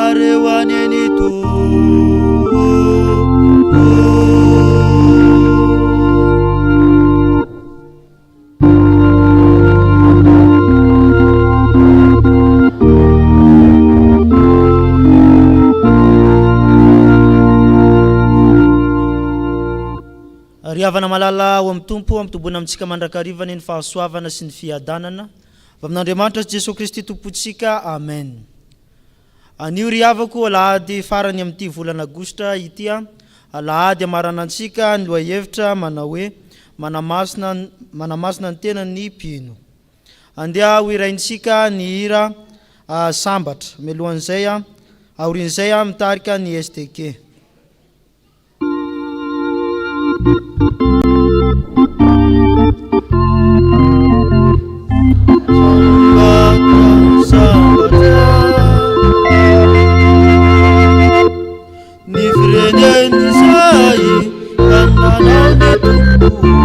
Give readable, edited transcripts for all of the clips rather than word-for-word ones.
aminareo anie ny Tompo. Ry havana malala ao amin'ny Tompo, ampitoboina amintsika mandrakariva anie ny fahasoavana sy ny fiadanana avy amin'Andriamanitra sy Jesoa Kristy Tompontsika. Amen. Anio ry havako, alahady farany amin'ity volana agositra ity, alahady hamaranantsika ny lohahevitra manao hoe Manamasina manamasina ny tenan'ny mpino. Andeha ho hiraintsika ny hira Sambatra. Mialohan'izay, aorian'izay mitarika ny SDK. Ny firenen'izay nananao ny Tompo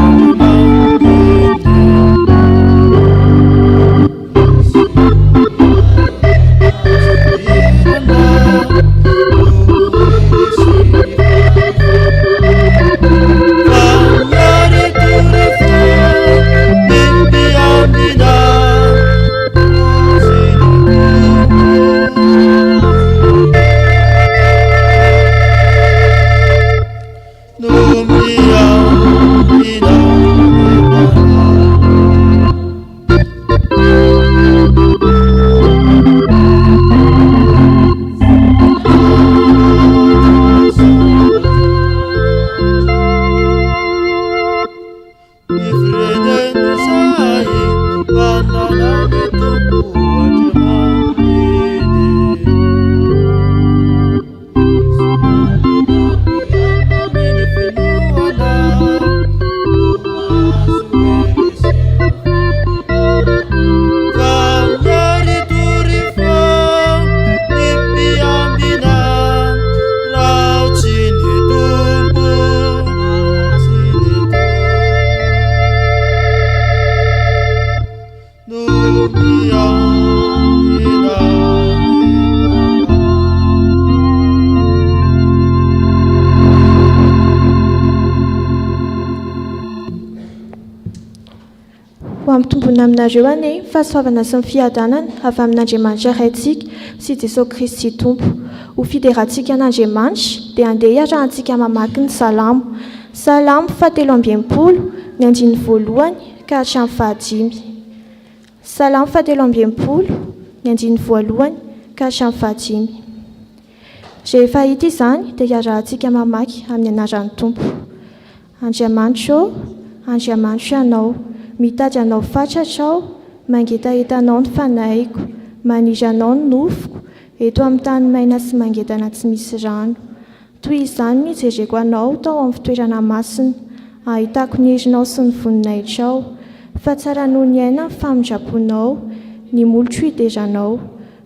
Ho ampitombona aminareo anie ny fahasoavana sy ny fiadanana avy amin'Andriamanitra Raintsika sy Jesoa Kristy Tompo. Ho fiderantsika an'Andriamanitra dia andeha hiarahantsika mamaky ny Salamo. Salamo fahatelo amby 60, ny andininy voalohany ka hatramin'ny fahadimy. Salamo fahatelo amby 60, ny andininy voalohany ka hatramin'ny fahadimy. Rehefa hita izany dia hiarahantsika mamaky amin'ny anaran'ny Tompo. Andriamanitro ô, Andriamanitro Ianao, mitady Anao fatratra aho, mangetaheta Anao ny fanahiko, maniry Anao ny nofoko, eto amin'ny tany maina sy mangetana tsy misy rano. Toy izany no nijereko Anao tao amin'ny fitoerana masina, ahitako ny herinao sy ny voninahitrao. Fa tsara noho ny aina ny famindram-ponao, ny molotro hidera Anao.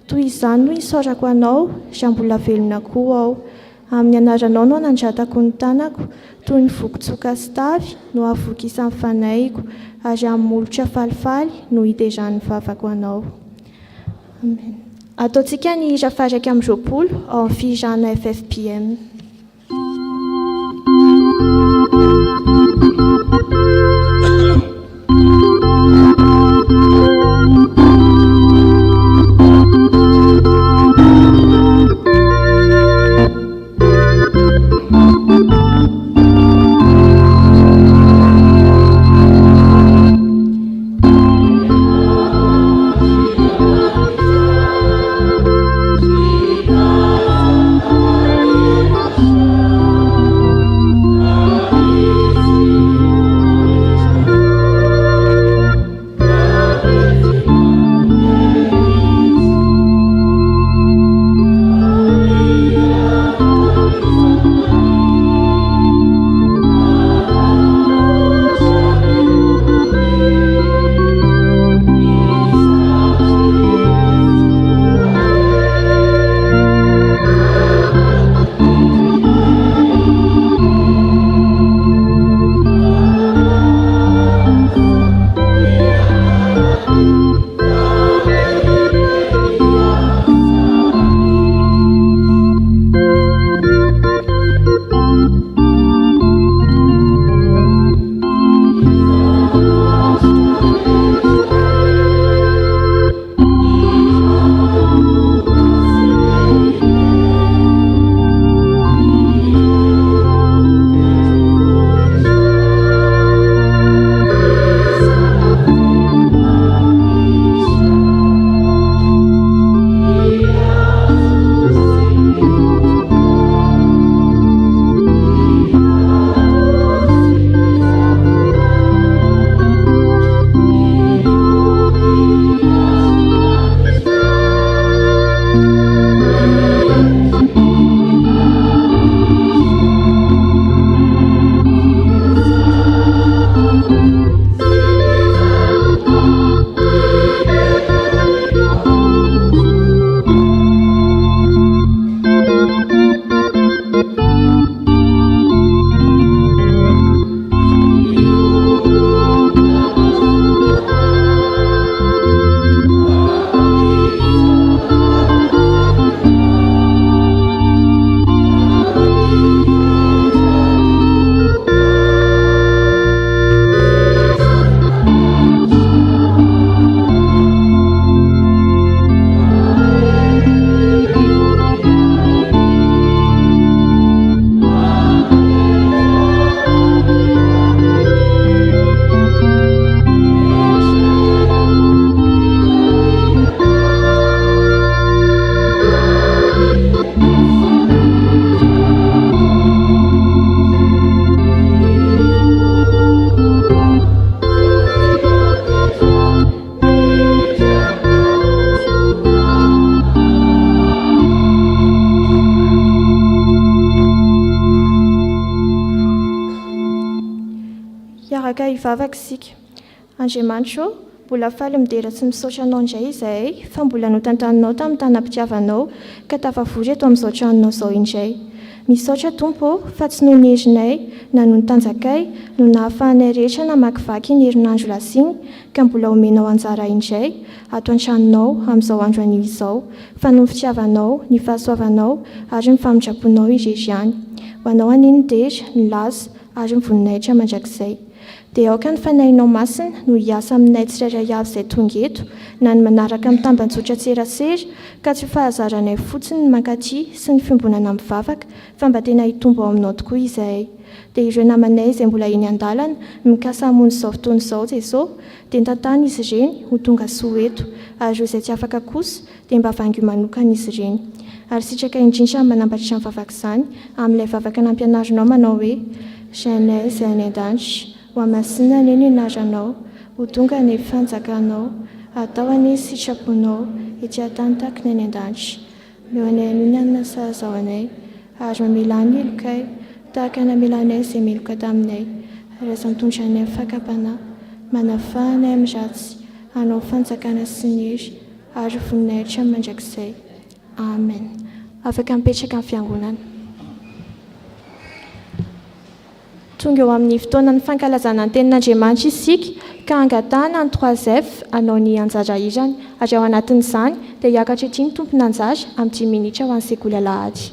Toy izany no isaorako Anao, raha mbola velona koa aho. Amin'ny anaranao no anandratako ny tanako, toy ny voky-tsoka sy tavy no ahavokisan'ny fanahiko, ary amin'ny molotra falifaly no hideran'ny vavako Anao. Amen. Ataontsika ny hira faha-21 ao amin'ny fihirana FFPM. Afaka hivavaka isika. Andriamanitra ô, mbola faly midera sy misaotra Anao indray izahay fa mbola notantaninao tamin'ny tanam-pitiavanao ka tafavory eto amin'izao tranonao izao indray. Misaotra Tompo ô fa tsy noho ny herinay na noho ny tanjakay no nahafahanay rehetra namakivaky iny herinandro lasa iny ka mbola omenao anjara indray ato an-tranonao amin'izao andro anio izao fa noho ny fitiavanao, ny fahasoavanao ary ny famindram-ponao irery ihany. Ho Anao anie ny dera, ny laza ary ny voninahitra mandrakizay. Dia aoka ny Fanahinao Masina no hiasa aminay tsirairay avy izay tonga eto na ny manaraka amin'ny tambanjotran-tserasera ka tsy ho fahazaranay fotsiny ny mankaty sy ny fiombonana mivavaka fa mba tena hitombo ao aminao tokoa izahay. Dia ireo namanay izay mbola eny an-dalana mikasa hamonjy izao fotoana izao Jeso dia tantano izy ireny ho tonga soa eto ary ireo izay tsy afaka kosa dia mba vangio manokana izy ireny. Ary sitraka indrindra ny manambatra izany vavaka izany amin'ilay vavaka nampianarinao manao hoe, Rainay izay any an-danitra, hohamasinina anie ny anaranao, ho tonga anie ny fanjakanao, atao anie ny sitraponao, ety an-tany tahaka ny any an-danitra. Omeo anay anio ny hanina sahaza ho anay, ary mamelà ny helokay, tahaka ny namelanay izay meloka taminay. Ary aza mitondra anay amin'ny fakam-panahy, manafaha anay amin'ny ratsy, hanao fanjakana sy ny hery, ary voninahitra mandrakizay. Amen. Afaka mipetraka ny fiangonana. Tonga eo amin'ny fotoanan'ny fankalazana ny Tenin'Andriamanitra isika ka angatahana ny Trois F hanao ny anjara hirany ary ao anatin'izany dia hiakatra ety ny tompon'anjara amin'ny dimy minitra ho an'ny sekoly alahady.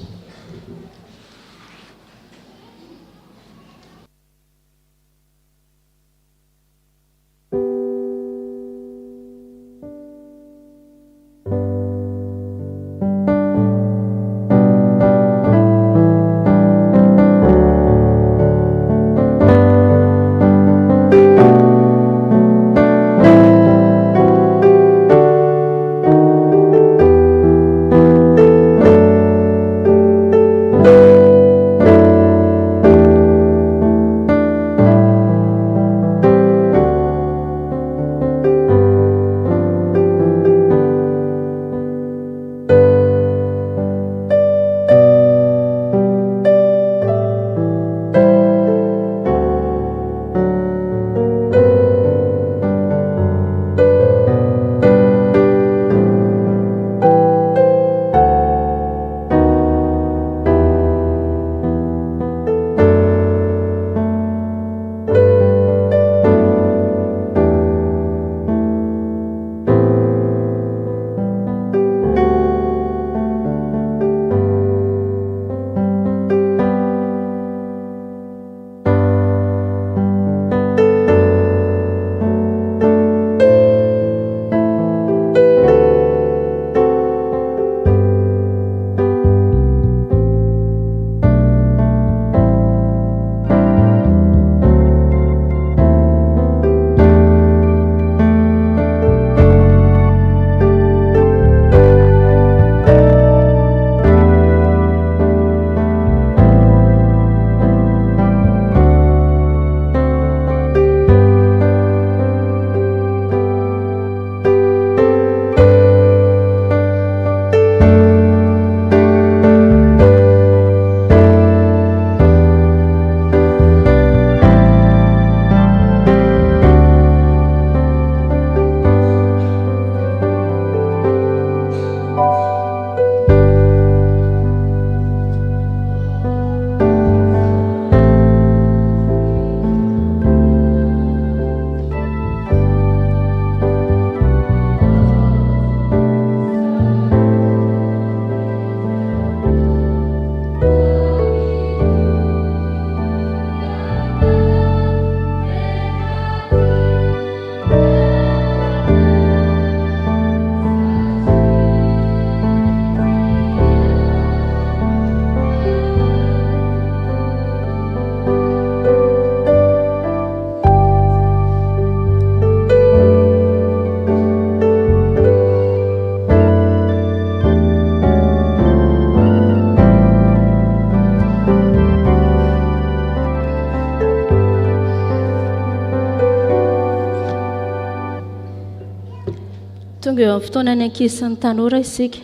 Tonga eo amin'ny fotoanan'ny ankizy sy ny tanora isika.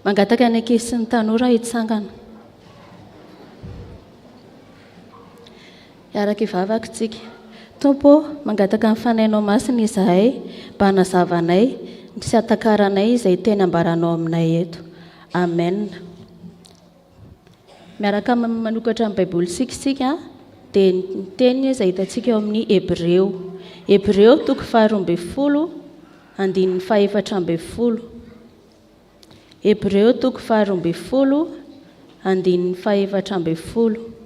Mangataka ny ankizy sy ny tanora hitsangana. Hiaraka hivavaka isika. Tompo ô, mangataka ny Fanahinao Masina izahay mba hanazava anay sy hatakaranay izay teny ambaranao aminay eto. Amen. Miaraka manokatra ny Baibolintsika isika dia ny teny izay hitantsika eo amin'ny Hebreo. Hebreo toko faharoambinifolo andininy faha-14. Hebreo toko faharoambinifolo andininy faha-14.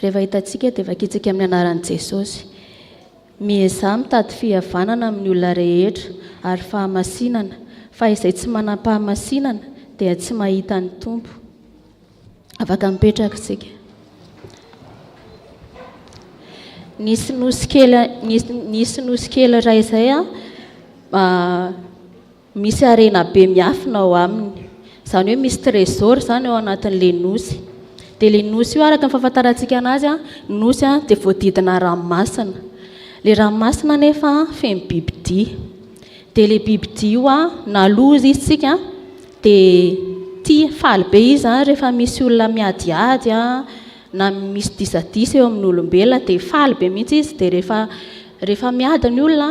Rehefa hitantsika dia vakintsika amin'ny anaran'i Jesosy. Miezaha mitady fihavanana amin'ny olona rehetra ary fahamasinana, fa izay tsy manam-pahamasinana dia tsy mahita ny Tompo. Afaka mipetraka isika. Nisy nosy kely, nisy nosy kely iray izay misy harena be miafina ao aminy. Izany hoe misy trésor izany ao anatin'ilay nosy. Dia ilay nosy io araka ny fahafantarantsika anazy, nosy dia voadidina ranomasina. Ilay ranomasina anefa feno bibidia. Dia ilay bibidia io na loza izy tsika dia tia, faly be izy rehefa misy olona miadiady na misy disadisa eo amin'ny olombelona dia faly be mihitsy izy. Dia rehefa rehefa miady ny olona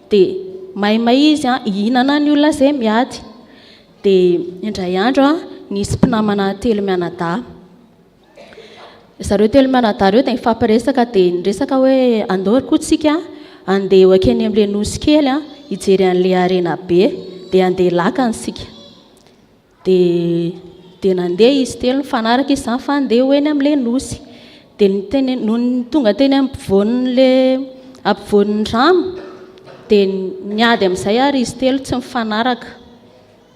dia maimay izy hihinana ny olona izay miady. Dia indray andro nisy mpinamana telo mianadahy. Zareo telo mianadahy ireo dia nifampiresaka dia niresaka hoe andao ry koa tsika andeha ho akeny amin'ilay nosy kely hijery an'ilay harena be dia andeha lakana isika. Dia dia nandeha izy telo nifanaraka izy izany fa andeha ho eny amin'ilay nosy. Dia niteny nony tonga teny ampovoan'ilay ampovoan'ny rano dia niady amin'izay ary izy telo tsy nifanaraka.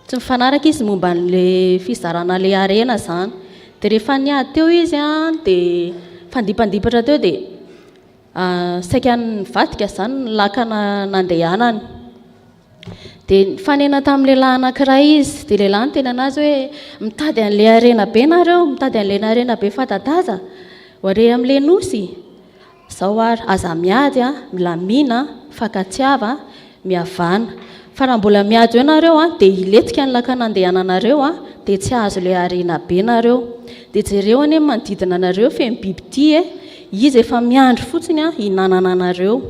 Tsy mifanaraka izy momba an'ilay fizarana ilay harena izany. Dia rehefa niady teo izy an, dia nifandimpandipatra teo dia saika nivadika izany ny lakana nandehanany. Dia nifanena tamin'ny lehilahy anankiray izy, dia lehilahy niteny an'azy hoe mitady an'ilay harena be nareo, mitady an'ilay harena be fanta-daza, ho are amin'ilay nosy. Zao ary, aza miady a, milamina, mifankatiava, mihavana. Fa raha mbola miady eo nareo a, dia hilentika ny lakana andehananareo a, dia tsy hahazo ilay harena be nareo. Dia jereo anie ny manodidina anareo feno bibidia e, izy efa miandry fotsiny a, hihinanana anareo.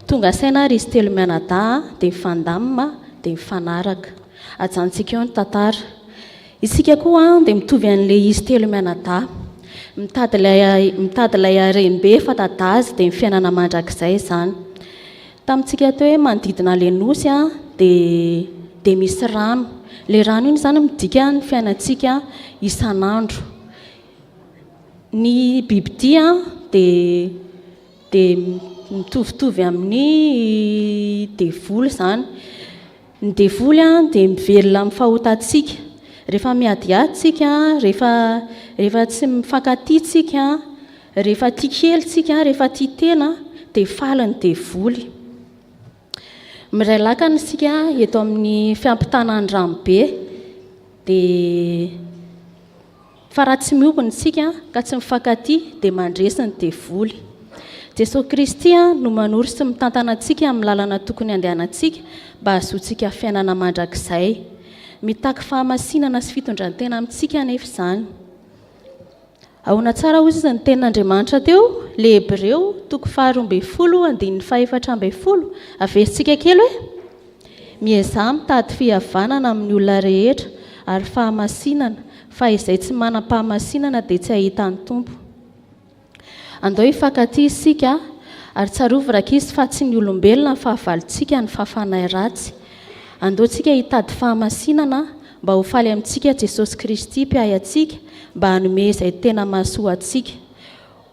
Tonga saina ary izy telo mianadahy a, dia mifandamina, dia mifanaraka. Ajanontsika eo ny tantara. Isika koa dia mitovy an'ilay izy telo mianadahy. Mitady ilay mitady ilay harem-be fanta-daza dia ny fiainana mandrakizay izany. Tamintsika teo hoe manodidina ilay nosy dia dia misy rano. Ilay rano iny izany midika ny fiainantsika isan'andro. Ny bibidia dia dia mitovitovy amin'ny devoly izany. Ny devoly dia mivelona amin'ny fahotantsika. Rehefa miadiady tsika, rehefa rehefa tsy mifankatia tsika, rehefa tia kely tsika, rehefa tia tena dia faly ny devoly. Miray lakana isika eto amin'ny fiampitana ny ranobe dia Fa raha tsy miombona isika ka tsy mifankatia dia mandresy ny devoly. Jesoa Kristy no manoro sy mitantana antsika amin'ny lalana tokony handehanantsika mba hahazoantsika fiainana mandrakizay. Mitaky fahamasinana sy fitondran-tena amintsika anefa izany. Ahoana tsara hozy izy ny tenin'Andriamanitra teo? Le Hebreo toko faha-12 andininy faha-14. Averintsika kely hoe? Miezaha mitady fihavanana amin'ny olona rehetra ary fahamasinana, fa izay tsy manam-pahamasinana dia tsy hahita ny Tompo. Andao hifankatia isika, ary tsarovy rankizy fa tsy ny olombelona ny fahavalontsika ny fa fanahy ratsy. Andao tsika hitady fahamasinana mba ho faly amintsika Jesosy Kristy mpiahy antsika mba hanome izay tena mahasoa antsika.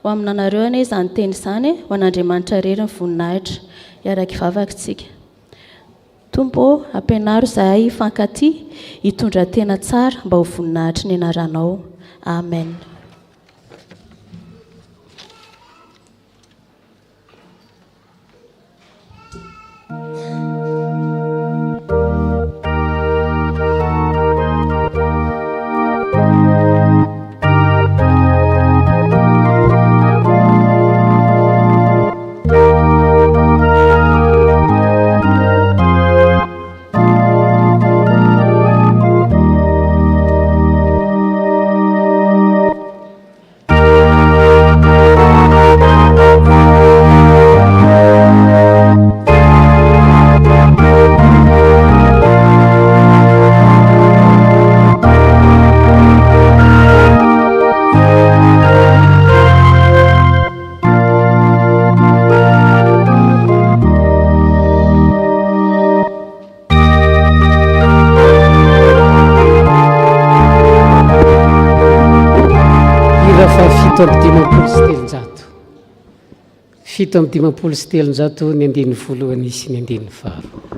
Ho aminanareo anie izany teny izany, ho an'Andriamanitra irery ny voninahitra. Hiara-kivavaka isika. Tompo ô, ampianaro izahay hifankatia, hitondra tena tsara mba ho voninahitry ny anaranao. Amen. 357. 357 ny andininy voalohany sy ny andininy faharoa.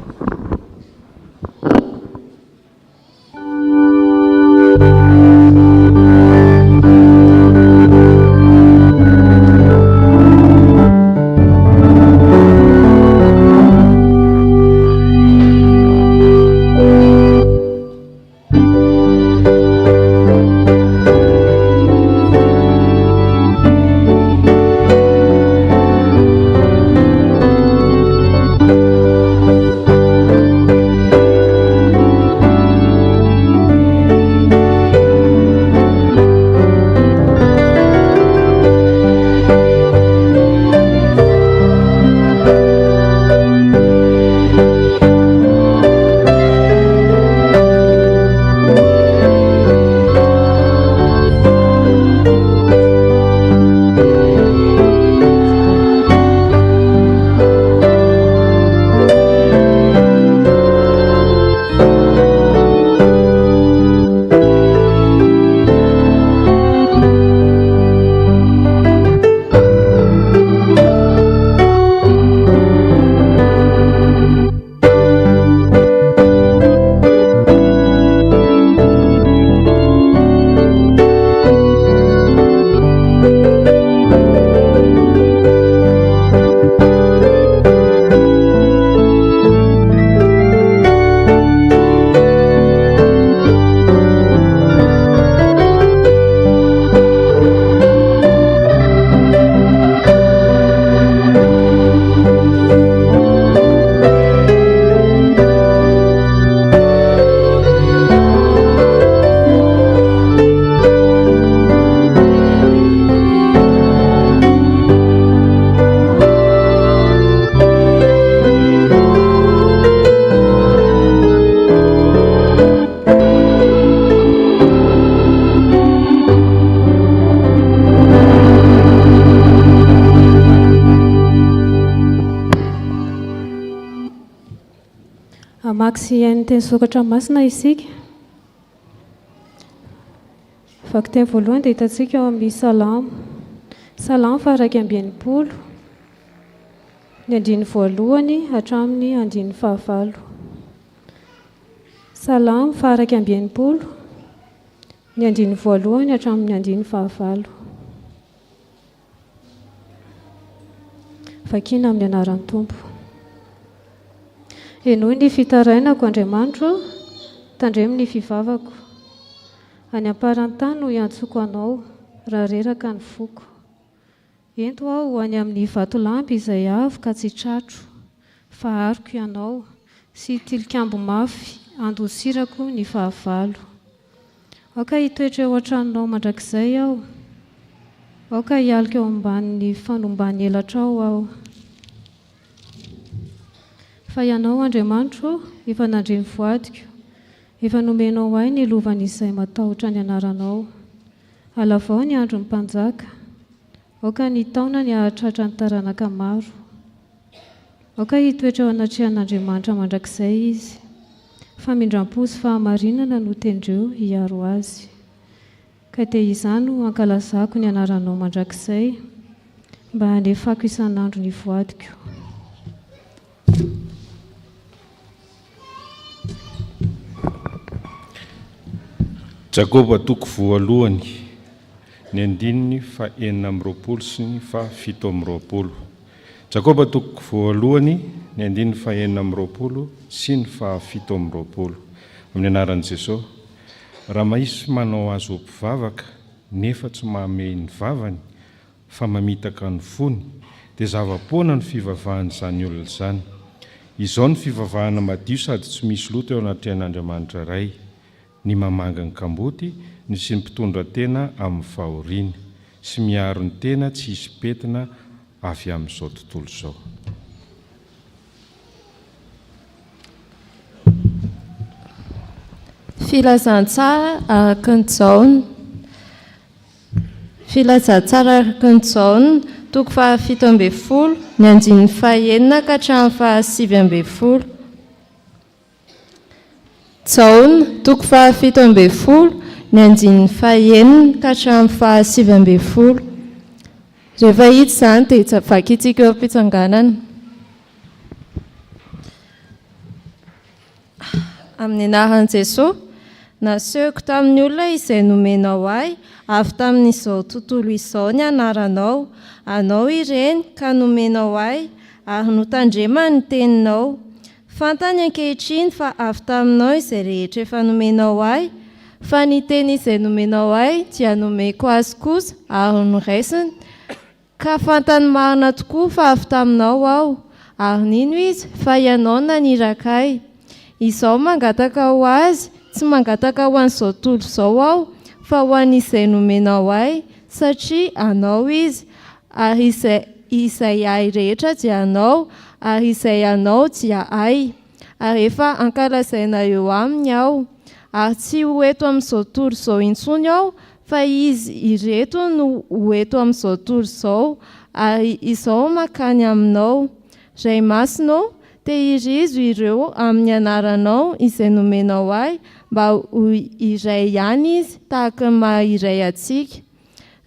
Hamaky sy hihaino ny teny soratra masina isika. Vakiteny voalohany dia hitantsika ao amin'ny Salamo. Salamo faha-61, ny andininy voalohany hatramin'ny andininy fahavalo. Salamo faha-61, ny andininy voalohany hatramin'ny andininy fahavalo. Vakina amin'ny anaran'ny Tompo. Henoy ny fitarainako, Andriamanitro ô, tandremo ny fivavako. Any am-paran'ny tany no iantsoako Anao, raha reraka ny foko. Ento aho ho any amin'ny vatolampy izay avo ka tsy tratro, fa aroko Ianao, sy tilikambo mafy andosirako ny fahavalo. Aoka hitoetra eo an-tranonao mandrakizay aho, aoka hialoka eo ambanin'ny fanomban'ny elatrao aho. Fa Ianao, Andriamanitro ô, efa nandre ny voadiko, efa nomenao ahy ny lovan'izay matahotra ny anaranao. Halavao ny andron'ny mpanjaka, aoka ny taonany hahatratra ny taranaka maro. Aoka hitoetra eo anatrehan'Andriamanitra mandrakizay izy. Famindram-po sy fahamarinana no tendreo hiaro azy. Ka dia izany no hankalazako ny anaranao mandrakizay, mba hanefako isan'andro ny voadiko. Jakoba toko voalohany, ny andininy faha-26 sy ny faha-27. Jakoba toko voalohany, ny andininy faha-26 sy ny faha-27. Amin'ny anaran'i Jesosy. Raha mahisy manao azy ho mpivavaka, nefa tsy mahamehy ny vavany, fa mamitaka ny fony, dia zava-poana ny fivavahan'izany olona izany. Izao ny fivavahana madio sady tsy misy loto eo anatrehan'Andriamanitra Ray, ny mamangy ny kamboty, ny sy ny mpitondra tena amin'ny fahoriana, sy miaro ny tena tsy hisy pentina avy amin'izao tontolo izao. Filazantsara araka ny Jaona. Filazantsara araka an'i Jaona, toko fahafito ambin'ny folo, ny andininy fahenina ka hatramin'ny fahasivy ambin'ny folo. Jaona, toko fahafito ambin'ny folo, ny andininy fahenina ka hatramin'ny fahasivy ambin'ny folo. Rehefa hita izany dia vakintsika eo am-pitsanganana. Amin'ny anaran'i Jesoa, nasehoko tamin'ny olona izay nomenao ahy avy tamin'izao tontolo izao ny anaranao. Anao ireny ka nomenao ahy ary notandremany ny teninao. Fantany ankehitriny fa avy taminao izay rehetra efa nomenao ahy, fa ny teny izay nomenao ahy dia nomeko azy kosa ary noraisiny, ka fantany marina tokoa fa avy taminao aho, ary nino izy fa ianao no naniraka ahy. Izaho mangataka ho azy, tsy mangataka ho an'izao tontolo izao aho, fa ho an'izay nomenao ahy, satria anao izy, Ary izay izay ahy rehetra dia anao, ary izay anao dia ahy, ary efa ankalazaina eo aminy aho. Ary tsy ho eto amin'izao tontolo izao intsony aho, fa izy ireto no ho eto amin'izao tontolo izao, ary izaho mankany aminao. Ray Masina ô, tehirizo ireo amin'ny anaranao izay nomenao ahy, mba ho iray ihany izy tahaka ny maha iray antsika.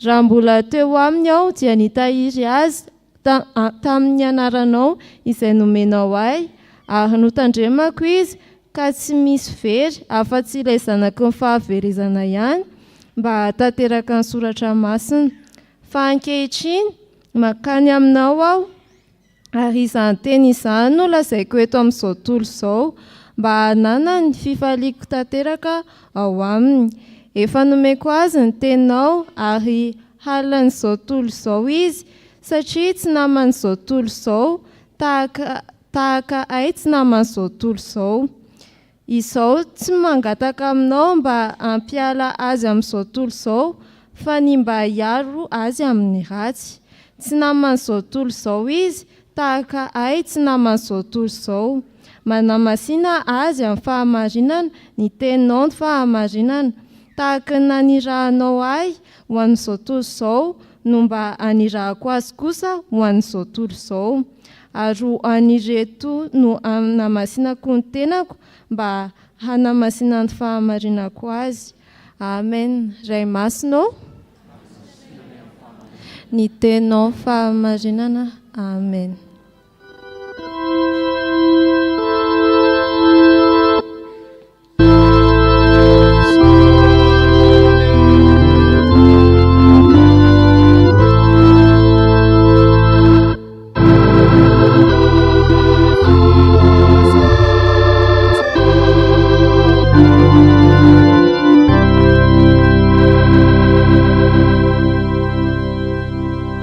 Raha mbola teo aminy aho dia nitahiry azy tamin'ny anaranao izay nomenao ahy, ary notandremako izy ka tsy misy very afa-tsy ilay zanaky ny fahaverezana ihany, mba hahatanteraka ny soratra masina. Fa ankehitriny, mankany aminao aho, Ary izany teny izany no lazaiko eto amin'izao tontolo izao, mba hananany ny fifaliako tanteraka ao aminy. Efa nomeko azy ny teninao, ary halan'izao tontolo izao izy, satria tsy naman'izao tontolo izao, tahaka tahaka ahy tsy naman'izao tontolo izao. Izaho tsy mangataka aminao mba hampiala azy amin'izao tontolo izao, fa ny mba hiaro azy amin'ny ratsy. Tsy naman'izao tontolo izao izy, tahaka ahy tsy naman'izao tontolo izao. Manamasina azy amin'ny fahamarinana, ny teninao ny fahamarinana. Tahaka ny nanirahanao ahy ho an'izao tontolo izao no mba anirahako azy kosa ho an'izao tontolo izao. Ary ho an'ireto no hanamasinako ny tenako mba hanamasinan'ny fahamarinako azy. Amen. Ray Masina ô, ny Teninao fahamarinana. Amen.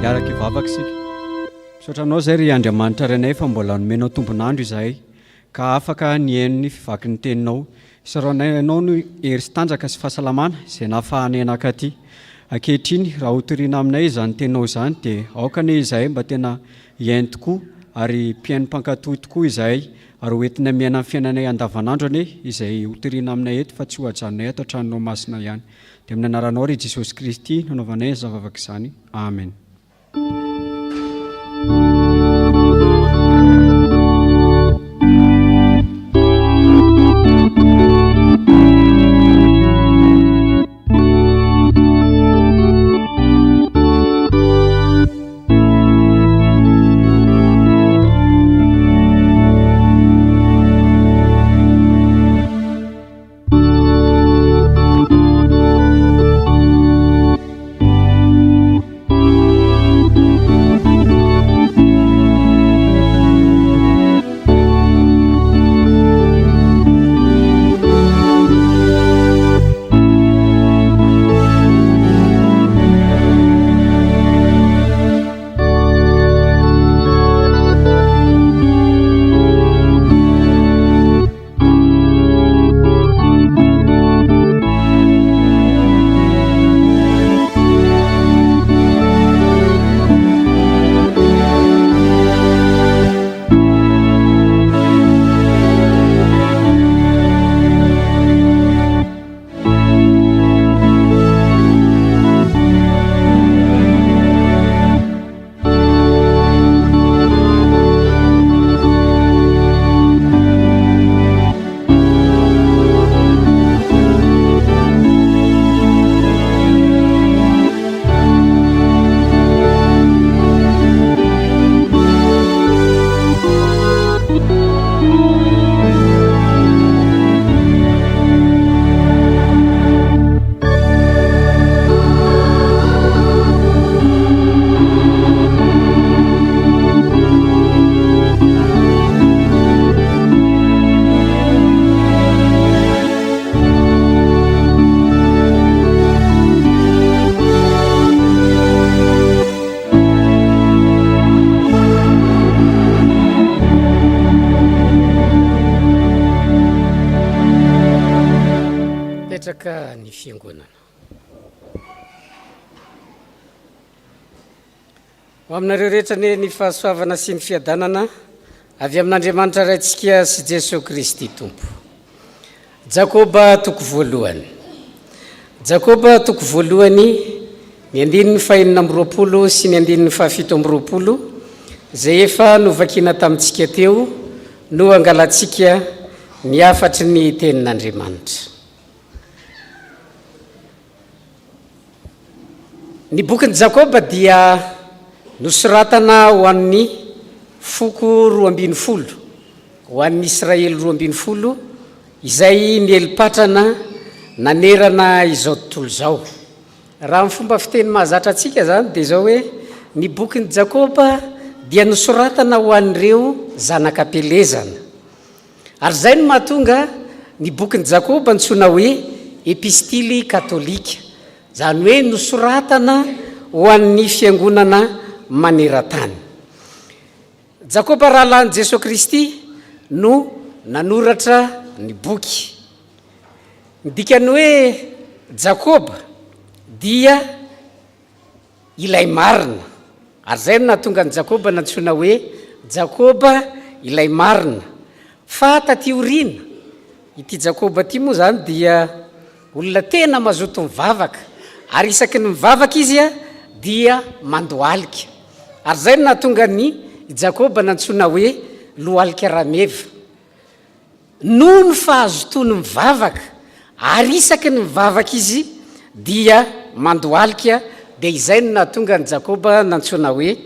Hiaraka hivavaka isika. Misaotra anao izay ry Andriamanitra Rainay fa mbola nomenao tombon'andro izahay. Ka afaka nihaino ny fivaky ny teninao. Isaoranay anao ny hery sy tanjaka sy fahasalamana izay nahafahanay nankaty. Ankehitriny, raha hotorina aminay izany teninao izany dia aoka anie izahay mba tena hihaino tokoa ary mpihaino mpankato tokoa izahay ary ho entinay miaina amin'ny fiainanay andavanandro anie izay hotorina aminay eto fa tsy ho ajanonay ato an-tranonao masina ihany. Dia amin'ny anaranao ry Jesosy Kristy no anaovanay izany vavaka izany. Amen. Hivavaka ny Fiangonana. Ho aminareo rehetra anie ny fahasoavana sy ny fiadanana avy amin'Andriamanitra Raintsika sy Jesoa Kristy Tompo. Jakoba toko voalohany. Jakoba toko voalohany, ny andininy fahenina amby 20 sy ny andininy fahafito amby 20, izay efa novakina tamintsika teo, no angalantsika ny hafatry ny Tenin'Andriamanitra. Ny bokin'i Jakoba dia nosoratana ho an'ny foko 12, ho an'ny Israely 12 izay nieli-patrana nanerana izao tontolo izao. Raha amin'ny fomba fiteny mahazatra antsika izany dia izao hoe, ny bokin'i Jakoba dia nosoratana ho an'ireo zanak'am-pielezana. Ary izay no mahatonga ny bokin'i Jakoba antsoina hoe Epistily katolika, izany hoe nosoratana ho an'ny fiangonana maneran-tany. Jakoba rahalahin'i Jesoa Kristy no nanoratra ny boky. Ny dikan'ny hoe Jakoba dia ilay marina. Ary izay no nahatonga an'i Jakoba nantsoina hoe Jakoba ilay marina. Fa taty aoriana, ity Jakoba ity moa izany dia olona tena mazoto mivavaka, ary isaky ny mivavaka izy dia mandohalika. Ary izay no nahatonga an'i Jakoba nantsoina hoe lohalika rameva. Noho ny fahazotoany mivavaka, ary isaky ny mivavaka izy dia mandohalika, dia izay no nahatonga an'i Jakoba nantsoina hoe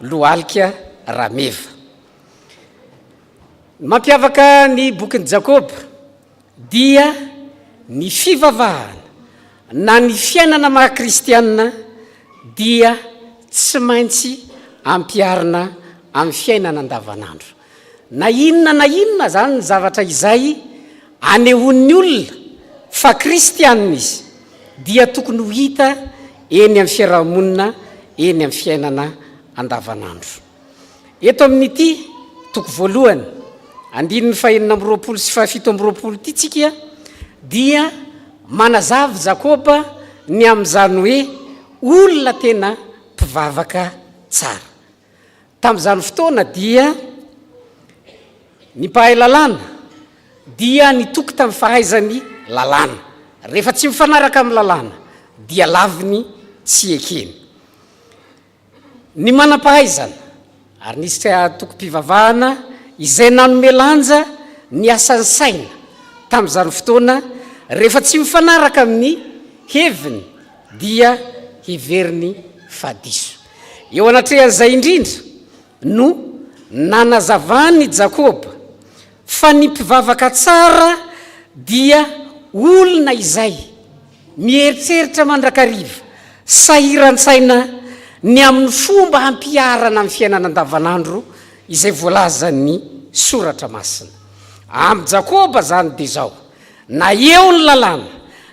lohalika rameva. Ny mampiavaka ny bokin'i Jakoba dia ny fivavahana na ny fiainana maha kristianina dia tsy maintsy ampiharina amin'ny fiainana andavanandro. Na inona na inona izany ny zavatra izay anehoan'ny olona fa kristianina izy dia tokony ho hita eny amin'ny fiarahamonina, eny amin'ny fiainana andavanandro. Eto amin'ity toko voalohany, andininy fahenina amby 20 sy fahafito amby 20 ity tsika dia manazava Jakoba ny amin'izany hoe olona tena mpivavaka tsara. Tamin'izany fotoana dia ny mpahay lalàna dia nitoky tamin'ny fahaizany lalàna. Rehefa tsy mifanaraka amin'ny lalàna dia laviny tsy ekeny. Ny manam-pahaizana, ary nisy antokom-pivavahana izay nanome lanja ny asan'ny saina tamin'izany fotoana, rehefa tsy mifanaraka amin'ny heviny dia heveriny fa diso. Eo anatrehan'izay indrindra no nanazavan'i Jakoba fa ny mpivavaka tsara dia olona izay mieritreritra mandrakariva, sahiran-tsaina ny amin'ny fomba hampiharana amin'ny fiainana andavanandro izay voalazan'ny Soratra Masina. Amin'i Jakoba izany dia izao, na eo ny lalàna,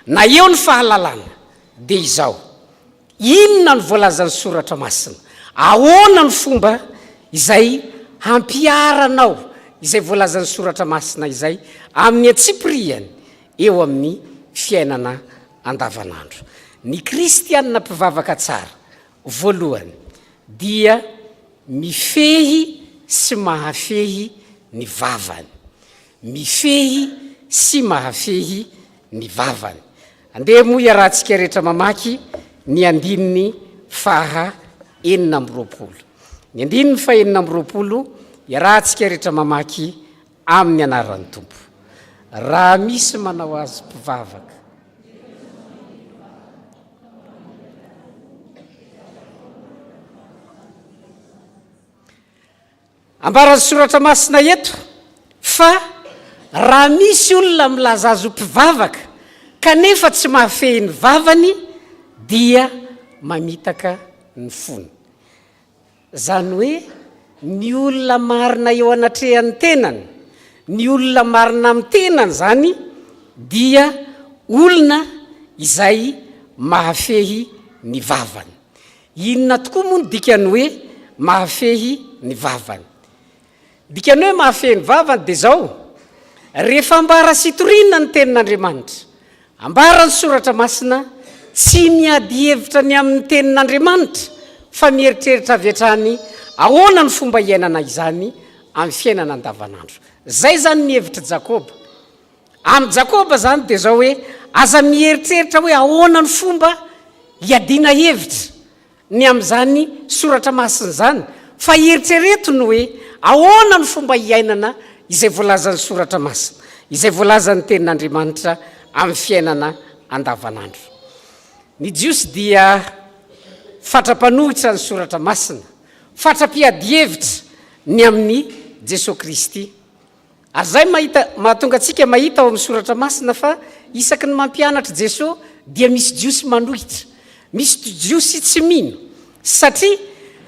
na eo ny fahalalana, dia izao, Inona no voalazan'ny Soratra Masina? Ahoana no fomba izay hampiharanao izay voalazan'ny Soratra Masina izay amin'ny antsipiriany eo amin'ny fiainana andavanandro? Ny kristianina mpivavaka tsara, voalohany, dia mifehy sy mahafehy ny vavany. Mifehy sy mahafehy ny vavany. Andeha moa iarahantsika rehetra mamaky ny andininy faha 26. Ny andininy faha 26 iarahantsika rehetra mamaky amin'ny anaran'ny Tompo. Raha misy manao azy mpivavaka. Ambaran'ny Soratra Masina eto fa raha misy olona milaza azy ho mpivavaka kanefa tsy mahafehy ny vavany dia mamitaka ny fony. Izany hoe ny olona marina eo anatrehan'ny tenany, ny olona marina amin'ny tenany izany dia olona izay mahafehy ny vavany. Inona tokoa moa ny dikan'ny hoe mahafehy ny vavany? Dikan'ny hoe mahafehy ny vavany dia izao, rehefa ambara sy toriana ny tenin'Andriamanitra, Ambaran'ny Soratra Masina, tsy miady hevitra ny amin'ny Tenin'Andriamanitra fa mieritreritra avy hatrany ahoana ny fomba hiainana izany amin'ny fiainana andavanandro. Izay izany ny hevitr'i Jakoba. Amin'i Jakoba izany dia izao hoe, aza mieritreritra hoe ahoana ny fomba hiadiana hevitra ny amin'izany soratra masina izany, fa eritrereto ny hoe ahoana ny fomba hiainana izay voalazan'ny soratra masina, izay voalazan'ny tenin'Andriamanitra amin'ny fiainana andavanandro. Ny Jiosy dia fatra-panohitra ny soratra masina, fatra-piady hevitra ny amin'i Jesoa Kristy. Ary izay mahita, mahatonga antsika mahita ao amin'ny Soratra Masina fa isaky ny mampianatra Jesoa dia misy Jiosy manohitra, misy Jiosy tsy mino, satria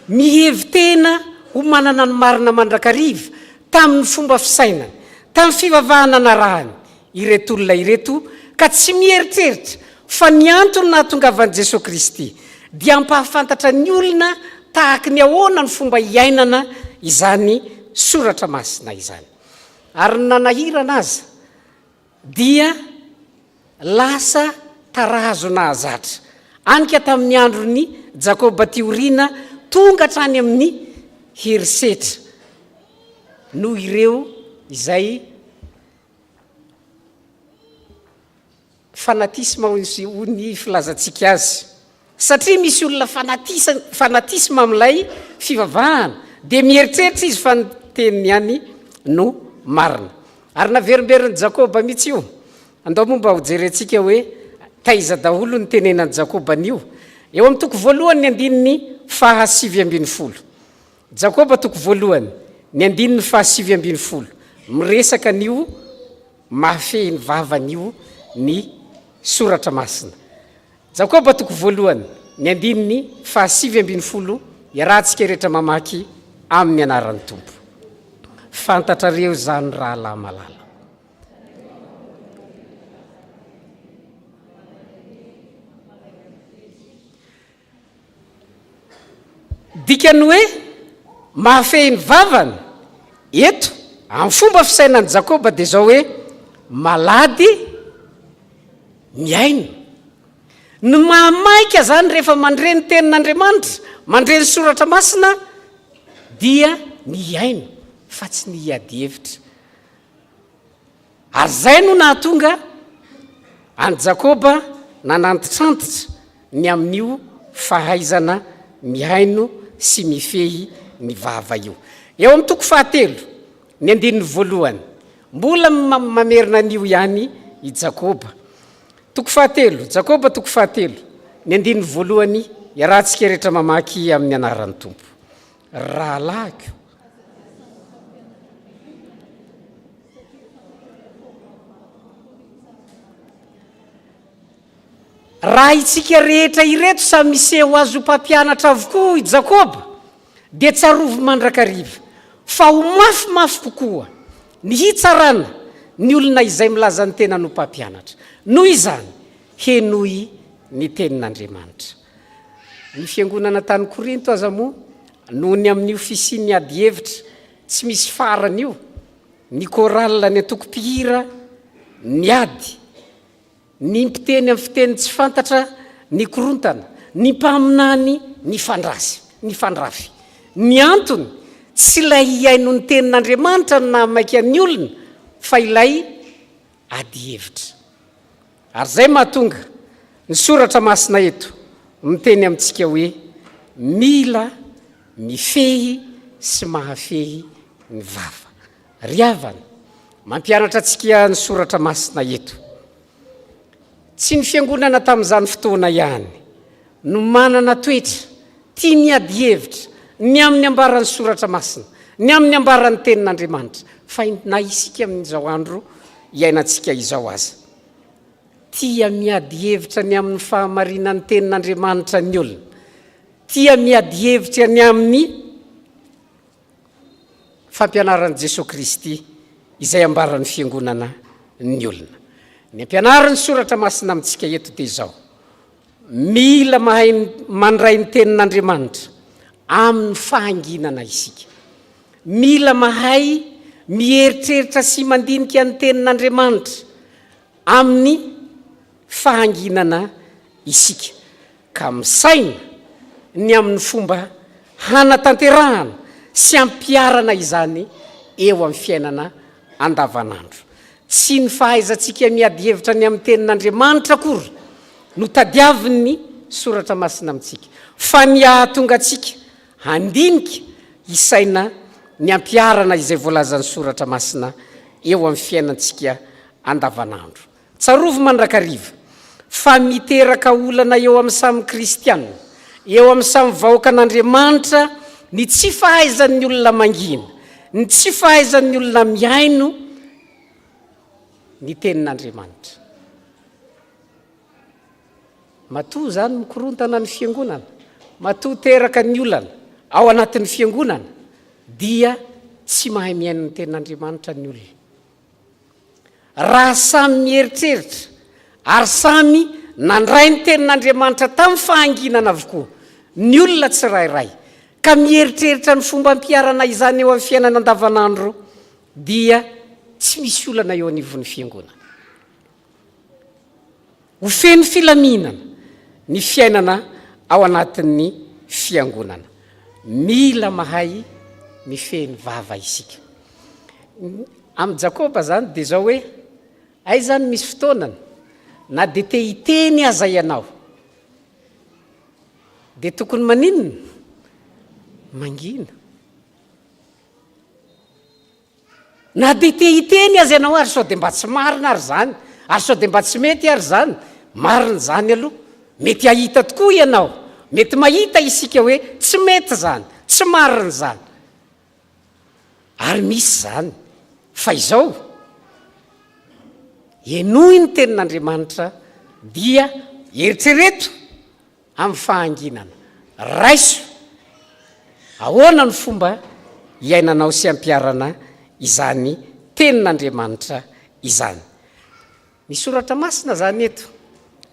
mihevi-tena ho manana ny marina mandrakariva tamin'ny fomba fisainany, tamin'ny fivavahana narahany ireto olona ireto ka tsy mieritreritra fa ny antony nahatongavan'i Jesoa Kristy dia hampahafantatra ny olona tahaky ny ahoana ny fomba hiainana izany soratra masina izany. Ary ny nanahirana aza dia lasa tarazo nahazatra, any ka tamin'ny andron'i Jakoba Tiorina tonga hatrany amin'ny herisetra noho ireo izay Fanatisme hoy ny filazantsika azy. Satria misy olona fanatis fanatisme amin'ilay fivavahana dia mieritreritra izy fa ny teniny ihany no marina. Ary naverimberin'i Jakoba mihitsy io. Andao moa mba hojerentsika hoe taiza daholo ny tenenan'i Jakoba an'io. Eo amin'ny toko voalohany ny andininy faha 19. Jakoba toko voalohany, ny andininy faha 19, miresaka an'io Mahafehy ny vavany io ny Soratra Masina. Jakoba toko voalohany, ny andininy faha 19, iarahantsika rehetra mamaky amin'ny anaran'ny Tompo. Fantatrareo izany rahalahy malala. Dikany hoe mahafehy ny vavany, eto, amin'ny fomba fisainan'i Jakoba dia izao hoe malady mihaino. Ny mahamaika izany rehefa mandre ny tenin'Andriamanitra, mandre ny soratra masina dia ny hihaino fa tsy ny hiady hevitra. Ary izay no nahatonga an'i Jakoba nanantitrantitra ny amin'io fahaizana mihaino sy mifehy ny vava io. Eo amin'ny toko fahatelo, ny andininy voalohany, mbola mamerina an'io ihany i Jakoba. Toko fahatelo, Jakoba toko fahatelo, ny andininy voalohany, iarahantsika rehetra mamaky amin'ny anaran'ny Tompo. Rahalahiko. Raha itsika rehetra ireto samy miseho azy ho mpampianatra avokoa, hoy Jakoba, dia tsarovy mandrakariva fa ho mafimafy kokoa ny hitsarana ny olona izay milaza ny tenany ho mpampianatra. Noho izany, henoy ny tenin'Andriamanitra. Ny fiangonana tany Korinto aza moa, noho ny amin'io fisian'ny adihevitra tsy misy farany io, Ny chorale ny antoko mpihira niady, ny mpiteny amin'ny fiteny tsy fantatra nikorontana, ny mpaminany nifandrasy, nifandrafy. Ny antony, tsy ilay hihaino ny tenin'Andriamanitra no nahamaika ny olona fa ilay adihevitra. Ary izay mahatonga ny soratra masina eto miteny amintsika hoe mila mifehy sy mahafehy ny vava. Ry havana, mampianatra antsika ny soratra masina eto. Tsy ny fiangonana tamin'izany fotoana ihany no manana toetra tia miady hevitra ny amin'ny ambaran'ny soratra masina, ny amin'ny ambaran'ny tenin'Andriamanitra, fa na isika amin'izao andro iainantsika izao aza. Tia miady hevitra ny amin'ny fahamarinan'ny tenin'Andriamanitra ny olona. Tia miady hevitra ny amin'ny fampianaran'i Jesoa Kristy izay ambaran'ny Fiangonana ny olona. Ny ampianarin'ny Soratra Masina amintsika eto dia izao, mila mahay mandray ny tenin'Andriamanitra amin'ny fahanginana isika. Mila mahay mieritreritra sy mandinika ny tenin'Andriamanitra amin'ny. fahanginana isika, ka misaina ny amin'ny fomba hanatanterahana sy hampiharana izany eo amin'ny fiainana andavanandro. Tsy ny fahaizantsika miady hevitra ny amin'ny Tenin'Andriamanitra akory no tadiavin'ny Soratra Masina amintsika, fa ny hahatonga antsika handinika, hisaina ny hampiharana izay voalazan'ny Soratra Masina eo amin'ny fiainantsika andavanandro. Tsarovy mandrakariva fa miteraka olana eo amin'ny samy kristiana, eo amin'ny samy vahoakan'Andriamanitra ny tsy fahaizan'ny olona mangina, ny tsy fahaizan'ny olona mihaino ny tenin'Andriamanitra. Matoa izany mikorontana ny fiangonana, matoa teraka ny olana ao anatin'ny fiangonana dia tsy mahay mihaino ny tenin'Andriamanitra ny olona. Raha samy mieritreritra ary samy nandray ny tenin'Andriamanitra tamin'ny fahanginana avokoa ny olona tsirairay ka mieritreritra ny fomba ampiharana izany eo amin'ny fiainana andavanandro dia tsy misy olana eo anivon'ny fiangonana. Ho feno filaminana ny fiainana ao anatin'ny fiangonana. Mila mahay mifehy ny vava isika. Amin'i Jakoba izany dia izao hoe, aiza no misy fotoanany, na dia te hiteny aza ianao, dia tokony maninona? Mangina. Na dia te hiteny aza ianao ary sao dia mba tsy marina ary izany, ary sao dia mba tsy mety ary izany, marina izany aloha. Mety hahita tokoa ianao, mety mahita isika hoe tsy mety izany, tsy marina izany. Ary misy izany. Fa izao, henoy ny tenin'Andriamanitra dia eritrereto amin'ny fahanginana. Raiso. Ahoana no fomba iainanao sy ampiharana izany tenin'Andriamanitra izany? Ny soratra masina izany eto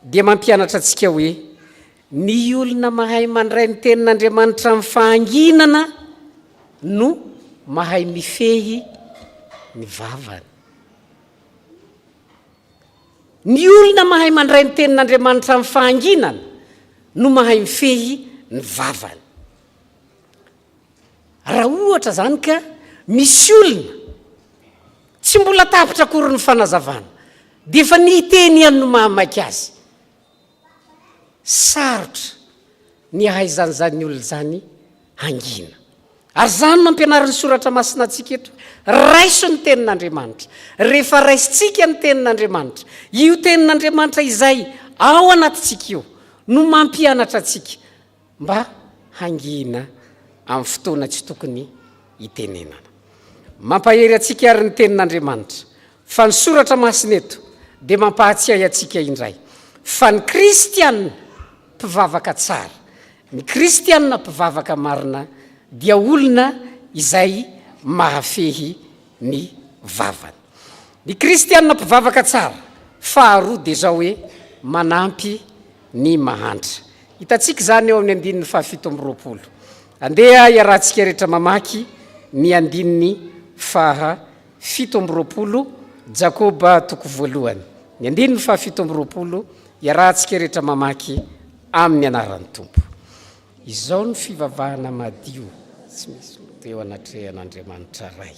dia mampianatra antsika hoe ny olona mahay mandray ny tenin'Andriamanitra amin'ny fahanginana no mahay mifehy ny vavany. Ny olona mahay mandray ny tenin'Andriamanitra amin'ny fahanginana no mahay mifehy ny vavany. Raha ohatra izany ka misy olona tsy mbola tapitra akory ny fanazavana dia efa ny hiteny ihany no mahamaika azy. Sarotra ny hahaizan'izany olona izany hangina. Ary izany no ampianarin'ny Soratra Masina antsika eto. Raiso ny Tenin'Andriamanitra. Rehefa raisintsika ny Tenin'Andriamanitra, io Tenin'Andriamanitra izay ao anatintsika io no mampianatra antsika mba hangina amin'ny fotoana tsy tokony hitenenana. Mampahery antsika àry ny Tenin'Andriamanitra, fa ny Soratra Masina eto dia mampahatsiahy antsika indray fa ny Kristiana mpivavaka tsara, ny Kristiana mpivavaka marina dia olona izay mahafehy ny vavany. Ny Kristiana mpivavaka tsara faharoa dia izao hoe manampy ny mahantra. Hitantsika izany eo amin'ny andininy fahafito amby 20. Andeha iarahantsika rehetra mamaky ny andininy faha 27, Jakoba toko voalohany. Ny andininy faha 27, iarahantsika rehetra mamaky amin'ny anaran'ny Tompo. Izao ny fivavahana madio tsy misy loto eo anatrehan'Andriamanitra Ray.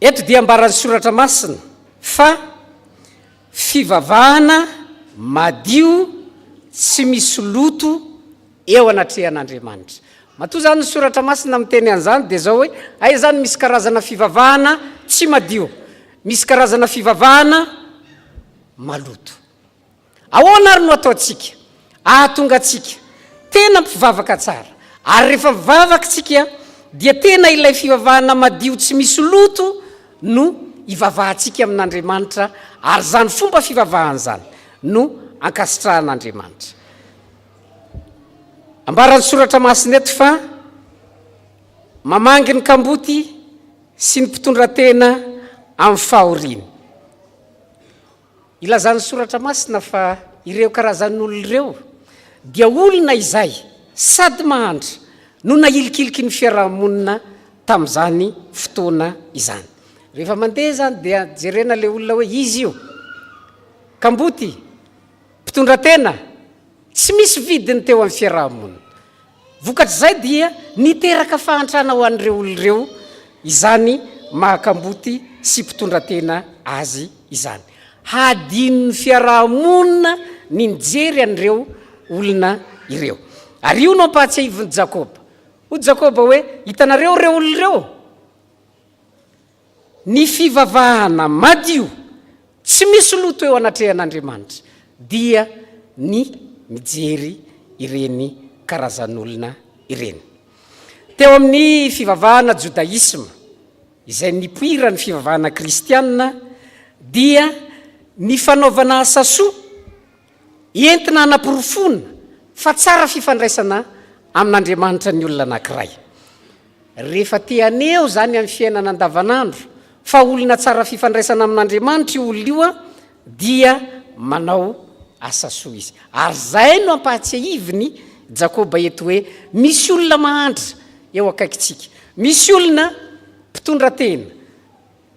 Eto dia ambaran'ny Soratra Masina fa fivavahana madio tsy misy loto eo anatrehan'Andriamanitra. Matoa izany ny Soratra Masina miteny an'izany dia izao hoe, aiza izany misy karazana fivavahana tsy madio, misy karazana fivavahana maloto. Ahoana ary no ataontsika ahatonga antsika tena mpivavaka tsara? Ary rehefa mivavaka isika dia tena ilay fivavahana madio tsy misy loto no ivavahantsika amin'Andriamanitra ary izany fomba fivavahana izany no ankasitrahan'Andriamanitra. Ambaran'ny Soratra Masina eto fa mamangy ny kamboty sy ny mpitondra tena amin'ny fahoriany. Ilazan'ny Soratra Masina fa ireo karazan'olona ireo dia olona izay. sady mahantra no nahilikiliky ny fiarahamonina tamin'izany fotoana izany. Rehefa mandeha izany dia jerena ilay olona hoe izy io, kamboty, mpitondra tena, tsy misy vidiny teo amin'ny fiarahamonina. Vokatr'izay dia niteraka fahantrana ho an'ireo olona ireo izany maha kamboty sy mpitondra tena azy izany. Hadinon'ny fiaraha-monina ny nijery an'ireo olona ireo. Ary io no ampahatsiahivin'i Jakoba. Hoy Jakoba hoe, Hitanareo ireo olona ireo? Ny fivavahana madio, tsy misy loto eo anatrehan'Andriamanitra, dia ny mijery ireny karazan'olona ireny. Teo amin'ny fivavahana jodaisma, izay nipoiran'ny fivavahana kristiana, dia ny fanaovana asa soa entina hanaporofoana fa tsara fifandraisana amin'Andriamanitra ny olona anankiray. Rehefa te haneho izany amin'ny fiainana andavanandro fa olona tsara fifandraisana amin'Andriamanitra io olona io dia manao asa soa izy. Ary izay no ampahatsiahivin'i Jakoba eto hoe misy olona mahantra eo akaikintsika, misy olona mpitondra tena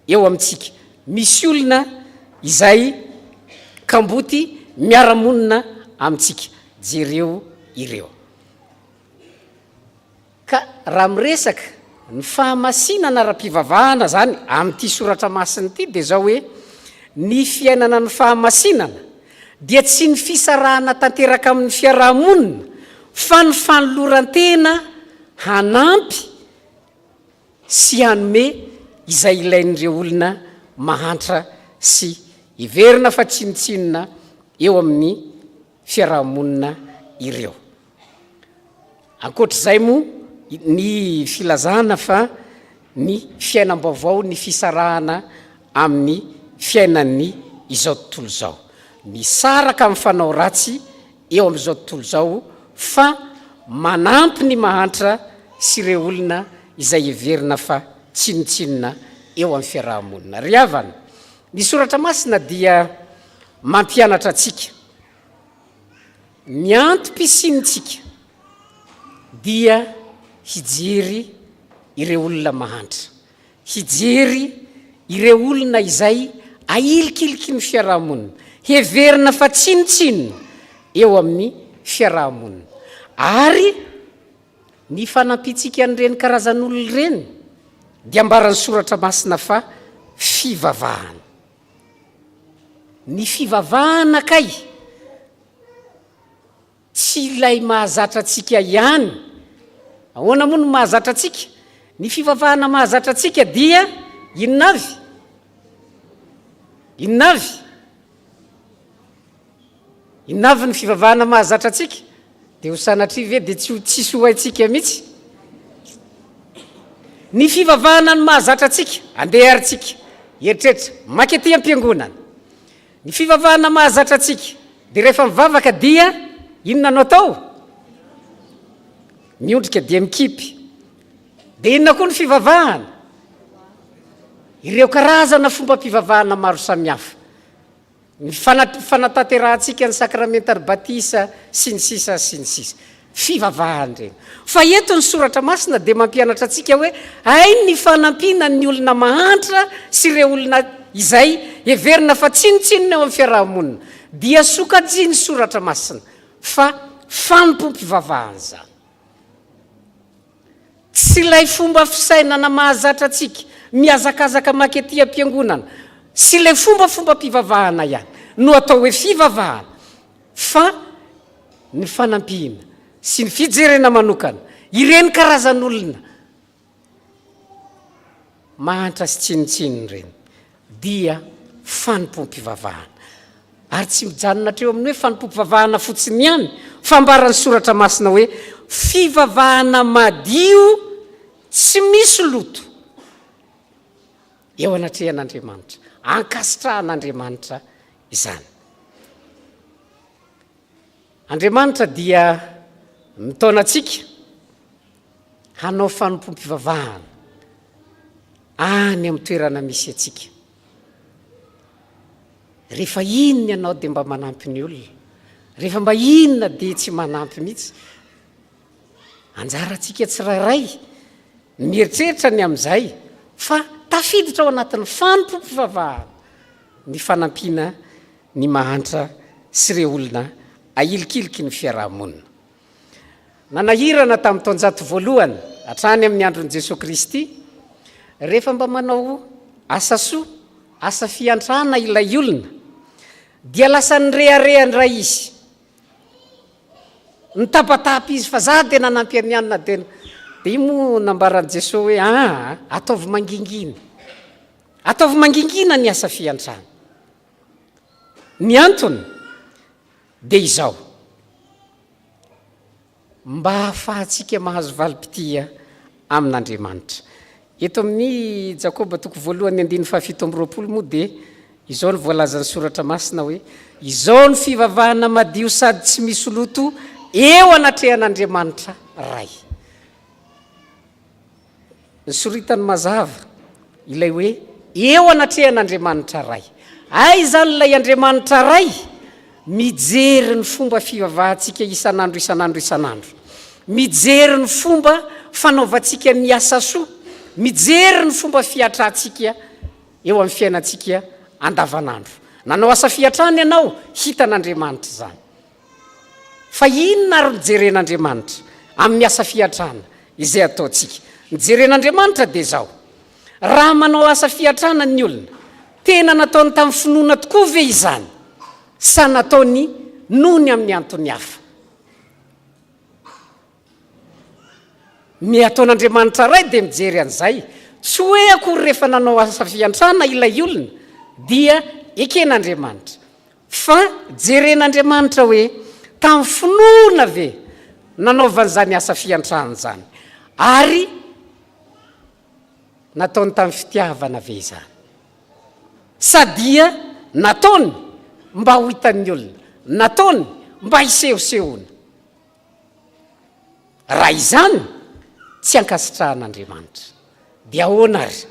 eo amintsika, misy olona izay kamboty miara-monina amintsika. Jereo ireo. Ka raha miresaka ny fahamasinana ara-pivavahana izany amin'ity soratra masina ity dia izao hoe, ny fiainana ny fahamasinana dia tsy ny fisarahana tanteraka amin'ny fiaraha-monina fa ny fanoloran-tena hanampy sy hanome izay ilain'ireo olona mahantra sy heverina fa tsinontsinona eo amin'ny fiaraha-monina ireo. Ankoatr'izay moa ny filazana fa ny fiainam-baovao ny fisarahana amin'ny fiainan'ny izao tontolo izao. Misaraka amin'ny fanao ratsy eo amin'izao tontolo izao fa manampy ny mahantra sy ireo olona izay heverina fa tsinontsinona eo amin'ny fiaraha-monina. Ry havana, ny Soratra Masina dia mampianatra antsika Ny antom-pisiantsika dia hijery ireo olona mahantra, hijery ireo olona izay ahilikiliky ny fiarahamonina, heverina fa tsinontsinona eo amin'ny fiarahamonina. Ary ny fanampiantsika an'ireny karazan'olona ireny dia ambaran'ny Soratra Masina fa fivavahana. Ny fivavahana kay tsy ilay mahazatra antsika ihany. Ahoana moa no mahazatra antsika? Ny fivavahana mahazatra antsika dia inona avy? Inona avy? Inona avy ny fivavahana mahazatra antsika? Dia ho sanatria ve dia tsy ho tsisy ho haintsika mihitsy? Ny fivavahana ny mahazatra antsika, andeha ary tsika hieritreritra, maka aty am-piangonana. Ny fivavahana mahazatra antsika, dia rehefa mivavaka dia inona no atao? Miondrika dia mikipy. Dia inona koa ny fivavahana? Ireo karazana fombam-pivavahana maro samihafa. Ny fanatanterahantsika ny sakramentan'ny batisa, sy ny sisa sy ny sisa. Fivavahana ireny. Fa eto ny Soratra Masina dia mampianatra antsika hoe hay ny fanampiana ny olona mahantra sy ireo olona izay heverina fa tsinontsinona eo amin'ny fiaraha-monina dia sokajian'ny Soratra Masina fa fanompoam-pivavahana izany. Tsy ilay fomba fisainana mahazatra antsika, mihazakazaka maka ety am-piangonana, sy ilay fombafombam-pivavahana ihany no atao hoe fivavahana, fa ny fanampiana sy ny fijerena manokana ireny karazan'olona Mahantra sy tsinontsinona ireny dia fanompoam-pivavahana. Ary tsy mijanona hatreo amin'ny hoe fanompoam-pivavahana fotsiny ihany, fa ambaran'ny Soratra Masina hoe fivavahana madio tsy misy loto eo anatrehan'Andriamanitra. Ankasitrahan'Andriamanitra izany. Andriamanitra dia mitaona antsika hanao fanompoam-pivavahana any amin'ny toerana misy antsika. Rehefa inona ianao dia mba manampy ny olona, rehefa mba inona dia tsy manampy mihitsy. Anjarantsika tsirairay ny mieritreritra ny amin'izay fa tafiditra ao anatin'ny fanompoam-pivavahana ny fanampiana ny mahantra sy ireo olona ahilikiliky ny fiaraha-monina. Nanahirana tamin'ny taonjato voalohany hatrany amin'ny andron'i Jesoa Kristy, rehefa mba manao asa soa, asa fiantrana ilay olona, dia lasa nirehareha indray izy. Nitabataba izy fa za dia nanampy an'i anona dia dia io moa nambaran'i Jesoa hoe aa ataovy mangingina. Ataovy mangingina ny asa fiantrana. Ny antony dia izao, mba hahafahantsika mahazo valim-pitia amin'Andriamanitra. Eto amin'ny Jakoba toko voalohany andininy fahafito amby 20 moa dia izao no voalazan'ny soratra masina hoe, Izao ny fivavahana madio sady tsy misy loto eo anatrehan'Andriamanitra Ray. Nosoritany mazava ilay hoe eo anatrehan'Andriamanitra Ray. Aiza izany ilay Andriamanitra Ray? Mijery ny fomba fivavahantsika isan'andro isan'andro isan'andro. Mijery ny fomba fanaovantsika ny asa soa. Mijery ny fomba fiatrantsika eo amin'ny fiainantsika andavanandro. Nanao asa fiatrana ianao, hitan'Andriamanitra izany. Fa inona ary no jeren'Andriamanitra amin'ny asa fiatrana izay ataontsika? Ny jeren'Andriamanitra dia izao, raha manao asa fiatrana ny olona, tena nataony tamin'ny finoana tokoa ve izany sa nataony noho ny amin'ny antony hafa? Ny ataon'Andriamanitra Ray dia mijery an'izay. Tsy hoe akory rehefa nanao asa fiantrana ilay olona dia eken'Andriamanitra. Fa jeren'Andriamanitra hoe tamin'ny finoana ve nanaovany izany asa fiantrana izany, ary nataony tamin'ny fitiavana ve izany? Sa dia nataony mba ho hitan'ny olona, nataony mba hisehosehoana? Raha izany tsy ankasitrahan'Andriamanitra, dia ahoana ary?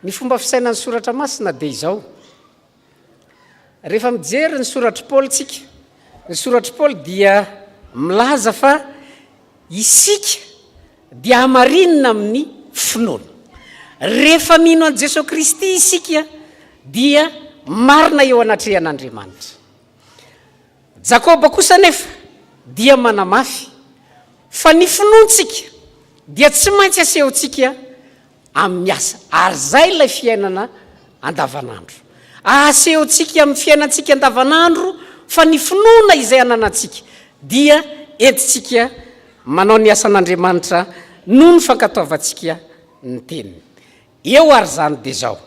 Ny fomba fisainan'ny Soratra Masina dia izao, Rehefa mijery ny soratr'i Paoly tsika, ny soratr'i Paoly dia milaza fa isika dia hamarinina amin'ny finoana. Rehefa mino an'i Jesoa Kristy isika dia marina eo anatrehan'Andriamanitra. Jakoba kosa anefa dia manamafy fa ny finoantsika dia tsy maintsy asehontsika amin'ny asa, ary izay ilay fiainana andavanandro. Asehontsika amin'ny fiainantsika andavanandro fa ny finoana izay ananantsika dia entintsika manao ny asan'Andriamanitra noho ny fankatoavantsika ny teniny. Eo ary izany dia izao,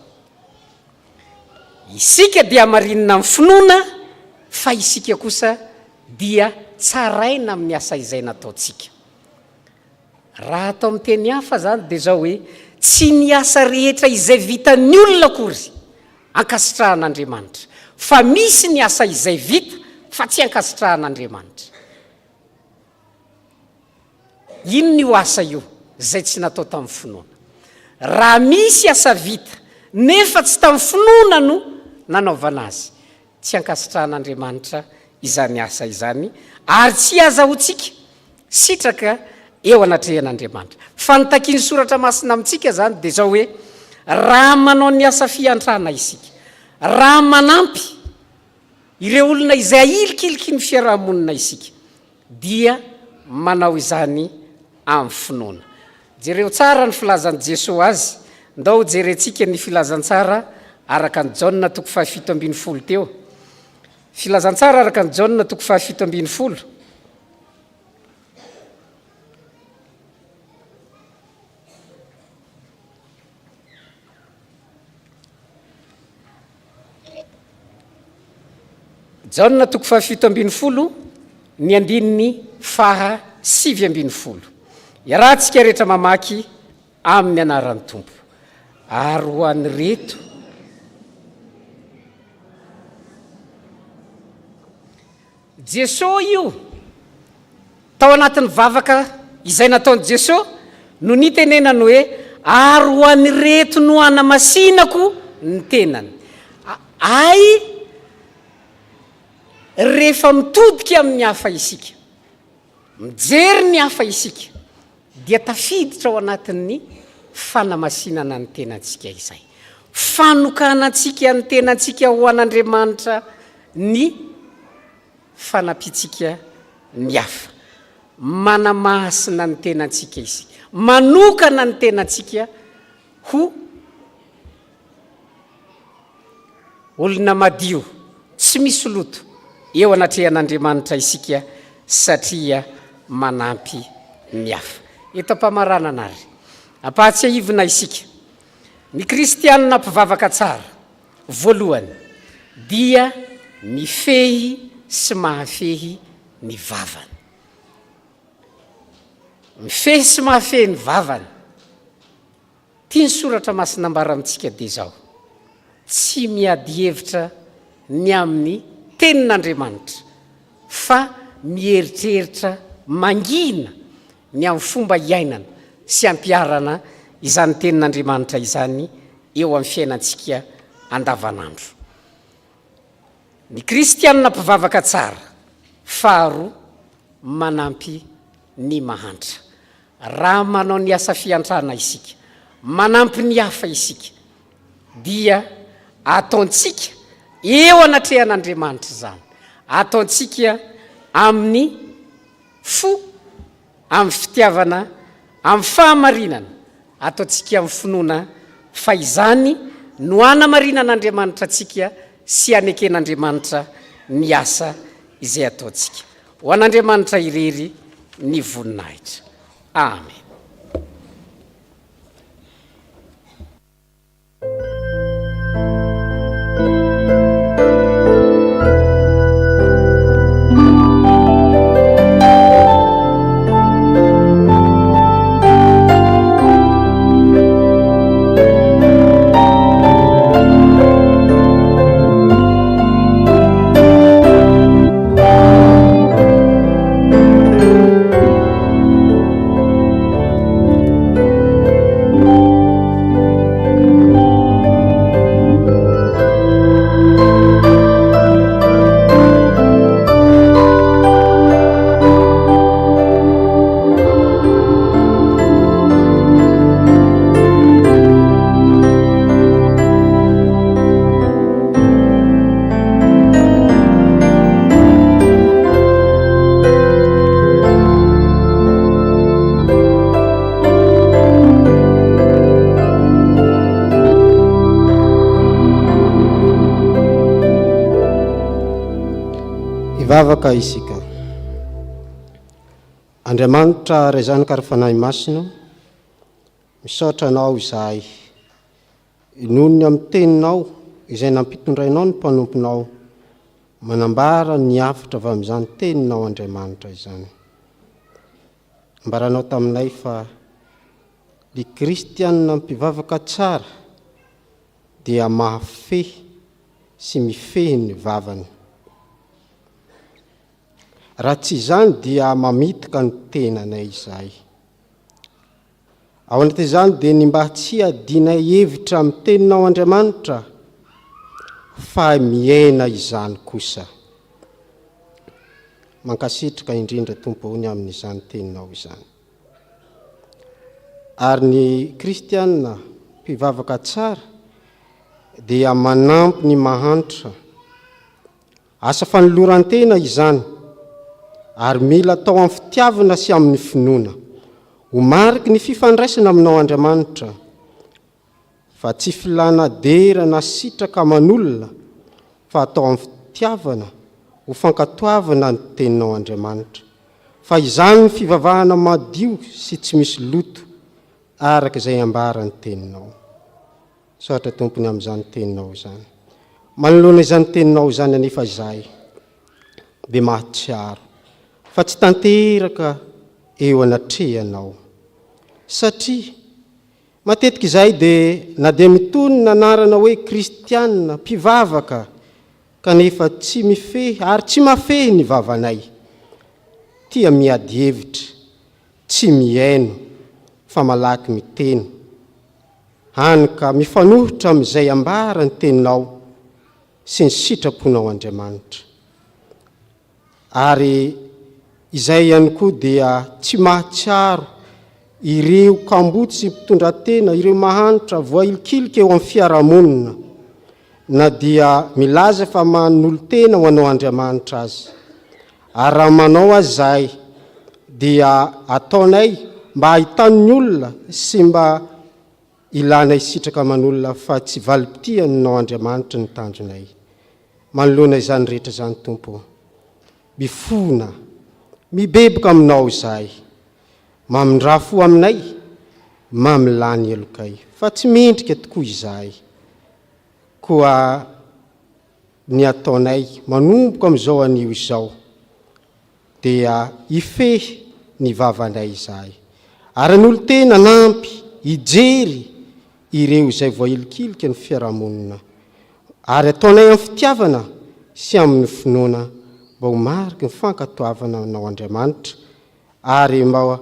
isika dia hamarinina amin'ny finoana fa isika kosa dia tsaraina amin'ny asa izay nataontsika. Raha atao amin'ny teny hafa izany dia izao hoe, tsy ny asa rehetra izay vitan'ny olona akory ankasitrahan'Andriamanitra, fa misy ny asa izay vita fa tsy ankasitrahan'Andriamanitra. Inona io asa io izay tsy natao tamin'ny finoana? Raha misy asa vita nefa tsy tamin'ny finoana no nanaovana azy, Tsy ankasitrahan'Andriamanitra izany asa izany ary tsy azahoantsika sitraka eo anatrehan'Andriamanitra. Fa ny takian'ny Soratra Masina amintsika izany dia izao hoe, raha manao ny asa fiantrana isika, raha manampy ireo olona izay ahilikiliky ny fiaraha-monina isika, dia manao izany amin'ny finoana. Jereo tsara ny filazan'i Jesoa azy. Ndao hojerentsika ny filazantsara araka an'i Jaona toko fahafito ambin'ny folo teo. Filazantsara araka an'i Jaona toko fahafito ambin'ny folo. Jaona toko fahafito ambin'ny folo ny andininy faha 19. Iarahantsika rehetra mamaky amin'ny anaran'ny Tompo. Ary ho an'ireto. Jesoa io. Tao anatin'ny vavaka izay nataon'i Jesoa no nitenenany hoe, Ary ho an'ireto no hanamasinako ny tenany. Ay, rehefa mitodika amin'ny hafa isika. Mijery ny hafa isika dia tafiditra ao anatin'ny fanamasinana ny tenantsika izay. Fanokanantsika ny tenantsika ho an'Andriamanitra ny fanampiantsika ny hafa. Manamasina ny tenantsika isika. Manokana ny tenantsika ho Olona madio, tsy misy loto eo anatrehan'Andriamanitra isika satria manampy ny hafa. Eto am-pamaranana àry, ampahatsiahivina isika, ny kristianina mpivavaka tsara, voalohany, dia mifehy sy mahafehy ny vavany. Mifehy sy mahafehy ny vavany. Tian'ny Soratra Masina ambara amintsika dia izao, Tsy miady hevitra ny amin'ny Tenin'Andriamanitra, fa mieritreritra mangina ny amin'ny fomba iainana sy ampiharana izany Tenin'Andriamanitra izany eo amin'ny fiainantsika andavanandro. Ny kristianina mpivavaka tsara, faharoa, manampy ny mahantra. Raha manao ny asa fiantrana isika, manampy ny hafa isika, dia ataontsika eo anatrehan'Andriamanitra izany. Ataontsika amin'ny fo, amin'ny fitiavana, amin'ny fahamarinana, ataontsika amin'ny finoana fa izany no hanamarinan'Andriamanitra antsika sy haneken'Andriamanitra ny asa izay ataontsika. Ho an'Andriamanitra irery ny voninahitra. Amen. Hivavaka isika. Andriamanitra Ray Zanaka ary Fanahy Masina, misaotra Anao izahay Noho ny amin'ny teninao izay nampitondrainao ny mpanomponao, manambara ny hafatra avy amin'izany teninao Andriamanitra izany. Nambaranao taminay fa ny kristianina mpivavaka tsara dia mahafehy sy mifehy ny vavany. Raha tsy izany dia mamitaka ny tenanay izahay. Ao anatin'izany dia ny mba tsy hiadianay hevitra amin'ny Teninao Andriamanitra fa miaina izany kosa. Mankasitraka indrindra Tompo o ny amin'izany Teninao izany. Ary ny kristiana mpivavaka tsara dia manampy ny mahantra. Asa fanoloran-tena izany, ary mila atao amin'ny fitiavana sy amin'ny finoana, ho mariky ny fifandraisana aminao Andriamanitra, fa tsy filàna dera na sitraka aman'olona, fa atao amin'ny fitiavana, ho fankatoavana ny Teninao Andriamanitra. Fa izany ny fivavahana madio sy tsy misy loto, araka izay ambaran'ny Teninao. Misaotra Tompo ny amin'izany teninao izany. Manoloana izany teninao izany anefa izahay dia mahatsiaro fa tsy tanteraka eo anatrehanao. Satria matetika izahay dia na dia mitonona anarana hoe kristiana, mpivavaka, kanefa tsy mifehy ary tsy mafehy ny vavanay. Tia miady hevitra, tsy mihaino fa malaky miteny. Hany ka mifanohitra amin'izay ambara ny teninao sy ny sitraponao Andriamanitra. Ary. Izay ihany koa dia tsy mahatsiaro ireo kamboty sy mpitondratena, ireo mahantra voahilikilika eo amin'ny fiarahamonina, na dia milaza fa manolo-tena ho anao Andriamanitra aza. Ary raha manao aza izahay dia ataonay mba hahitan'ny olona sy mba ilanay sitraka aman'olona fa tsy valim-pitia nao Andriamanitra ny tanjonay. Manoloana izany rehetra izany Tompo ô, mifona, mibeboka aminao izahay, mamindrà fo aminay, mamelà ny helokay, fa tsy mendrika tokoa izahay. Koa ny ataonay manomboka amin'izao anio izao dia hifehy ny vavanay izahay, ary hanolo-tena hanampy hijery ireo izay voahilikilika ny fiarahamonina, ary ataonay amin'ny fitiavana sy amin'ny finoana mba ho mariky ny fankatoavana anao Andriamanitra, ary mba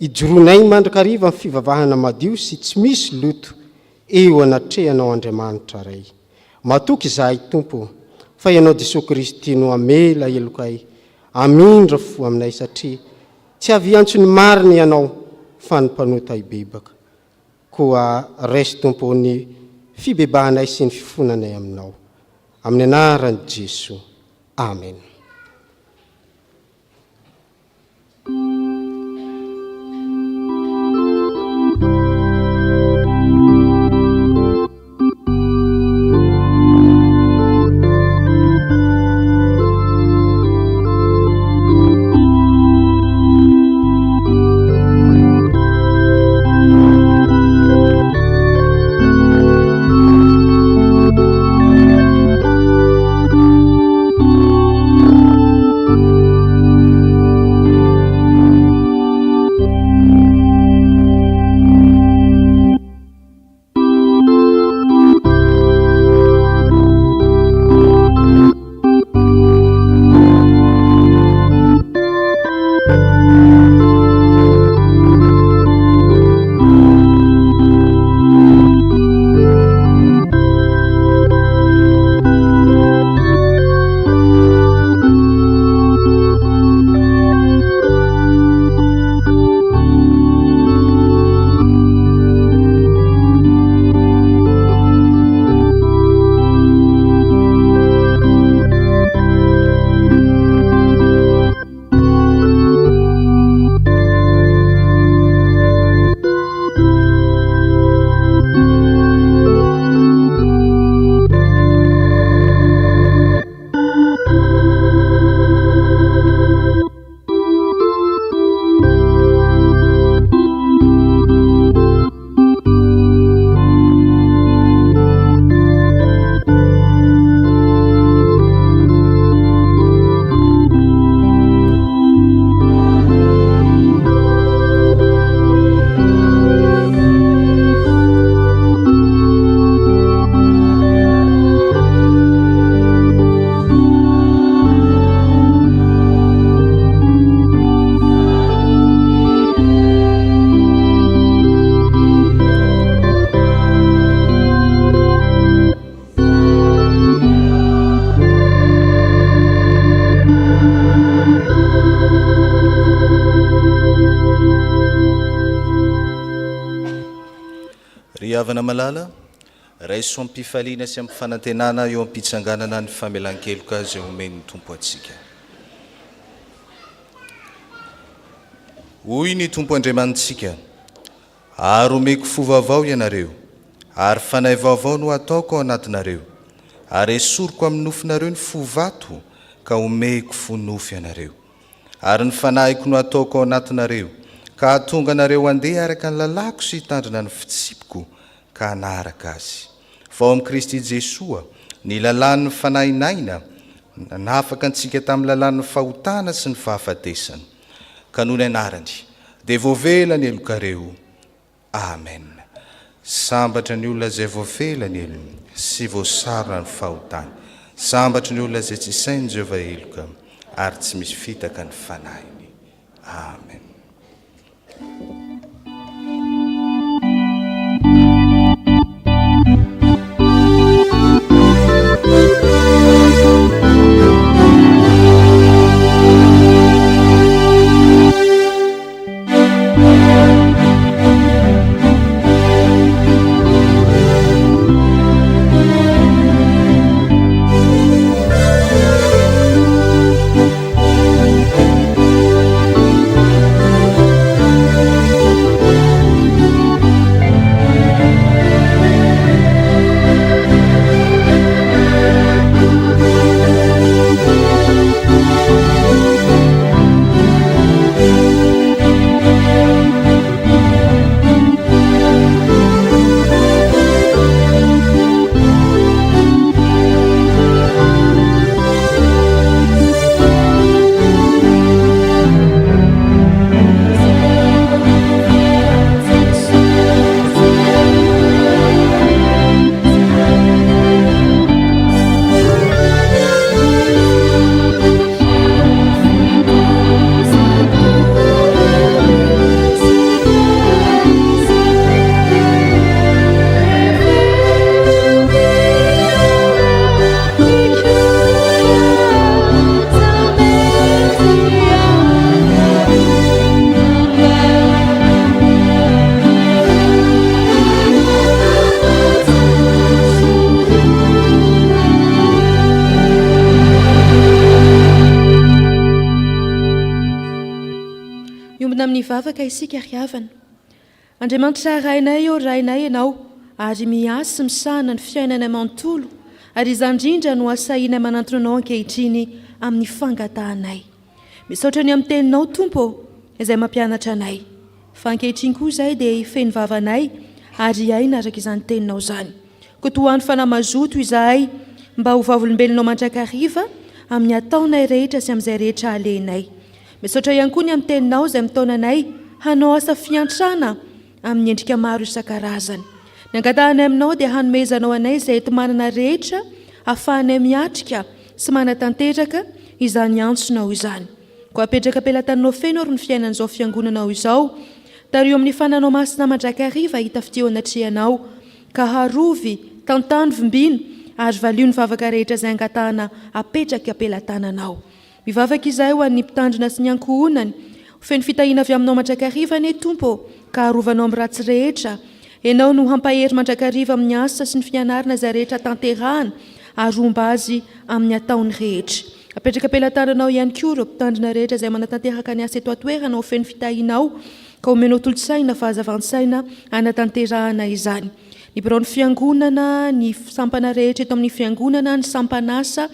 hijoroanay mandrakariva amin'ny fivavahana madio sy tsy misy loto eo anatrehanao Andriamanitra Ray. Matoky izahay Tompo ô, fa Ianao Jesoa Kristy no hamela helokay, hamindra fo aminay satria tsy avy hiantso ny marina Ianao fa ny mpanota hibebaka. Koa raiso Tompo ô ny fibebahanay sy ny fifonanay Aminao. Amin'ny anaran'i Jesoa. Amen. Ry havana malala, raiso amim-pifaliana sy amim-panantenana eo am-pitsanganana ny famelan-keloka izay omen'ny Tompo antsika. Hoy ny Tompo Andriamanitsika, Ary homeko fo vaovao ianareo, ary fanahy vaovao no hataoko ao anatinareo, ary hesoriko amin'ny nofonareo ny fo vato, ka homeko fo nofo ianareo. Ary ny fanahiko no hataoko ao anatinareo, ka hahatonga anareo handeha araka ny lalàko sy hitandrina ny fitsipiko, ka hanaraka azy. Fa ao amin'i Kristy Jesoa, ny lalàn'ny fanahin'aina, nanafaka antsika tamin'ny lalàn'ny fahotana sy ny fahafatesana. Ka noho ny anarany, dia voavela ny helokareo. Amen. Sambatra ny olona izay voafela ny helony sy voasarona ny fahotany. Sambatra ny olona izay tsy sain'i Jehovah heloka ary tsy misy fitaka ny fanahiny. Amen. Hiombona amin'ny vavaka isika ry havana. Andriamanitra Rainay ô Rainay Ianao ary miahy sy misahana ny fiainanay manontolo ary izany indrindra no asahinay manantona Anao ankehitriny amin'ny fangatahanay. Misaotra ny amin'ny Teninao Tompo ô izay mampianatra anay. Fa ankehitriny koa izahay dia hifehy ny vavanay ary hiaina araka izany Teninao izany. Koa tohano fanahy mazoto izahay mba ho vavolombelonao mandrakariva amin'ny ataonay rehetra sy amin'izay rehetra alehinay. Misaotra ihany koa ny amin'ny Teninao izay mitaona anay hanao asa fiantrana amin'ny endrika maro isan-karazany. Ny angatahanay aminao dia hanomezanao anay izay enti-manana rehetra ahafahanay miatrika sy manatanteraka izany antsonao izany. Koa apetraka am-pelatananao feno ary ny fiainan'izao fiangonanao izao. Tariho amin'ny fananao masina mandrakariva hahita fitia eo anatrehanao. Ka harovy, tantano, vimbino ary valio ny vavaka rehetra izay angatahana apetraka am-pelatananao. Mivavaka izahay ho an'ny mpitandrina sy ny ankohonany. Ho feno fitahiana avy aminao mandrakariva anie Tompo ô, ka arovanao amin'ny ratsy rehetra. Ianao no hampahery mandrakariva amin'ny asa sy ny fianarana izay rehetra tanterahana ary homba azy amin'ny ataony rehetra. Apetraka am-pelatananao ihany koa ireo mpitandrina rehetra izay manatanteraka ny asa eto an-toerana ho feno fitahianao ka omenao tolo-tsaina fahazavan-tsaina hanatanterahana izany. Ny biraon'ny fiangonana, ny sampana rehetra eto amin'ny fiangonana, ny sampan'asa,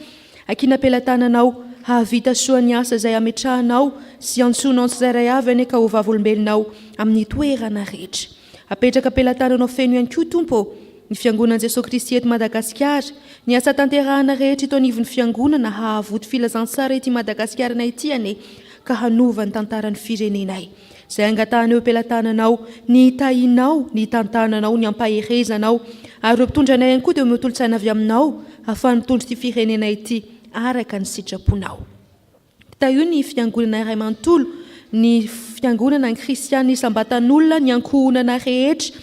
Ankina am-pelatananao, hahavita soa ny asa izay ametrahanao sy iantsoanao ny tsirairay avy anie ka ho vavolombelonao amin'ny toerana rehetra. Apetraka am-pelatananao feno ihany koa Tompo ô, ny Fiangonan'i Jesoa Kristy eto Madagasikara, ny asa tanterahana rehetra eto anivon'ny Fiangonana hahavoto filazantsara ity Madagasikarana ity anie ka hanova ny tantaran'ny firenenay. Izay angatahana eo am-pelatananao, ny hitahianao, ny hitantananao, ny hampaherezanao. Ary ireo mpitondra anay ihany koa dia omeo tolo-tsaina avy aminao, hahafahany mitondra ity firenena ity araka ny sitraponao. Tahio ny fiangonana iray manontolo, ny fiangonana, ny kristiana isam-batan'olona, ny ankohonana rehetra,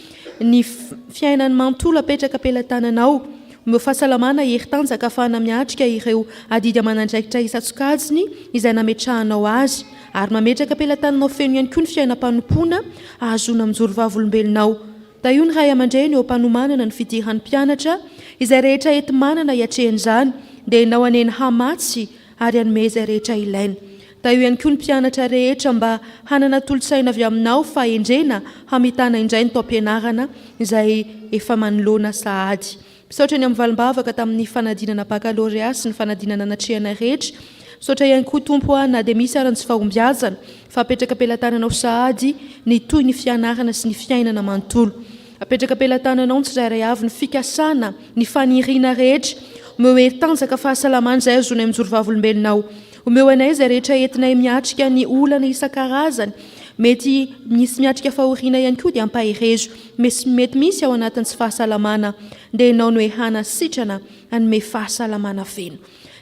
ny fiainany manontolo apetraka am-pelatananao. Omeo fahasalamana, hery tanjaka ahafahana miatrika ireo adidy aman'andraikitra isan-tsokajiny izay nametrahanao azy. Ary mametraka am-pelatananao feno ihany koa ny fiainam-panompoana ahazoana mijoro vavolombelonao. Tahio ny ray aman-dreny eo am-panomanana ny fidiran'ny mpianatra, izay rehetra enti-manana hiatrehana izany dia ianao anie ny hamatsy ary hanome izay rehetra ilaina. Tahio ihany koa ny mpianatra rehetra mba hanana tolo-tsaina avy aminao fahendrena hamitana indray ny taom-pianarana izay efa manoloana sahady. Misaotra ny amin'ny valim-bavaka tamin'ny fanadinana bakalorea sy ny fanadinana natrehana rehetra. Misaotra ihany koa Tompo a na dia misy ara ny tsy fahombiazana fa apetraka am-pelatananao sahady ny toy ny fianarana sy ny fiainana manontolo. Apetraka am-pelatananao ny tsirairay avy ny fikasana, ny faniriana rehetra. Omeo hery tanjaka fahasalamana izay ahazoanay mijoro vavolombelonao. Omeo anay izay rehetra entinay miatrika ny olana isan-karazany. Mety misy miatrika fahoriana ihany koa dia ampaherezo. Mesy mety misy ao anatin'ny tsy fahasalamana dia ianao no ehana sitrana hanome fahasalamana feno.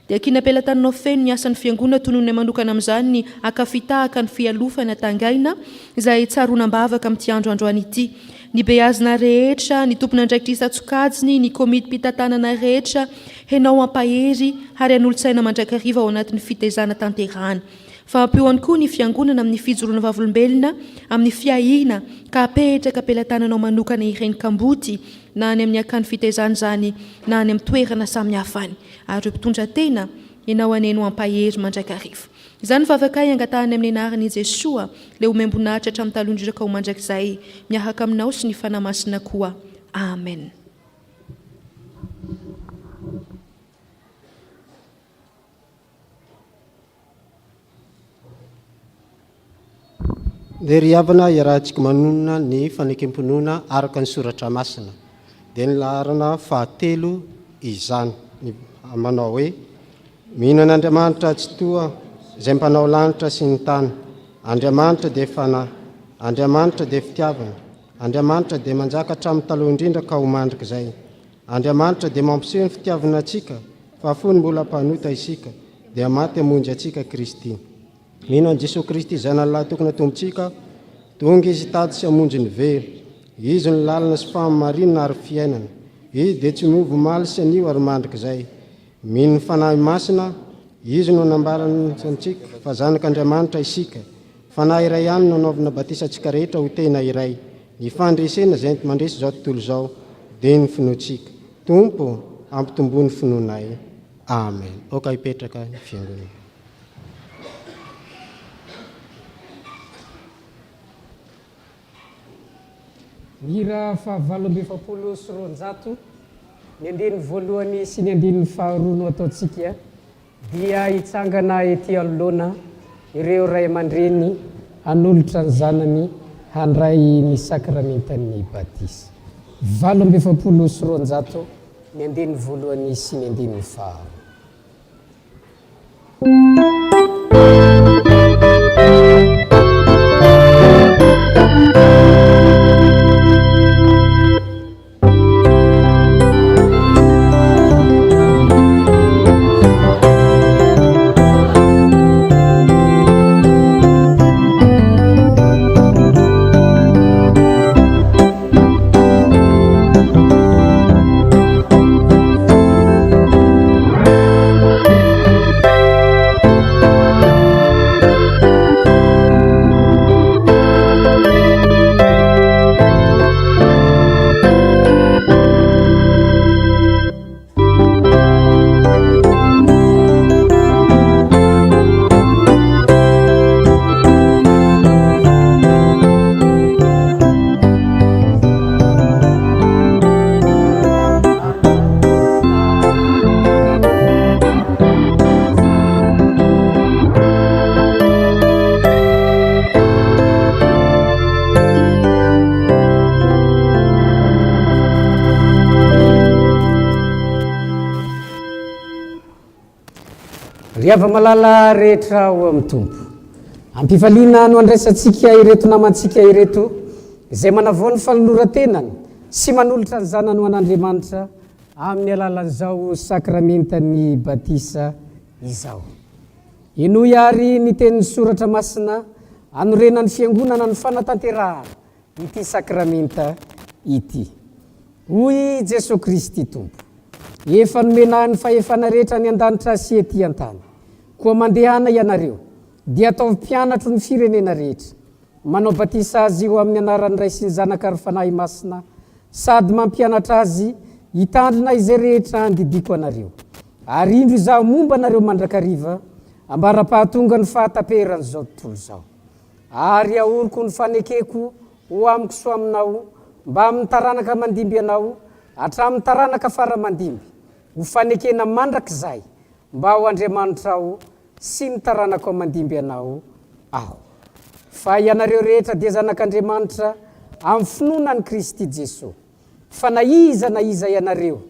Dia ankina am-pelatananao feno ny asan'ny Fiangonana tononina manokana amin'izany ny Akafy tahaka ny fialofana tangaina izay tsaroana am-bavaka amin'ity andro androany ity. Ny beazina rehetra, ny tompon'andraikitra isan-tsokajiny, ny komitim-pitantanana rehetra, henao hampahery ary hanolo-tsaina mandrakariva ao anatin'ny fitaizana tanterahana. Fa ampio ihany koa ny Fiangonana amin'ny fijoroana vavolombelona amin'ny fiahiana ka apetraka am-pelatananao manokana ireny kamboty na any amin'ny akany fitaizana izany na any amin'ny toerana samihafa any. Ary ireo mpitondra tena, Ianao anie no hampahery mandrakariva. Izany vavakay angatahany amin'ny anaran' i Jesoa, ilay omem-boninahitra hatramin'ny taloha indrindra ka ho mandrakizay, miaraka aminao sy ny Fanahy Masina koa. Amen. Ndeha ry havana iarahantsika manonona ny fanekem-pinoana araka ny soratra masina. Dia ny laharana fahatelo izany, ny manao hoe, Mino an'Andriamanitra Tsitoha izay mpanao lanitra sy ny tany. Andriamanitra dia Fanahy. Andriamanitra dia fitiavana. Andriamanitra dia manjaka hatramin'ny taloha indrindra ka ho mandrakizay. Andriamanitra dia mampiseho ny fitiavana antsika fa fony mbola mpanota isika dia maty hamonjy antsika Kristy. Mino an'i Jesoa Kristy Zanany Lahitokana Tompontsika aho. Tonga Izy hitady sy hamonjy ny very. Izy no lalana sy fahamarinana ary fiainana. Izy dia tsy miova omaly sy anio ary mandrakizay. Mino ny Fanahy Masina aho. Izy no nambarany antsika fa zanak'Andriamanitra isika. Fanahy iray ihany no anaovana batisa antsika rehetra ho tena iray. Ny fandresena izay enti-mandresy izao tontolo izao dia ny finoantsika. Tompo, ampitomboy ny finoanay. Amen. Aoka hipetraka ny fiangonana. Ny hira faha 248, ny andininy voalohany sy ny andininy faharoa no ataontsika, dia hitsangana ety anoloana ireo ray aman-dreny hanolotra ny zanany handray ny sakramentan'ny batisa. 248, ny andininy voalohany sy ny andininy faharoa. Ry hava-malala rehetra ao amin'ny Tompo, am-pifaliana no andraisantsika ireto namantsika ireto izay manavao ny fanoloran-tenany sy manolotra ny zanany ho an'Andriamanitra amin'ny alalan'izao sakramentan'ny batisa izao. Henoy àry ny tenin'ny Soratra Masina anorenan'ny Fiangonana ny fanatanterahana ity sakramenta ity. Hoy i Jesoa Kristy Tompo, Efa nomena Ahy ny fahefana rehetra any an-danitra sy ety an-tany. Koa mandehana ianareo, dia ataovy mpianatro ny firenena rehetra, manao batisa azy ho amin'ny anaran'ny Ray sy ny Zanaka ary Fanahy Masina, sady mampianatra azy hitandrina izay rehetra andidiako anareo. Ary indro Izaho momba anareo mandrakariva, ambara-pahatonga ny fahataperan'izao tontolo izao. Ary ahoriko ny fanekeko ho amiko sy ho aminao, mbamin'ny taranaka mandimby anao, hatramin'ny taranaka fara mandimby, ho fanekena mandrakizay, mba ho Andriamanitrao sy ny taranakao mandimby anao Aho. Fa ianareo rehetra dia zanak'Andriamanitra amin'ny finoana an'i Kristy Jesoa. Fa na iza na iza ianareo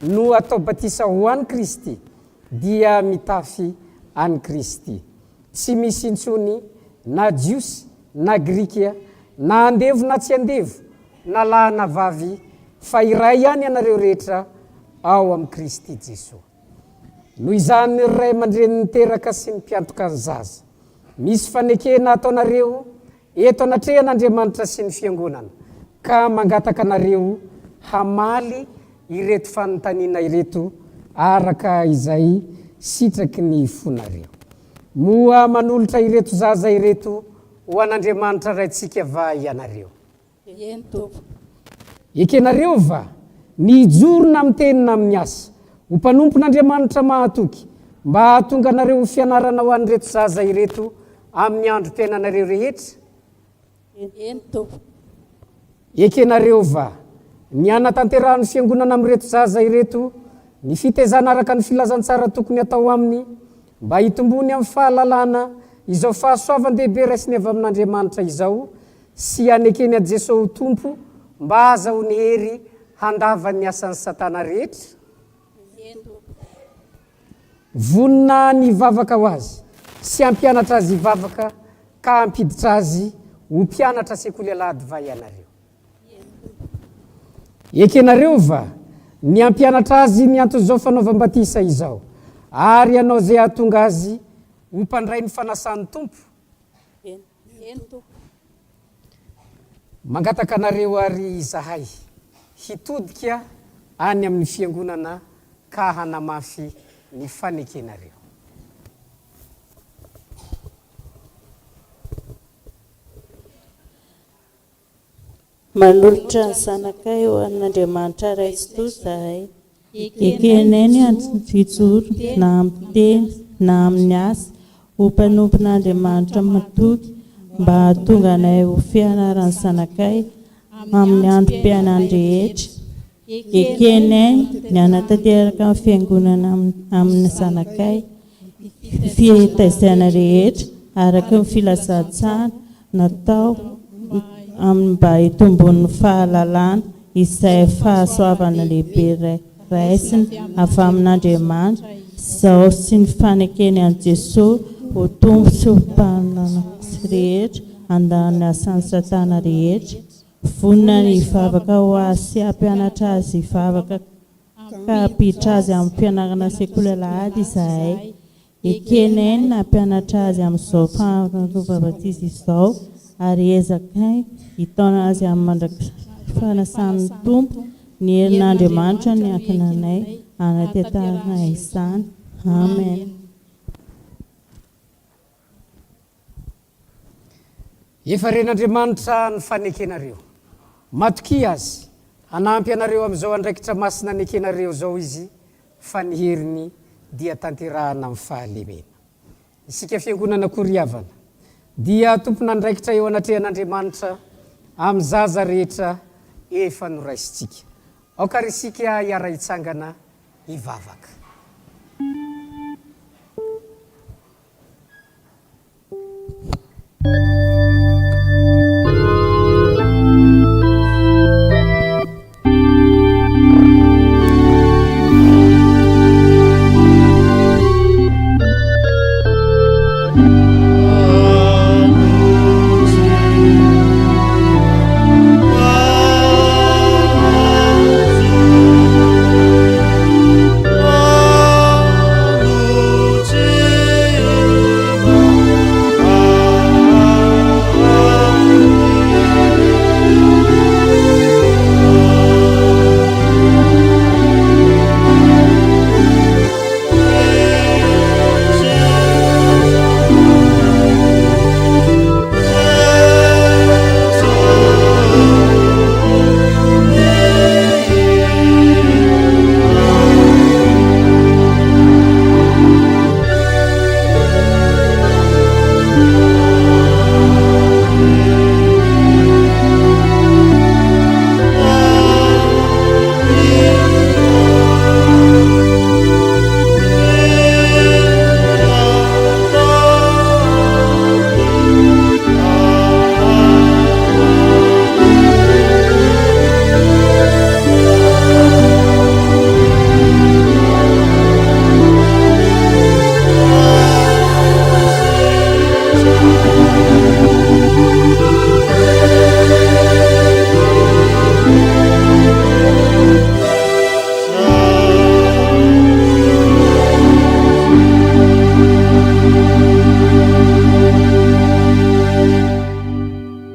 no atao batisa ho an'i Kristy, dia mitafy an'i Kristy. Tsy misy intsony na Jiosy na Grika, na andevo na tsy andevo, na lahy na vavy, fa iray ihany ianareo rehetra ao amin'i Kristy Jesoa. Noho izany, ry ray aman-dreny niteraka sy ny mpiantoka ny zaza, misy fanekena ataonareo eto anatrehan'Andriamanitra sy ny Fiangonana, ka mangataka anareo hamaly ireto fanontaniana ireto araka izay sitraky ny fonareo. Moa manolotra ireto zaza ireto ho an'Andriamanitra Raintsika va ianareo? Eny, Tompoko. Ekenareo va ny hijoro na amin'ny teny na amin'ny asa, ho mpanompon'Andriamanitra mahatoky, mba hahatonga anareo ho fianarana ho an'ireto zaza ireto amin'ny androm-piainanareo rehetra? Eny, Tompoko. Ekenareo va ny hanatanterahan'ny Fiangonana amin'ireto zaza ireto ny fitaizana araka ny filazantsara tokony hatao aminy, mba hitomboany amin'ny fahalalana izao fahasoavan-dehibe raisiny avy amin'Andriamanitra izao sy hanekeny an'i Jesoa ho Tompo mba hahazahoany hery handava ny asan'i Satana rehetra? Vonona ny hivavaka ho azy sy hampianatra azy hivavaka ka hampiditra azy ho mpianatra sekoly alahady va ianareo? Ekenareo va ny hampianatra azy ny anton'izao fanaovam-batisa izao ary hanao izay hahatonga azy ho mpandray ny fanasan'ny Tompo? Eny tompoko. Mangataka anareo àry izahay hitodika any amin'ny fiangonana ka hanamafy ny fanekenareo. Manolotra ny zanakay ho an'Andriamanitra Ray Tsitoha izahay. Ekenay ny hijoro na amin'ny teny na amin'ny asa ho mpanompon'Andriamanitra matoky mba hahatonga anay ho fianaran'ny zanakay. Amin'ny androm-piainany rehetra. Ekenay ny hanatanteraka ny Fiangonana amin'ny zanakay, fitaizana rehetra araka ny filazantsara natao amin'ny mba hitomboan'ny fahalalana izay fahasoavana lehibe raisina avy amin'Andriamanitra izao sy ny fanekeny an'i Jesoa ho Tompo sy ho Mpanana rehetra handà ny asan'i Satana rehetra. Vonona ny hivavaka ho azy sy hampianatra azy hivavaka ka hampiditra azy amin'ny fianarana sekoly alahady izahay. Ekenay ny nampianatra azy amin'izao faharoa batisa izao ary ezakay hitaona azy amin'ny mandra-panasan'ny Tompo ny herin'Andriamanitra niankina anay hanatanterahana izany. Amen. Efa ren'Andriamanitra ny fanekenareo. Matokia Azy. Hanampy anareo amin'izao andraikitra masina nekenareo izao Izy, fa ny heriny dia tanterahana amin'ny fahalemena. Isika Fiangonana koa ry havana, dia tompon'andraikitra eo anatrehan'Andriamanitra amin'ny zaza rehetra efa noraisintsika. Aoka ary isika hiara-hitsangana hivavaka.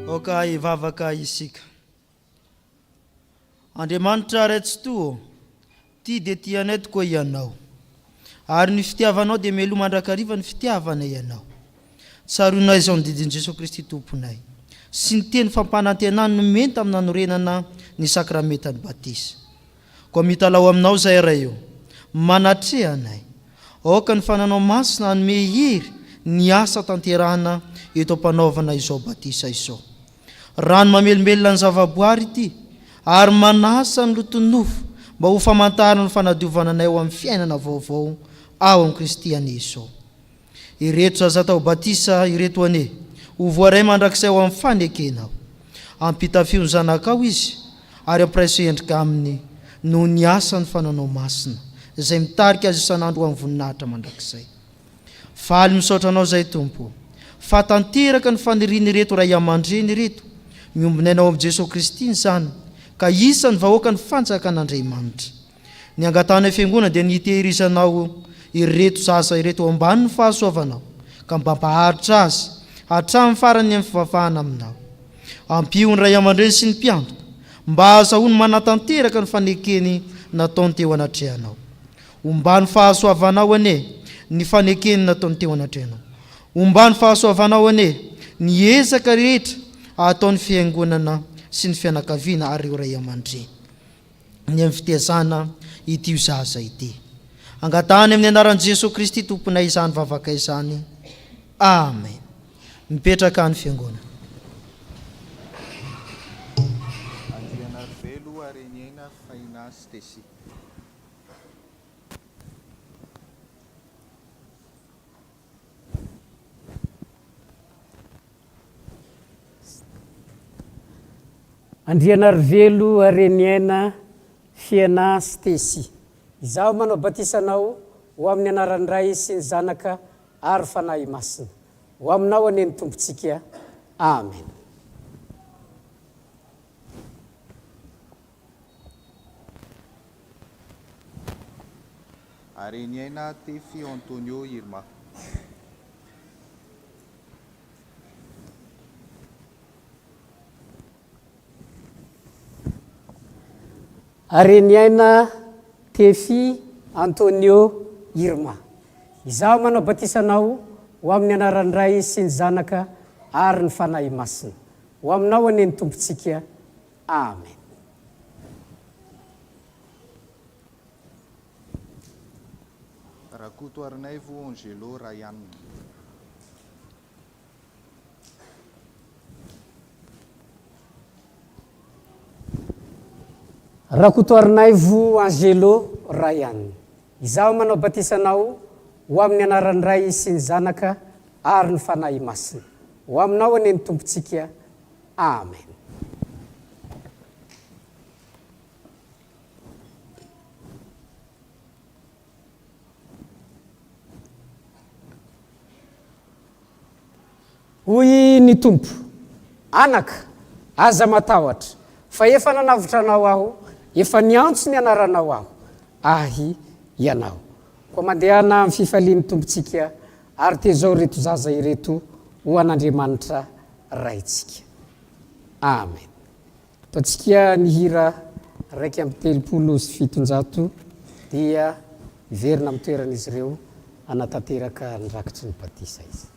Aoka hivavaka isika. Andriamanitra Ray Tsitoha ô, tia dia tia anay tokoa Ianao. Ary ny fitiavanao dia mialoha mandrakariva ny fitiavanay Anao. Tsaroinay izao ny didin'i Jesoa Kristy Tomponay, sy ny teny fampanantenany nomeny tamin'ny nanorenana ny sakramentan'ny batisa. Koa mitalaho aminao izahay Ray ô, manatreha anay. Aoka ny Fananao Masina hanome hery ny asa tanterahana eto am-panaovana izao batisa izao. Rano mamelombelona ny zavaboary ity ary manasa ny loton'ny nofo mba ho famantarana ny fanadiovana anay ho amin'ny fiainana vaovao ao amin'i Kristy anie izao. Ireto zaza atao batisa ireto anie ho voaray mandrakizay ao amin'ny fanekenao. Ampitafio ny zanakao izy ary ampiraiso endrika aminy noho ny asan'ny fananao masina izay mitarika azy isan'andro ho amin'ny voninahitra mandrakizay. Faly misaotra anao zahay Tompo ô, fa tanteraka ny fanirian'ireto ray amandreny ireto, miombon'aina ao amin'i Jesoa Kristy ny zanany, ka isan'ny vahoakan'ny fanjakan'Andriamanitra. Ny angatahanay Fiangonana dia ny hitehirizanao ireto zaza ireto ao ambanin'ny fahasoavanao, ka mba hampaharitra azy hatramin'ny farany amin'ny fivavahana aminao. Ampio ny ray aman-dreny sy ny mpiantoka mba hahazahoany manatanteraka ny fanekeny nataony teo anatrehanao. Ombany fahasoavanao anie ny fanekeny nataony teo anatrehanao. Ombany fahasoavanao anie ny ezaka rehetra ataon'ny Fiangonana sy ny fianakaviana ary ireo ray aman-dreny ny amin'ny fitezana ity zaza ity. Angatahany amin'ny anaran'i Jesoa Kristy Tomponay izany vavaka izany. Amen. Mipetraka any Fiangonana. Fiona Stecy. Andrianarivelo Hareniaina Fiana Stecy. Izaho manao batisa anao ho amin'ny anaran'ny Ray sy ny Zanaka ary Fanahy Masina. Ho aminao anie ny Tompontsika. Amen. Hareniaina Tefy Antonio Irma. Hareniaina Tefy Antonio Irma. Izaho manao batisa anao ho amin'ny anaran'ny Ray sy ny Zanaka ary ny Fanahy Masina. Ho aminao anie ny Tompontsika. Amen. Rakotoarinaivo Angelo Ryan. Rakotoarinaivo Angelo Ryan. Izaho manao batisa anao ho amin'ny anaran'ny Ray sy ny Zanaka ary ny Fanahy Masina. Ho aminao anie ny Tompontsika. Amen. Hoy ny Tompo, Anaka, aza matahotra, fa efa nanavotra anao Aho, efa niantso ny anaranao Aho, Ahy ianao. Koa mandehana amin'ny fifalian'ny Tompontsika, ary tezao ireto zaza ireto ho an'Andriamanitra Raintsika. Amen. Ataontsika ny hira 731 dia hiverina amin'ny toeran'izy ireo hanatanteraka ny rakitry ny batisa izy.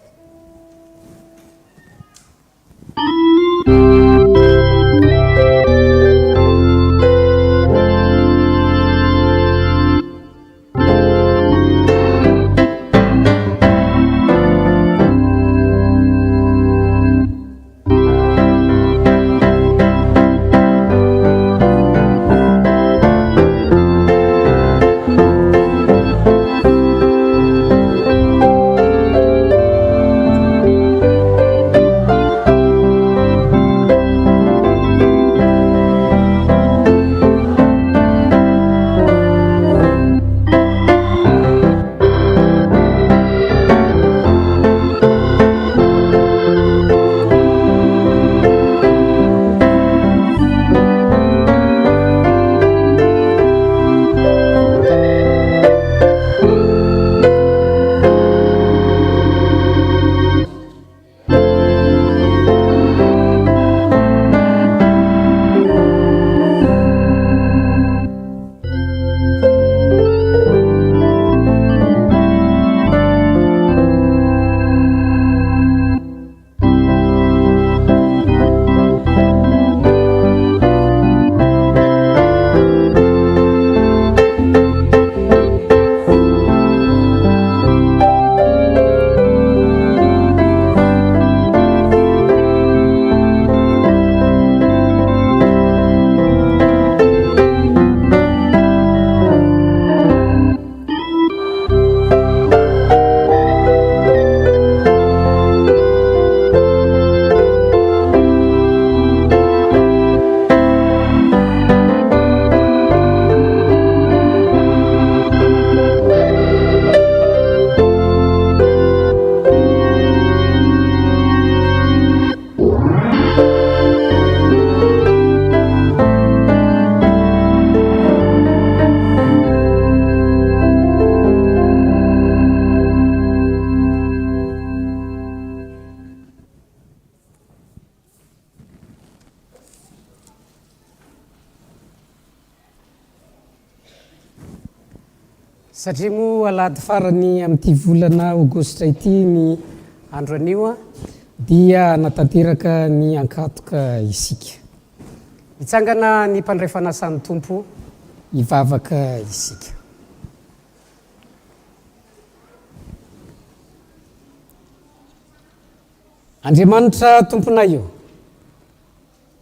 Satria moa alahady farany amin'ity volana aogositra ity ny andro anio dia hanatanteraka ny ankatoka isika. Hitsangana ny mpandray fanasan'ny Tompo hivavaka isika. Andriamanitra Tomponay ô,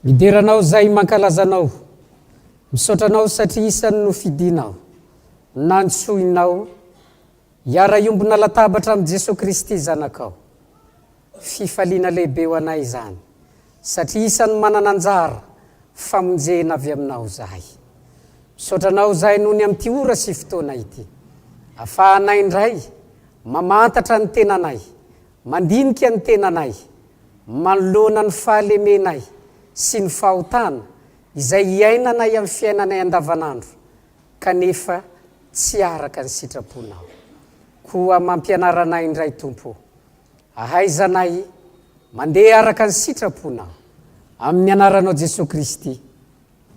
midera Anao izahay mankalaza Anao. Misaotra Anao satria isan'ny nofidinao, nantsoinao hiara-hiombona latabatra amin'i Jesoa Kristy Zanakao. Fifaliana lehibe ho anay izany satria isan'ny manana anjara famonjena avy Aminao izahay. Misaotra Anao izahay noho ny amin'ity ora sy fotoana ity. Afahanay indray mamantatra ny tenanay, mandinika ny tenanay manoloana ny fahalemenay sy ny fahotana izay iainanay amin'ny fiainanay andavanandro kanefa tsy araka ny sitraponao. Koa mampianara anay indray Tompo ô, ahaizanay mandeha araka ny sitraponao. Amin'ny anaranao Jesoa Kristy.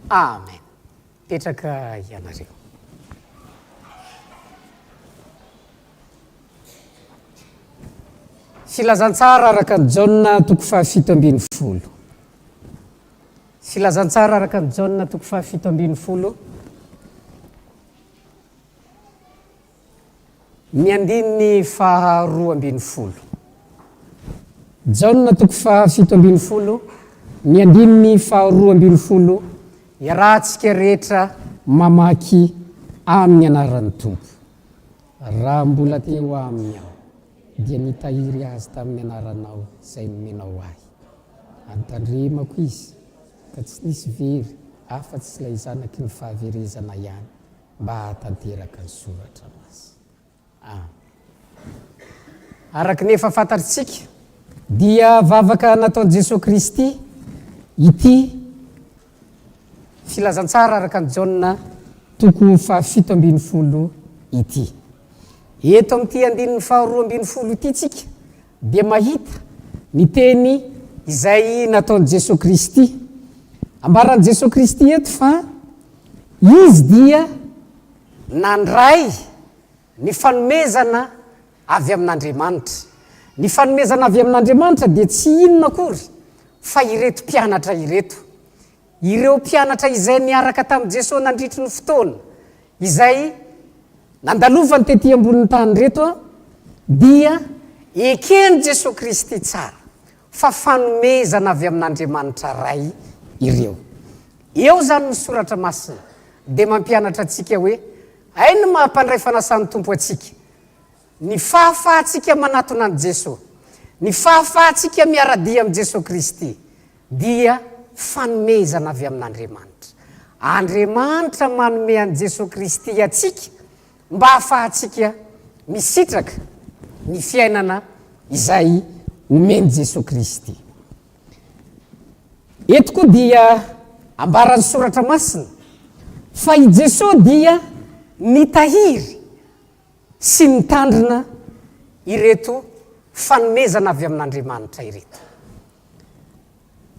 Amen. Mipetraka ianareo. Filazantsara araka an'i Jaona toko fahafito 17. Filazantsara araka an'i Jaona toko fahafito 17. Ny andininy faha 12. Jaona toko faha 17, ny andininy faha 12, iarahantsika rehetra mamaky amin'ny anaran'ny Tompo. Raha mbola teo aminy aho, dia nitahiry azy tamin'ny anaranao izay nomenao ahy. Antandremako izy, ka tsy nisy very afa-tsy ilay zanaky ny fahaverezana ihany, mba hahatanteraka ny soratra masina. Amen. Araka ny efa fantatritsika, dia vavaka nataon'i Jesoa Kristy ity filazantsara araka an'i Jaona toko fahafito 17 ity. Eto amin'ity andininy faharoa 12 ity tsika dia mahita ny teny izay nataon'i Jesoa Kristy. Ambaran'i Jesoa Kristy eto fa Izy dia nandray ny fanomezana avy amin'Andriamanitra. Ny fanomezana avy amin'Andriamanitra dia tsy inona akory fa ireto mpianatra ireto. Ireo mpianatra izay niaraka tamin'i Jesoa nandritry ny fotoana izay nandalovany tety ambonin'ny tany ireto dia eken'i Jesoa Kristy tsara fa fanomezana avy amin'Andriamanitra Ray ireo. Eo izany ny Soratra Masina dia mampianatra antsika hoe hay ny maha mpandray fanasan'ny Tompo antsika, ny fahafahantsika manatona an'i Jesoa, ny fahafahantsika miara-dia amin'i Jesoa Kristy dia fanomezana avy amin'Andriamanitra. Andriamanitra manome an'i Jesoa Kristy antsika mba hahafahantsika misitraka ny fiainana izay omen'i Jesoa Kristy. Eto koa dia ambaran'ny Soratra Masina fa i Jesoa dia nitahiry sy nitandrina ireto fanomezana avy amin'Andriamanitra ireto.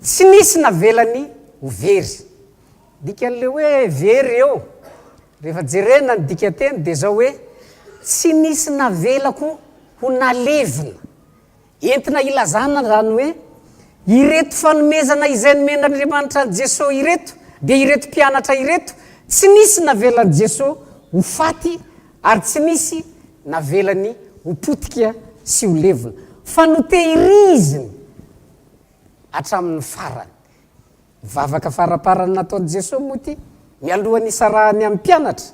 Tsy nisy navelany ho very. Dikan'ilay hoe very eo, rehefa jerena ny dikanteny dia izao hoe, tsy nisy navelako ho nalevina. Entina ilazana izany hoe, ireto fanomezana izay nomen'Andriamanitra an'i Jesoa ireto, dia ireto mpianatra ireto, tsy nisy navelan'i Jesoa ho faty ary tsy nisy navelany ho potika sy ho levona, fa notehiriziny hatramin'ny farany. Vavaka faraparany nataon'i Jesoa moa ity, mialohan'ny hisarahany amin'ny mpianatra,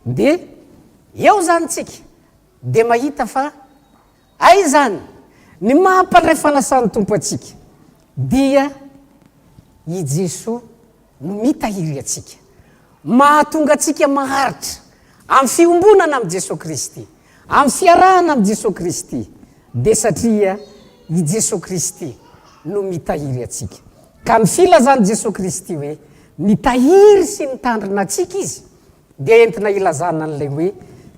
dia eo izany tsika dia mahita fa Hay izany, ny maha mpandray fanasan'ny Tompo antsika dia i Jesoa no mitahiry antsika. Mahatonga antsika maharitra amin'ny fiombonana amin'i Jesoa Kristy, amin'ny fiarahana amin'i Jesoa Kristy dia satria i Jesoa Kristy no mitahiry antsika. Ka ny filazan'i Jesoa Kristy hoe mitahiry sy mitandrina antsika Izy dia entina ilazana an'ilay hoe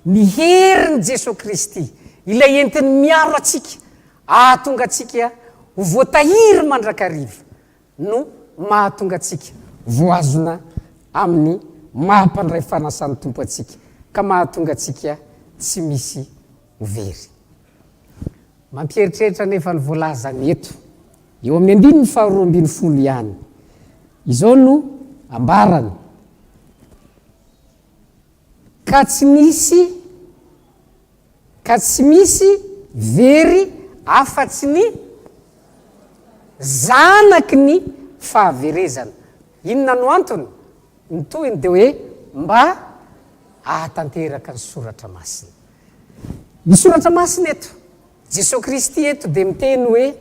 ny herin'i Jesoa Kristy, ilay entiny miaro antsika, ahatonga antsika ho voatahiry mandrakariva, no mahatonga antsika voazona amin'ny maha mpandray fanasan'ny Tompo antsika, ka mahatonga antsika tsy misy ho very. Mampieritreritra anefa ny voalazany eto, eo amin'ny andininy faharoa 12 ihany. Izao no ambarany, Ka tsy misy, ka tsy misy very afa-tsy ny zanaky ny fahaverezana. Inona no antony? Ny tohiny dia hoe mba hahatanteraka ny Soratra Masina. Ny Soratra Masina eto, Jesoa Kristy eto dia miteny hoe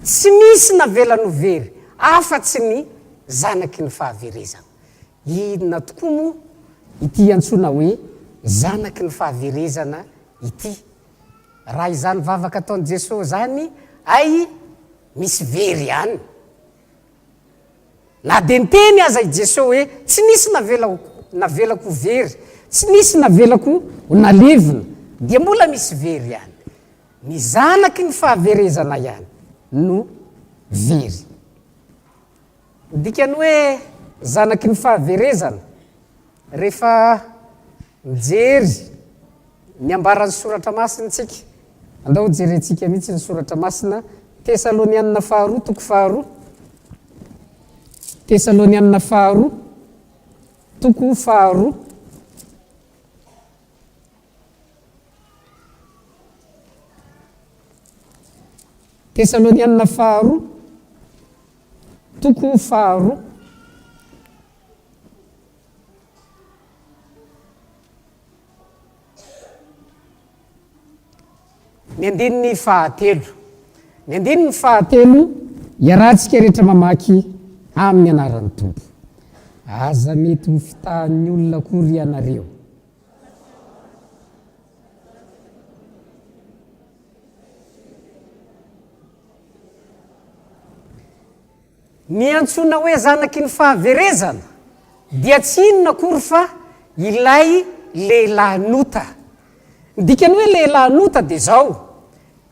tsy misy navelany ho very afa-tsy ny zanaky ny fahaverezana. Inona tokoa moa ity antsoina hoe zanaky ny fahaverezana ity? Raha izany vavaka ataon'i Jesoa izany, hay misy very ihany. Na dia niteny aza i Jesoa hoe, Tsy nisy navela ho, navelako ho very, tsy nisy navelako ho nalevina, dia mbola misy very ihany. Ny zanaky ny fahaverezana ihany no very. Ny dikan'ny hoe zanaky ny fahaverezana, rehefa mijery ny ambaran'ny Soratra Masina isika, andao hojerentsika mihitsy ny Soratra Masina, Tesalonianina faharoa toko faharoa, Tesalonianina faharoa toko faharoa. Tesalonianina faharoa toko faharoa. Ny andininy fahatelo. Ny andininy fahatelo iarahantsika rehetra mamaky amin'ny anaran'ny Tompo. Aza mety ho fitahan'ny olona akory ianareo. Ny antsoina hoe zanaky ny fahaverezana dia tsy inona akory fa ilay lehilahy nota. Ny dikan'ny hoe lehilahy nota dia izao,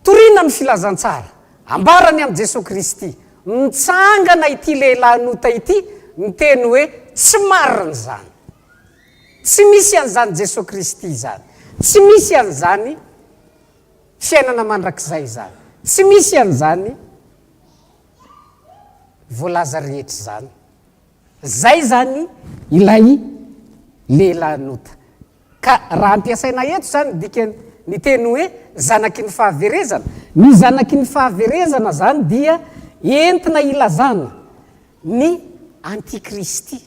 torina ny filazantsara, ambara ny amin'i Jesoa Kristy, mitsangana ity lehilahy nota ity miteny hoe tsy marina izany. Tsy misy an'izany Jesoa Kristy izany. Tsy misy an'izany fiainana mandrakizay izany. Tsy misy an'izany voalaza rehetra izany. Izay izany ilay lehilahy nota. Ka raha ampiasaina eto izany ny dikany ny teny hoe zanaky ny fahaverezana, ny zanaky ny fahaverezana izany dia entina ilazana ny antikristy.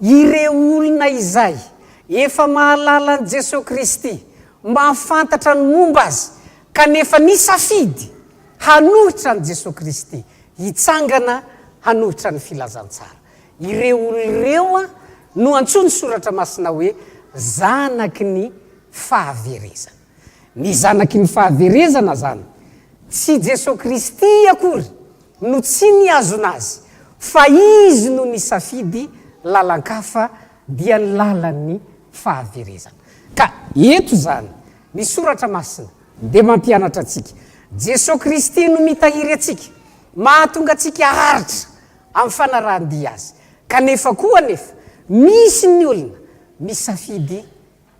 Ireo olona izay efa mahalala an'i Jesoa Kristy, mahafantatra ny momba Azy, kanefa nisafidy hanohitra an'i Jesoa Kristy, hitsangana hanohitra ny filazantsara. Ireo olona ireo no antsoin'ny Soratra Masina hoe zanaky ny fahaverezana. Ny zanaky ny fahaverezana izany tsy Jesoa Kristy akory no tsy nihazona azy fa izy no nisafidy lalan-kafa dia ny lalan'ny fahaverezana. Ka eto izany ny Soratra Masina dia mampianatra antsika, Jesoa Kristy no mitahiry antsika, mahatonga antsika haharitra amin'ny fanarahan-dia Azy. Kanefa koa anefa misy ny olona misafidy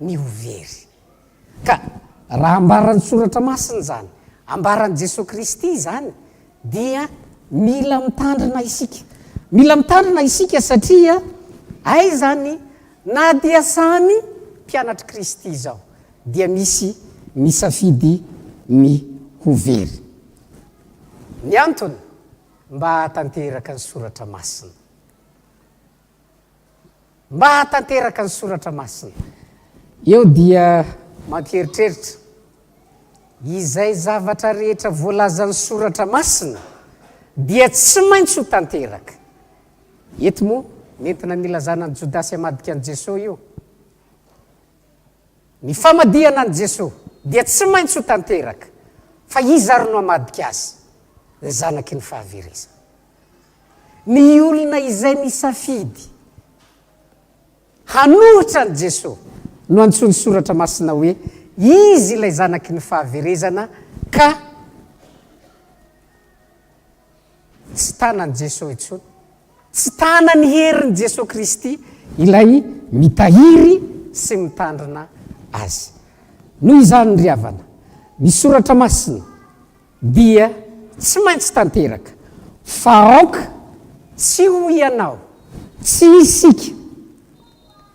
ny ho very. Ka raha ambaran'ny Soratra Masina izany, ambaran'i Jesoa Kristy izany, dia mila mitandrina isika. Mila mitandrina isika satria aiza izany na dia samy mpianatr'i Kristy izao dia misy misafidy ny ho very. Ny antony mba hahatanteraka ny Soratra Masina. Mba hahatanteraka ny Soratra Masina. Eo dia mampieritreritra, izay zavatra rehetra voalazan'ny Soratra Masina dia tsy maintsy ho tanteraka. Eto moa, nentina nilazana an'i Jodasy hamadika an'i Jesoa io. Ny famadihana an'i Jesoa dia tsy maintsy ho tanteraka. Fa iza ary no hamadika Azy? Ny zanaky ny fahaverezana. Ny olona izay nisafidy hanohitra an'i Jesoa no antsoin'ny Soratra Masina hoe izy ilay zanaky ny fahaverezana ka tsy tanan'i Jesoa intsony. Tsy tanan'ny herin'i Jesoa Kristy ilay mitahiry sy mitandrina azy. Noho izany ry havana, ny Soratra Masina dia tsy maintsy tanteraka fa aoka tsy ho ianao, tsy isika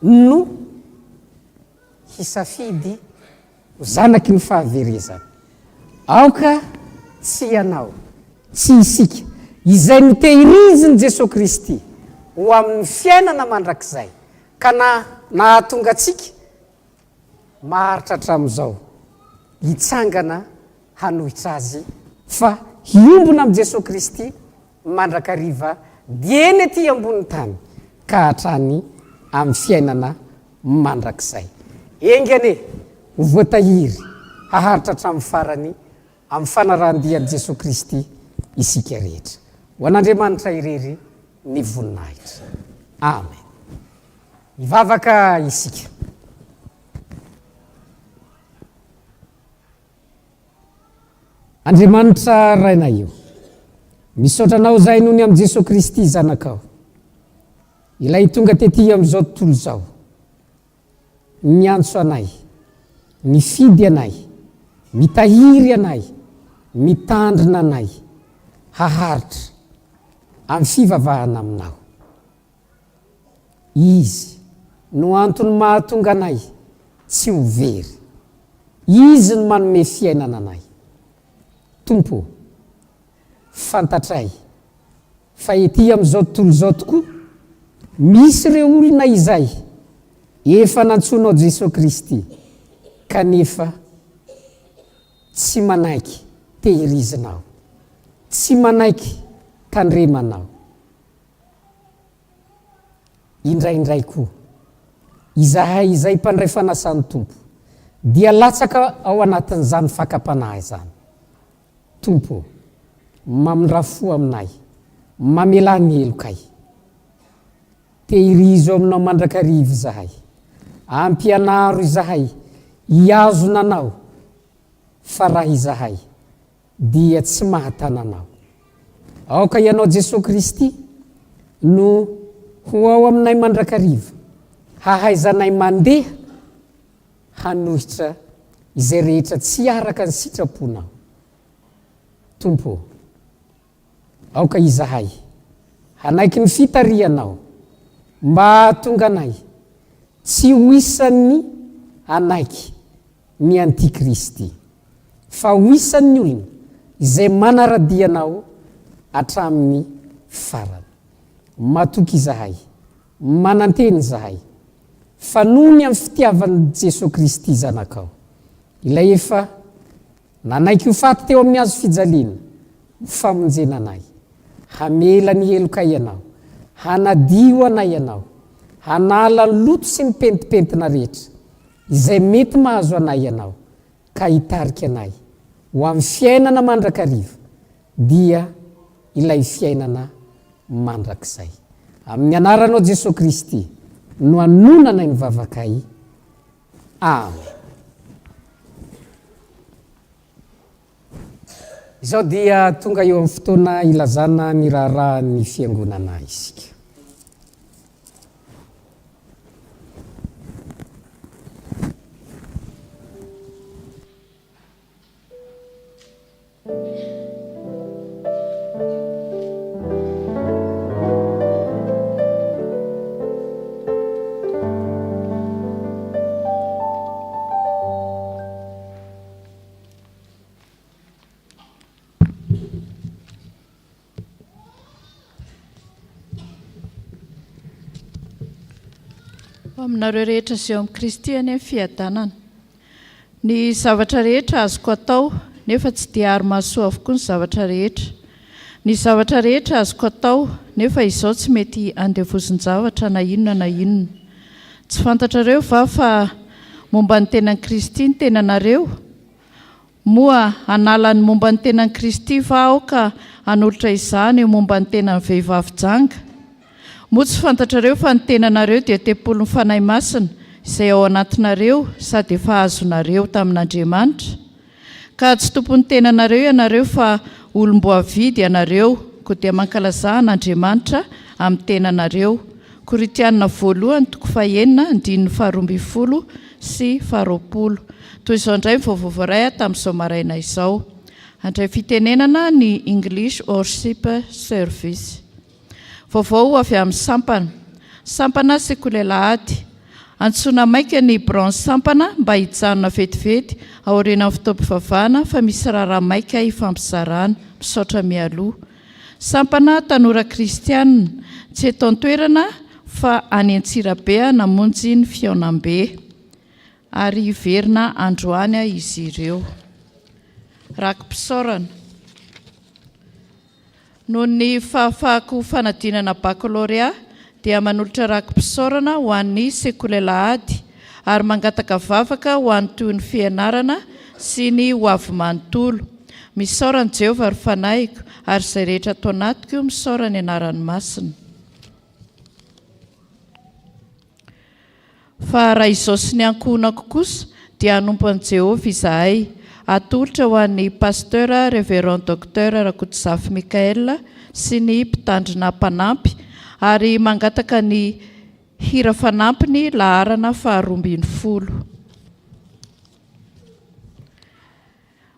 no hisafidy ho zanaky ny fahaverezana. Aoka tsy ianao, tsy isika, izay notehirizin'i Jesoa Kristy. ho amin'ny fiainana mandrakizay, ka na nahatonga antsika maharitra hatramin'izao hitsangana hanohitra azy fa hiombona amin'i Jesoa Kristy mandrakariva dieny ety ambonin'ny tany ka hatrany amin'ny fiainana mandrakizay. Enga anie ho voatahiry haharitra hatramin'ny farany amin'ny fanarahan-dia an'i Jesoa Kristy isika rehetra. Ho an'Andriamanitra irery ny voninahitra. Amen. Hivavaka isika. Andriamanitra Rainay o, misaotra Anao izahay noho ny amin'i Jesoa Kristy Zanakao, Ilay tonga tety amin'izao tontolo izao, niantso anay, nifidy anay, mitahiry anay, mitandrina anay haharitra amin'ny fivavahana Aminao. Izy no antony mahatonga anay tsy ho very. Izy no manome fiainana anay. Tompo ô, fantatray fa ety amin'izao tontolo izao tokoa misy ireo olona izay efa nantsoinao Jesoa Kristy kanefa tsy manaiky tehirizinao, tsy manaiky tandremanao. Indraindray koa, izahay izay mpandray fanasan'ny Tompo dia latsaka ao anatin'izany fakam-panahy izany. Tompo ô, mamindrà fo aminay, mamelà ny helokay. Tehirizo aminao mandrakariva izahay. Ampianaro izahay hihazona Anao, fa raha izahay dia tsy mahatana anao. Aoka Ianao Jesoa Kristy no ho ao aminay mandrakariva, hahaizanay mandeha hanohitra izay rehetra tsy araka ny sitraponao. Tompo ô, aoka izahay hanaiky ny fitarihanao mba hahatonga anay tsy ho isan'ny hanaiky ny antikristy, fa ho isan'ny olona izay manara-dia anao hatramin'ny farany. Matoky izahay, manantena izahay, fa noho ny amin'ny fitiavan'i Jesoa Kristy Zanakao, Ilay efa nanaiky ho faty teo amin'ny hazo fijaliana ho famonjena anay, hamela ny helokay Ianao, hanadio anay Ianao, hanala ny loto sy ny pentimpentina rehetra, Izay mety mahazo anay Ianao ka hitarika anay ho amin'ny fiainana mandrakariva dia ilay fiainana mandrakizay. Amin'ny anaranao Jesoa Kristy no anonanay ny vavakay. Amen. Izao dia tonga eo amin'ny fotoana ilazana ny raharahan'ny Fiangonana isika. Ho aminareo rehetra izay ao amin'i Kristy anie ny fiadanana. Ny zavatra rehetra azoko atao, nefa tsy dia ary mahasoa avokoa ny zavatra rehetra. Ny zavatra rehetra azoko atao, nefa izao tsy mety andevozin-javatra na inona na inona. Tsy fantatrareo va fa momba ny tenan'i Kristy ny tenanareo? Moa hanala ny momba ny tenan'i Kristy va aho ka hanolotra izany ho momba ny tenan'ny vehivavy janga? Moa tsy fantatrareo fa ny tenanareo dia tempolin'ny Fanahy Masina izay ao anatinareo sady efa azonareo tamin'Andriamanitra? Ka tsy tompon'ny tenanareo ianareo fa olom-boavidy ianareo, koa dia mankalazà an'Andriamanitra amin'ny tenanareo. Korintiana voalohany toko fahenina andininy faharoambinifolo sy faharoapolo. Toy izao indray ny vaovao voaray aho tamin'izao maraina izao. Handray fitenenana ny English Worship Service. Vaovao avy amin'ny sampana. Sampana Sekoly Alahady. Antsoina maika ny biraon'ny sampana mba hijanona vetivety aorianan'ny fotoam-pivavahana fa misy raharaha maika hifampizarana. Misaotra mialoha. Sampana Tanora Kristianina, tsy eto an-toerana fa any Antsirabe namonjy ny fihaonambe. Ary hiverina androany izy ireo. Raki-pisaorana. Noho ny fahafahako fanadinana Baccalauréat dia manolotra raki-pisaorana ho an'ny Sekoly Alahady ary mangataka vavaka ho an'ny tohin'ny fianarana sy ny ho avy manontolo. Misaora an'i Jehovah ry fanahiko ary izay rehetra ato anatiko misaora ny anarany masina. Fa raha izao sy ny ankohonako kosa, dia hanompo an'i Jehovah izahay. Atolotra ho an'ny Pasteur Révérend Docteur Rakotozafy Michaël sy ny Mpitandrina mpanampy, ary mangataka ny hira fanampiny laharana faharoambinifolo.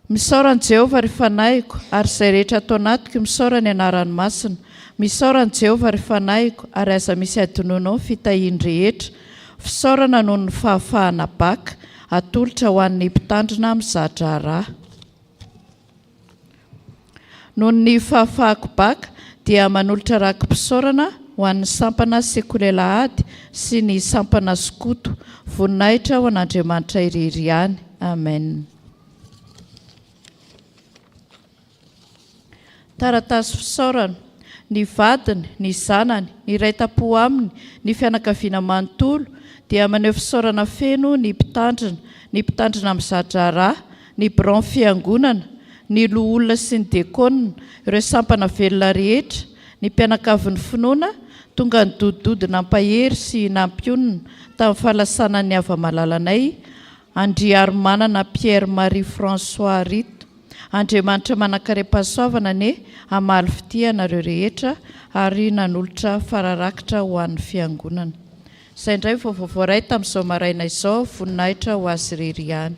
Misaora an'i Jehovah, ry fanahiko, ary izay rehetra ato anatiko, misaora ny anarany masina. Misaora an'i Jehovah, ry fanahiko, ary aza misy hadinoinao ny fitahiany rehetra. Fisaorana noho ny fahafahana baka, atolotra ho an'ny mpitandrina miza-draharaha. Noho ny fahafahako baka, dia manolotra raki-pisaorana ho an'ny sampana Sekoly Alahady sy ny sampana Skoto. Voninahitra ho an'Andriamanitra irery ihany. Amen. Taratasy fisaorana. Ny vadiny, ny zanany, ny iray tampo aminy, ny fianakaviana manontolo dia maneho fisaorana feno ny mpitandrina, ny mpitandrina miza-draharaha, ny biraon'ny fiangonana, ny loholona sy ny diakona, ireo sampana velona rehetra, ny mpianakavin'ny finoana, tonga nidodododo nampahery sy nampionona tamin'ny fahalasanan'ny hava-malalanay Andriarimanana Pierre Marie François Rito. Andriamanitra manankarem-pahasoavana anie hamaly fitia anareo rehetra ary nanolotra fararakitra ho an'ny Fiangonana. Izay indray vaovao voaray tamin'izao maraina izao, voninahitra ho Azy irery ihany.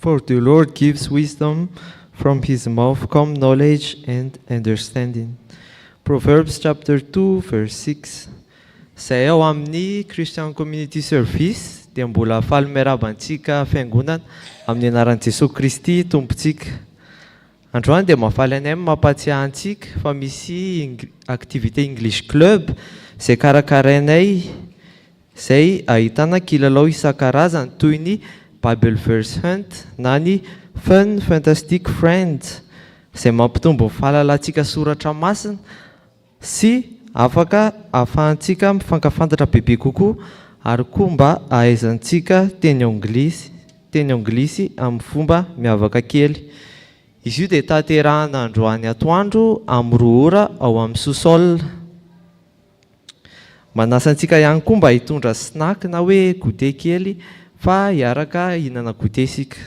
For the Lord gives wisdom, from his mouth come knowledge and understanding. Proverbs chapter 2 verse 6. Izay ao amin'ny Christian Community Service dia mbola faly miarahaba antsika fiangonana amin'ny anaran'i Jesoa Kristy Tompontsika. Androany dia mahafaly anay ny mampahatsiahy antsika fa misy activité English Club izay karakarainay izay ahitana kilalao isan-karazany toy ny Bible Verse Hunt na ny Fun Fantastic Friends izay mampitombo ny fahalalantsika soratra masina sy afaka ahafahantsika mifankafantatra bebe kokoa ary koa mba hahaizantsika teny anglisy teny anglisy amin'ny fomba miavaka kely. Izy io dia tanterahina androany atoandro amin'ny roa ora ao amin'ny sous-sol. Manasa antsika ihany koa mba hitondra snack na hoe goûter kely fa hiaraka hihinana goûter isika.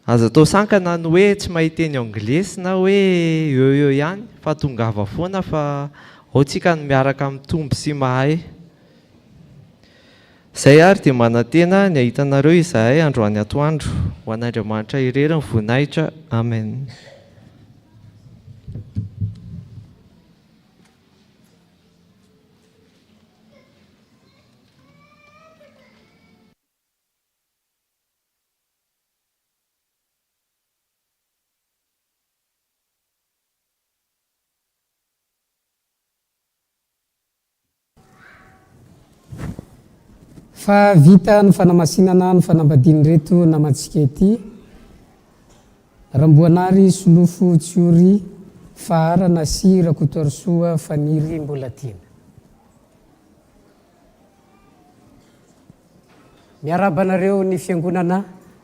Aza atao sankana ny hoe tsy mahay teny anglisy na hoe eo eo ihany fa tongava foana fa ao tsika no miaraka mitombo sy mahay. Zay ary dia manantena ny hahita anareo izahay androany atoandro. Ho an'Andriamanitra irery ny voninahitra. Amen. Fa vita ny fanamasinana ny fanambadian'ireto namantsika ity, Ramboanary Solofo Tsiory Faharana sy Rakotoarisoa Faniry Mbolatiana. Miarahaba anareo ny Fiangonana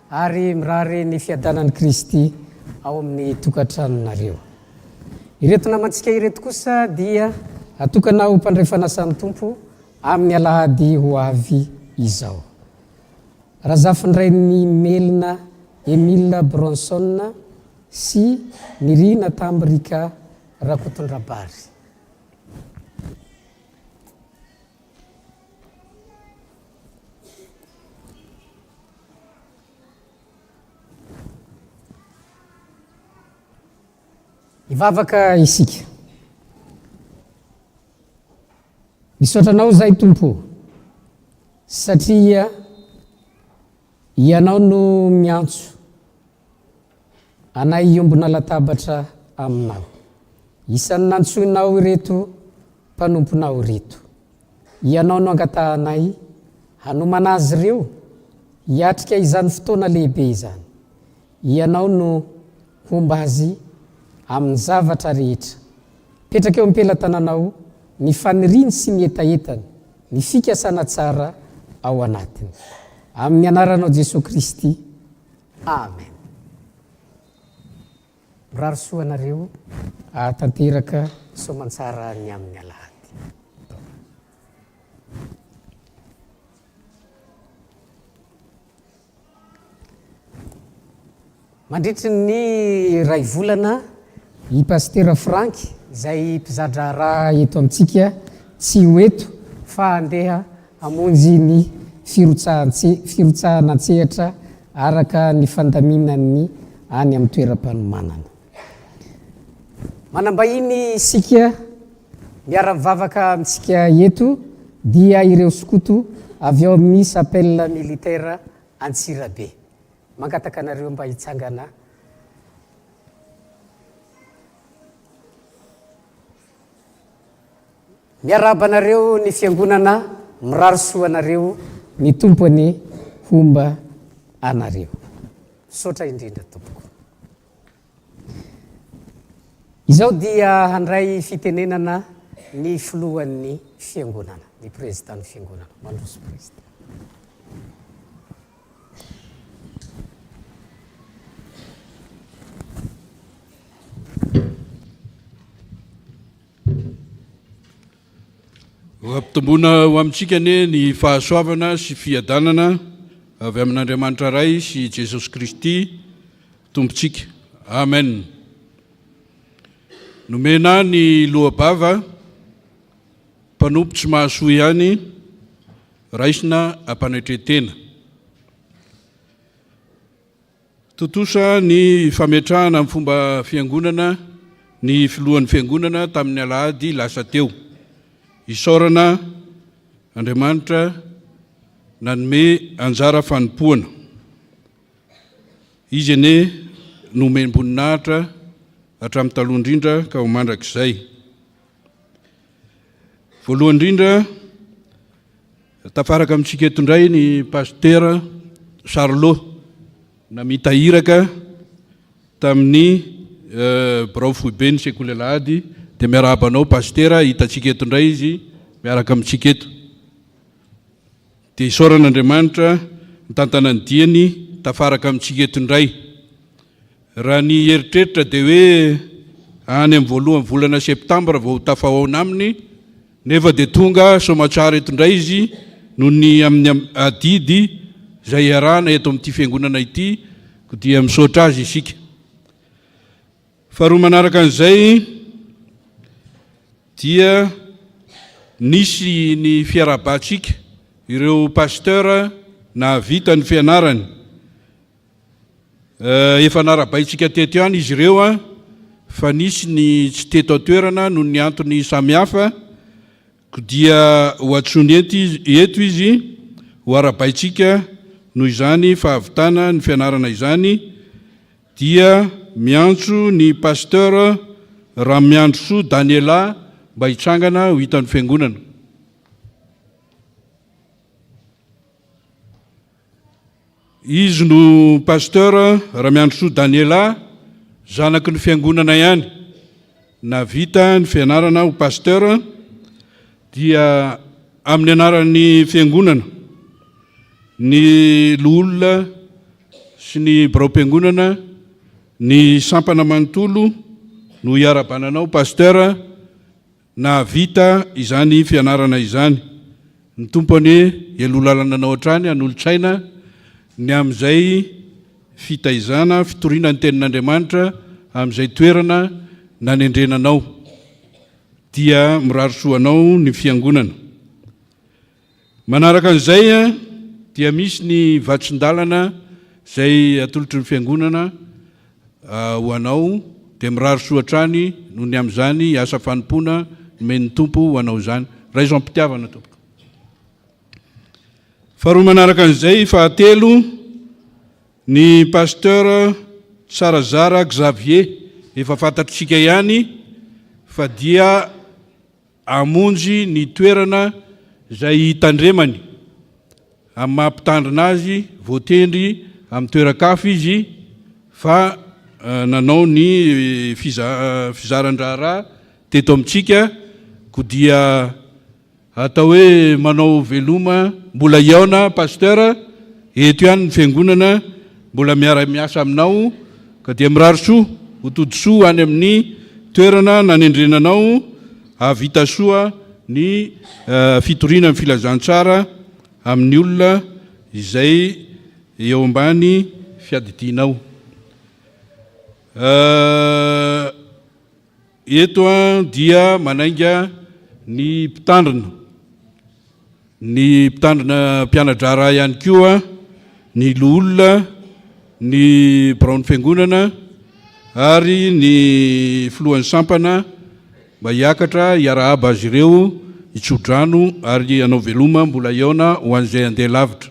ary mirary ny fiadanan'i Kristy ao amin'ny tokantranonareo. Ireto namantsika ireto kosa dia atokana ho mpandray fanasan'ny Tompo amin'ny alahady ho avy izao. Razafindrain'i Melina Emile Bronson sy Nirina Tambrika Rakotondrabary. Hivavaka isika. Misaotra Anao izahay Tompo o, satria Ianao no miantso anay hiombona latabatra Aminao. Isan'ny nantsoinao ireto mpanomponao ireto. Ianao no angatahanay hanomana azy ireo hiatrika izany fotoana lehibe izany. Ianao no homba azy amin'ny zavatra rehetra. Mipetraka eo am-pelatananao ny faniriany sy ny hetahetany, ny fikasana tsara ao anatiny. Amin'ny anaranao Jesoa Kristy. Amen. Mirary soa anareo hahatanteraka soamantsara ny amin'ny alahady. Mandritry ny iray volana i Pasitera Franck izay mpiza-draharaha eto amintsika tsy ho eto fa handeha hamonjy ny firotsahana an-tsehatra araka ny fandaminan'ny any amin'ny toeram-panomanana. Manam-bahiny isika miara-mivavaka amintsika eto dia ireo skoto avy ao amin'ny Chapelle Militaire Antsirabe. Mangataka anareo mba hitsangana. Miarahaba anareo ny fiangonana, mirary soa anareo, ny Tompo anie homba anareo. Misaotra indrindra tompoko. Izao dia handray fitenenana ny filohan'ny fiangonana, ny président-n'ny fiangonana. Mandroso président. Ho ampitomboina ho amintsika anie ny fahasoavana sy fiadanana avy amin'Andriamanitra Ray sy Jesosy Kristy Tompontsika. Amen. Nomena ahy ny loa-bava, mpanompo tsy mahasoa ihany, raisina am-panetren-tena. Tontosa ny fametrahana amin'ny fomba fiangonana ny filohan'ny fiangonana tamin'ny alahady lasa teo. Isaorana Andriamanitra nanome anjara fanompoana. Izy anie no omem-boninahitra hatramin'ny taloha indrindra ka ho mandrakizay. Voalohany indrindra, Tafaraka amintsika eto indray ny Pasitera Charlot namita iraka tamin'ny birao foiben'ny Sekoly Alahady dia miarahaba anao Pasitera, hitantsika eto indray izy miaraka amintsika eto. Dia isaorana Andriamanitra nitantana ny diany tafaraka amintsika eto indray. Raha ny eritreritra dia hoe any amin'ny voalohan'ny volana septambra vao ho tafahaona aminy, nefa dia tonga soamatsara eto indray izy noho ny amin'ny adidy izay iarahana eto amin'ity fiangonana ity, koa dia misaotra azy isika. Faharoa manaraka an'izay dia nisy ny fiarahabantsika ireo pasteur nahavita ny fianarany. Efa narahabaintsika teto ihany izy ireo fa nisy ny tsy teto an-toerana noho ny antony samihafa ko dia ho antsoiny eto izy ho arahabaintsika noho izany fahavitana ny fianarana izany dia miantso ny Pasteur Ramiandrisoa Daniela mba hitsangana ho hitan'ny fiangonana. Izy no Pasteur Ramiandrisoa Daniela, zanaky ny fiangonana ihany, nahavita ny fianarana ho Pasteur, dia amin'ny anaran'ny fiangonana, ny loholona sy ny biraom-piangonana, ny sampana manontolo no hiarahabana anao Pasteur, Nahavita izany fianarana izany. Ny Tompo anie hialoha lalana anao hatrany hanolo-tsaina ny amin'izay fitaizana, fitoriana ny Tenin'Andriamanitra amin'izay toerana nanendrena anao. Dia mirary soa anao ny Fiangonana. Manaraka an'izay dia misy ny vatsin-dalana izay atolotry ny Fiangonana ho anao, dia mirary soa hatrany noho ny amin'izany asa fanompoana nomen'ny Tompo ho anao izany. Raiso am-pitiavana tompoko. Faharoa manaraka an'izay, fahatelo, ny Pasteur Tsarazara Xavier, efa fantatritsika ihany fa dia hamonjy ny toerana izay hitandremany amin'ny maha mpitandrina azy, voatendry amin'ny toeran-kafa izy fa nanao ny fizaran-draharaha teto amintsika, koa dia Atao hoe manao veloma mbola hihaona Pasteur, eto ihany ny fiangonana mbola miara miasa aminao ka dia mirary soa ho tody soa any amin'ny toerana nanendrena anao hahavita soa ny fitoriana ny filazantsara amin'ny olona izay eo ambany fiadidianao. Eto dia manainga ny mpitandrina, ny mpitandrina mpiana-draharaha ihany koa, ny loholona, ny biraon'ny fiangonana ary ny filohan'ny sampana mba hiakatra hiarahaba azy ireo, hitso-drano ary hanao veloma mbola hihaona ho an'izay handeha lavitra.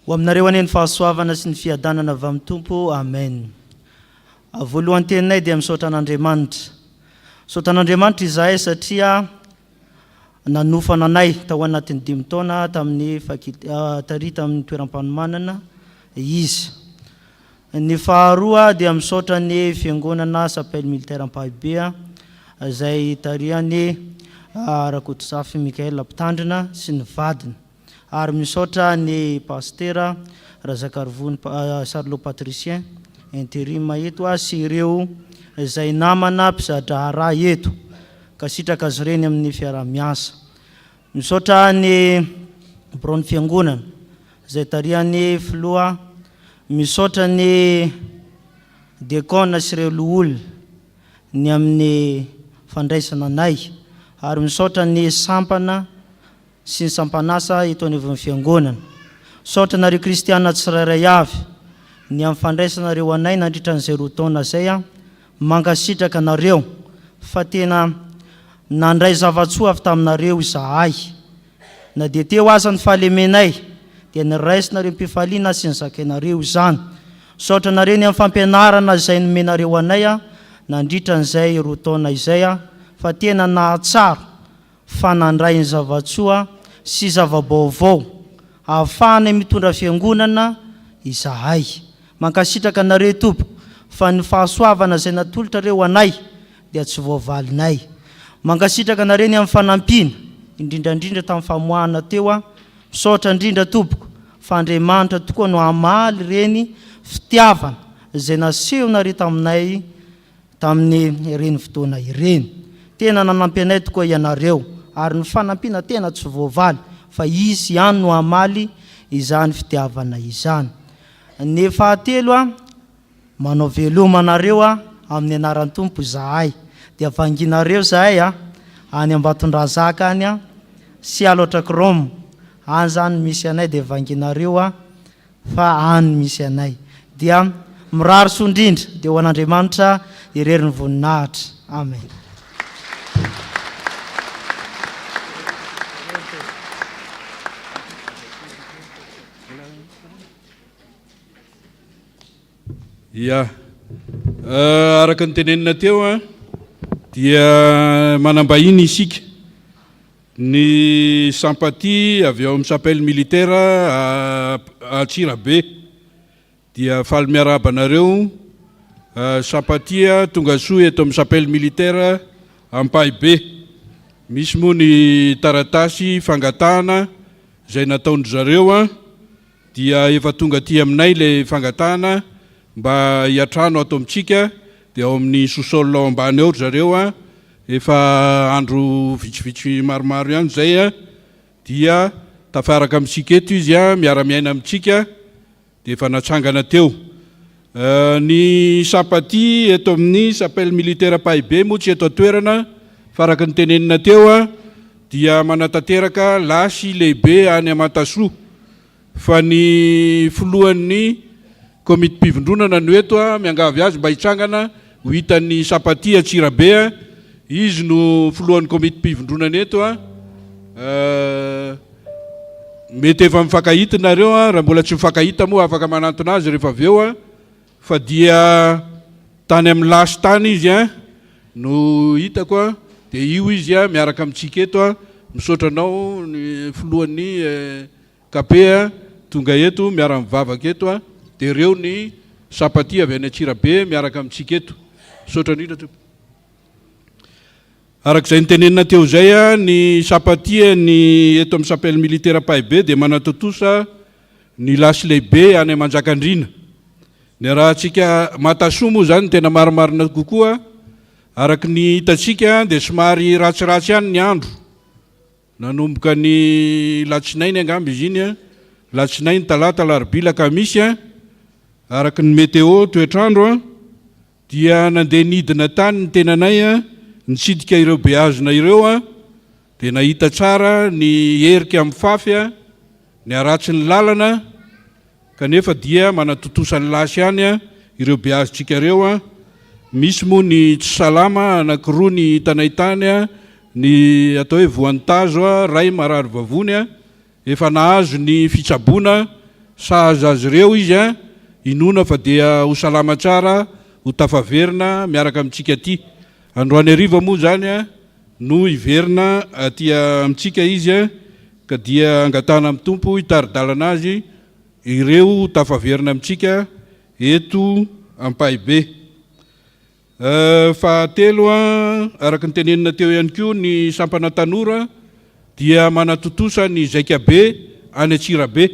Ho aminareo anie ny fahasoavana sy ny fiadanana avy amin'ny Tompo. Amen. Voalohan-teninay dia misaotra an'Andriamanitra. Misaotra an'Andriamanitra izahay satria nanofana anay tao anatin'ny dimy taona tamin'ny faculté tary tamin'ny toeram-panomanana izy. Ny faharoa dia misaotra ny Fiangonana Chapelle Militaire Ampahibe izay tarihan'i Rakotozafy Michael Mpitandrina sy ny vadiny ary misaotra ny Pasitera Razakarivony Charlot Patricien interim eto sy ireo izay namana mpizadraharaha eto. Kasitraka azy ireny amin'ny fiaraha-miasa. Misaotra ny biraon'ny fiangonana izay tarihan'ny filoha, misaotra ny diakona sy ireo loholona ny amin'ny fandraisana anay ary misaotra ny sampana sy ny sampan'asa eto anivon'ny fiangonana. Misaotra anareo kristiana tsirairay avy ny amin'ny fandraisanareo anay nandritra an'izay roa taona izay. Mankasitraka anareo fa tena nandray zava-tsoa avy taminareo izahay. Na dia teo aza ny fahalemenay dia niraisinareo am-pifaliana sy nizakainareo izany. Misaotra anareo ny amin'ny fampianarana izay nomenareo anay nandritra an'izay roa taona izay fa tena nahatsaro fa nandray ny zava-tsoa sy zava-baovao ahafahanay mitondra fiangonana izahay. Mankasitraka anareo tompoko fa ny fahasoavana izay natolotrareo anay dia tsy voavalinay. Mankasitraka anareo ny amin'ny fanampiana, indrindra indrindra tamin'ny famoahana teo. Misaotra indrindra tompoko fa Andriamanitra tokoa no hamaly ireny fitiavana izay nasehonareo taminay tamin'ny ireny fotoana ireny. Tena nanampy anay tokoa ianareo ary ny fanampiana tena tsy voavaly fa Izy ihany no hamaly izany fitiavana izany. Ny fahatelo a, manao veloma anareo a amin'ny anaran'ny Tompo izahay. Dia vanginareo izahay a, any Ambatondrazaka any a, sy Alaotra Chrome, any izany no misy anay dia vanginareo a. fa any misy anay. Dia mirary soa indrindra dia ho an'Andriamanitra irery ny voninahitra. Amen. Ya. Araka ny tenenina teo dia manam-bahiny isika. Ny Sampati avy ao amin'ny Chapelle Militaire Antsirabe dia faly miarahaba anareo Sampati tonga soa eto amin'ny Chapelle Militaire Ampahibe. Misy moa ny taratasy fangatahana izay nataon-dry zareo dia efa tonga aty aminay ilay fangatahana mba hiantrano ato amintsika dia ao amin'ny sous-sol ao ambany ao ry zareo a, efa andro vitsivitsy maromaro ihany izay a, dia tafaraka amintsika eto izy a, miara-miaina amintsika dia efa natsangana teo. Ny Sampati eto amin'ny Chapelle Militaire Ampahibe moa tsy eto an-toerana fa araka ny tenenina teo a, dia manatanteraka lasy lehibe any Amantasoa fa ny filohan'ny komitim-pivondronana no eto, miangavy azy mba hitsangana ho hitan'ny Sampati Antsirabe, izy no filohan'ny komitim-pivondronana eto. Mety efa mifankahita nareo, raha mbola tsy mifankahita moa afaka manantona azy rehefa avy eo fa dia tany amin'ny lasy tany izy no hitako dia io izy miaraka amintsika eto. Misaotra anao ny filohan'ny KP tonga eto miara-mivavaka eto dia ireo ny Sampati avy any Antsirabe miaraka amintsika eto. Misaotra indrindra tompoko. Araka izay notenenina teo izay, ny Sampati ny eto amin'ny Chapelle Militaire Ampahibe dia manatontosa ny lasy lehibe any Manjakandriana. Niarahantsika Matasoa moa izany no tena marimarina kokoa. Araka ny hitantsika dia somary ratsiratsy ihany ny andro. Nanomboka ny latsinainy angamba izy iny, latsinainy, talata, alarobia, alakamisy, araka ny météo, toetr'andro, dia nandeha nidina tany ny tenanay nitsidika ireo beazina ireo, dia nahita tsara ny herika mifafy, ny haratsin'ny lalana, Kanefa dia manatontosa ny lasy ihany ireo beazintsika ireo. Misy moa ny tsy salama, anankiroa ny hitanay tany, ny atao hoe voan'ny tazo, iray marary vavony, efa nahazo ny fitsaboana sahaza azy ireo izy, inoana fa dia ho salama tsara, ho tafaverina miaraka amintsika aty. Androany hariva moa izany no hiverina aty amintsika izy ka dia angatahana amin'ny Tompo hitari-dalana azy ireo ho tafaverina amintsika eto Ampahibe. Fahatelo, araka ny tenenina teo ihany koa, ny sampana tanora dia manatontosa ny zaikabe any Antsirabe.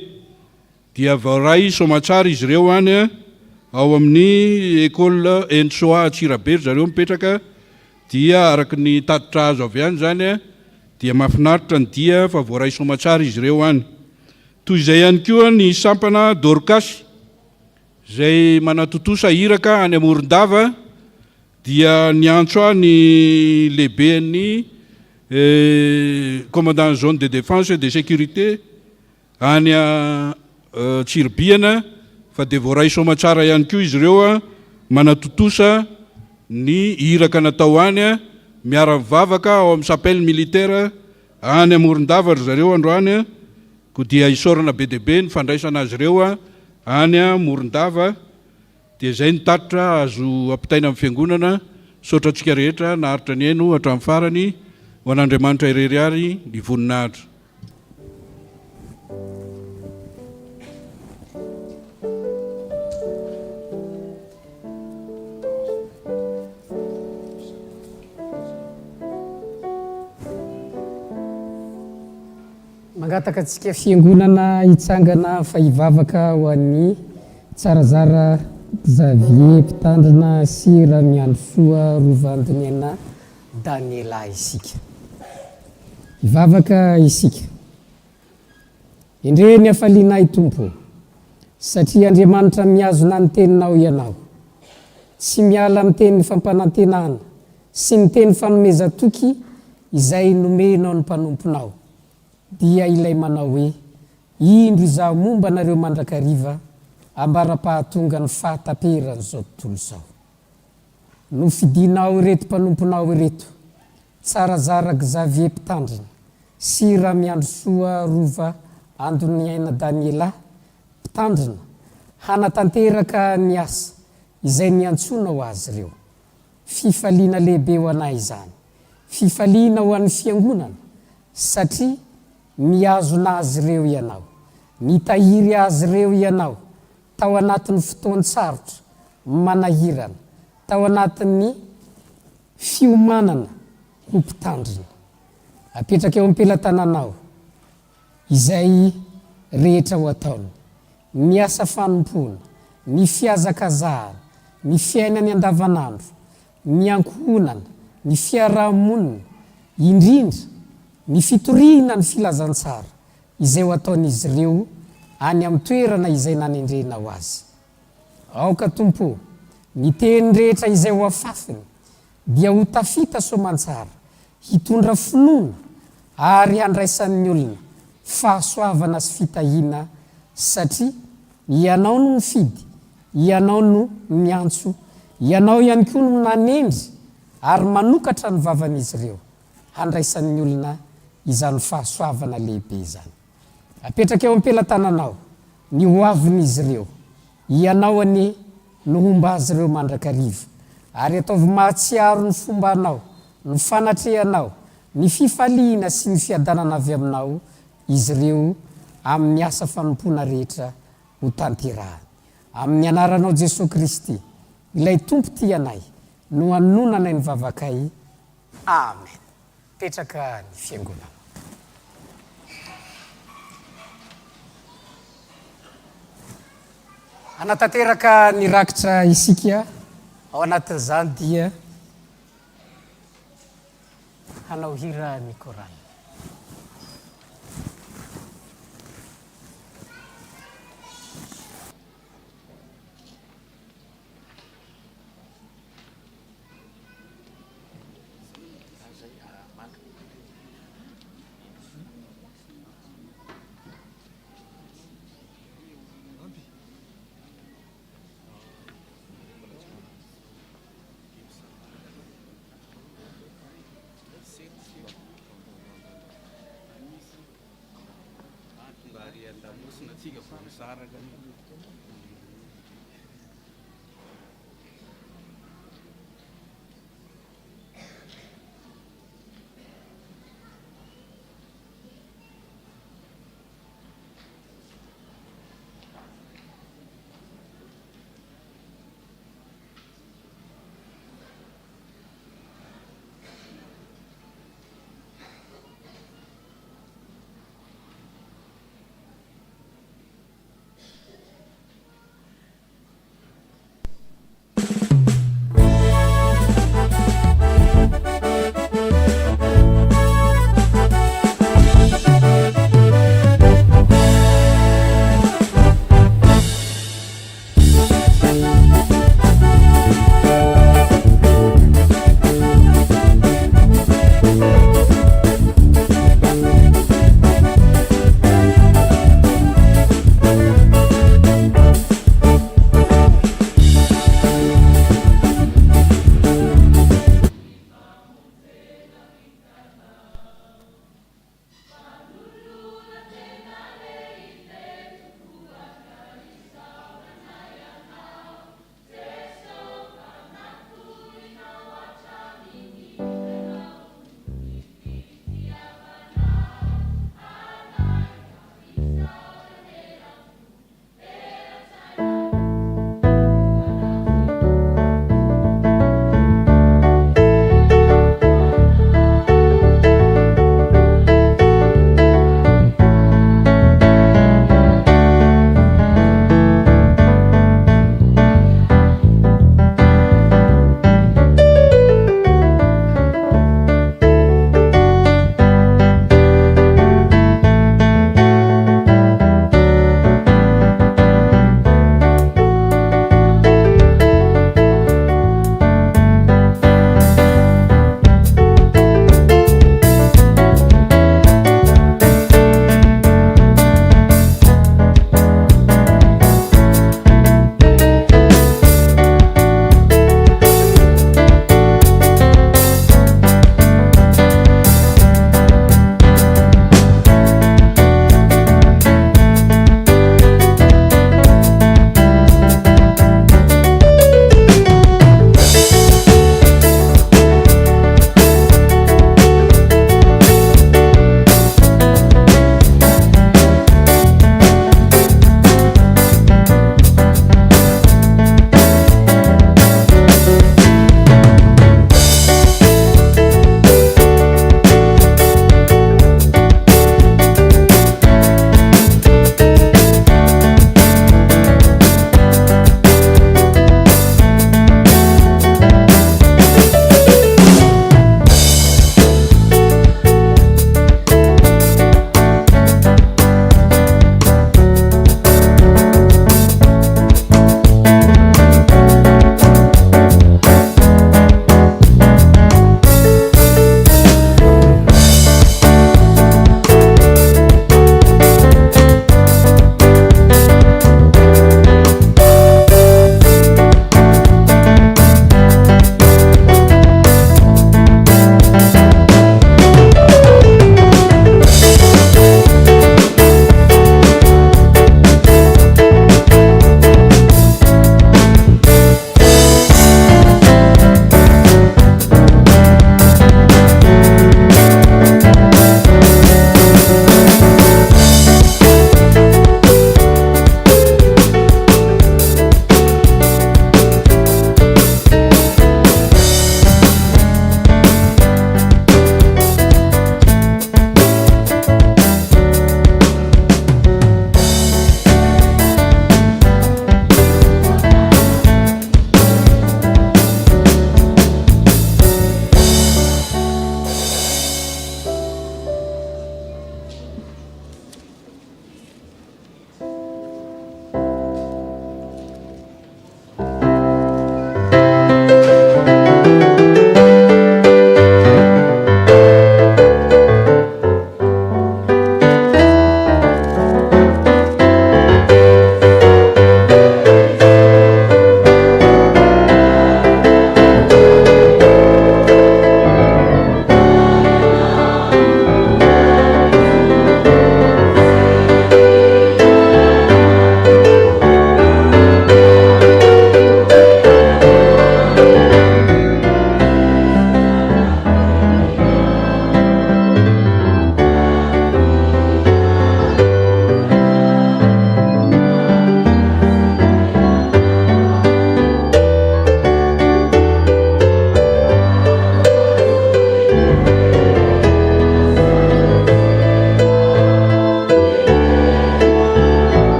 Dia voaray soamatsara izy ireo any ao amin'ny Ecole Ensoa Antsirabe ry zareo mipetraka dia araka ny tatitra azo avy any izany dia mahafinaritra ny dia fa voaray soamatsara izy ireo any. Toy izay ihany koa ny sampana Dorcas izay manatontosa iraka any Morondava dia niantso ahy ny lehiben'ny commandant zone de défense et de sécurité Any Tsiribihana fa dia voaray soamatsara ihany koa izy ireo manatontosa ny iraka natao any, miara-mivavaka ao amin'ny chapelle militaire any Morondava ry zareo androany, koa dia isaorana be dia be ny fandraisana azy ireo any Morondava. Dia izay ny tatitra azo ampitaina amin'ny Fiangonana. Misaotra antsika rehetra naharitra nihaino hatramin'ny farany. Ho an'Andriamanitra irery àry ny voninahitra. Mangataka antsika fiangonana hitsangana fa hivavaka ho an'i Tsarazara Xavier Mpitandrina sy Ramiandrisoa Rovandoniaina Daniela isika. Hivavaka isika. Endrey ny hafalianay Tompo ô, satria Andriamanitra mihazona ny teninao Ianao. Tsy miala amin'ny teny fampanantenana sy ny teny fanomezan-toky izay nomenao ny mpanomponao, dia ilay manao hoe, Indro Izaho momba anareo mandrakariva, ambara-pahatonga ny fahataperan'izao tontolo izao. Nofidinao ireto mpanomponao ireto, Tsarazara Xavier Mpitandrina sy Ramiandrisoa Rova Andoniaina Daniela Mpitandrina, hanatanteraka ny asa izay niantsoanao azy ireo. Fifaliana lehibe ho anay izany. Fifaliana ho an'ny Fiangonana, satria mihazona azy ireo Ianao. Mitahiry azy ireo Ianao tao anatin'ny fotoan-tsarotra manahirana, tao anatin'ny fiomanana ho mpitandrina. Apetraka eo am-pelatananao izay rehetra ho ataony, ny asa fanompoana, ny fihazakazahana, ny fiainany andavanandro, ny ankohonana, ny fiaraha-monina, indrindra ny fitoriana ny filazantsara izay ho ataon'izy ireo any amin'ny toerana izay nanendrenao azy. Aoka, Tompo ô, ny teny rehetra izay ho afafiny dia ho tafita soamantsara, hitondra finoana ary handraisan'ny olona fahasoavana sy fitahiana satria Ianao no mifidy, Ianao no miantso, Ianao ihany koa no nanendry ary manokatra ny vavan'izy ireo handraisan'ny olona izany fahasoavana lehibe izany. Apetraka eo am-pelatananao ny ho avin'izy ireo. Ianao anie no homba azy ireo mandrakariva, ary ataovy mahatsiaro ny fombanao, ny fanatrehanao, ny fifaliana sy ny fiadanana avy aminao izy ireo amin'ny asa fanompoana rehetra ho tanterahany. Amin'ny anaranao Jesoa Kristy, ilay Tompo tia anay, no anononanay ny vavakay. Amen. Petraka ny fiangonana. Hanatanteraka ny rakitra isika, ao anatin'izany dia hanao hira ny chorale.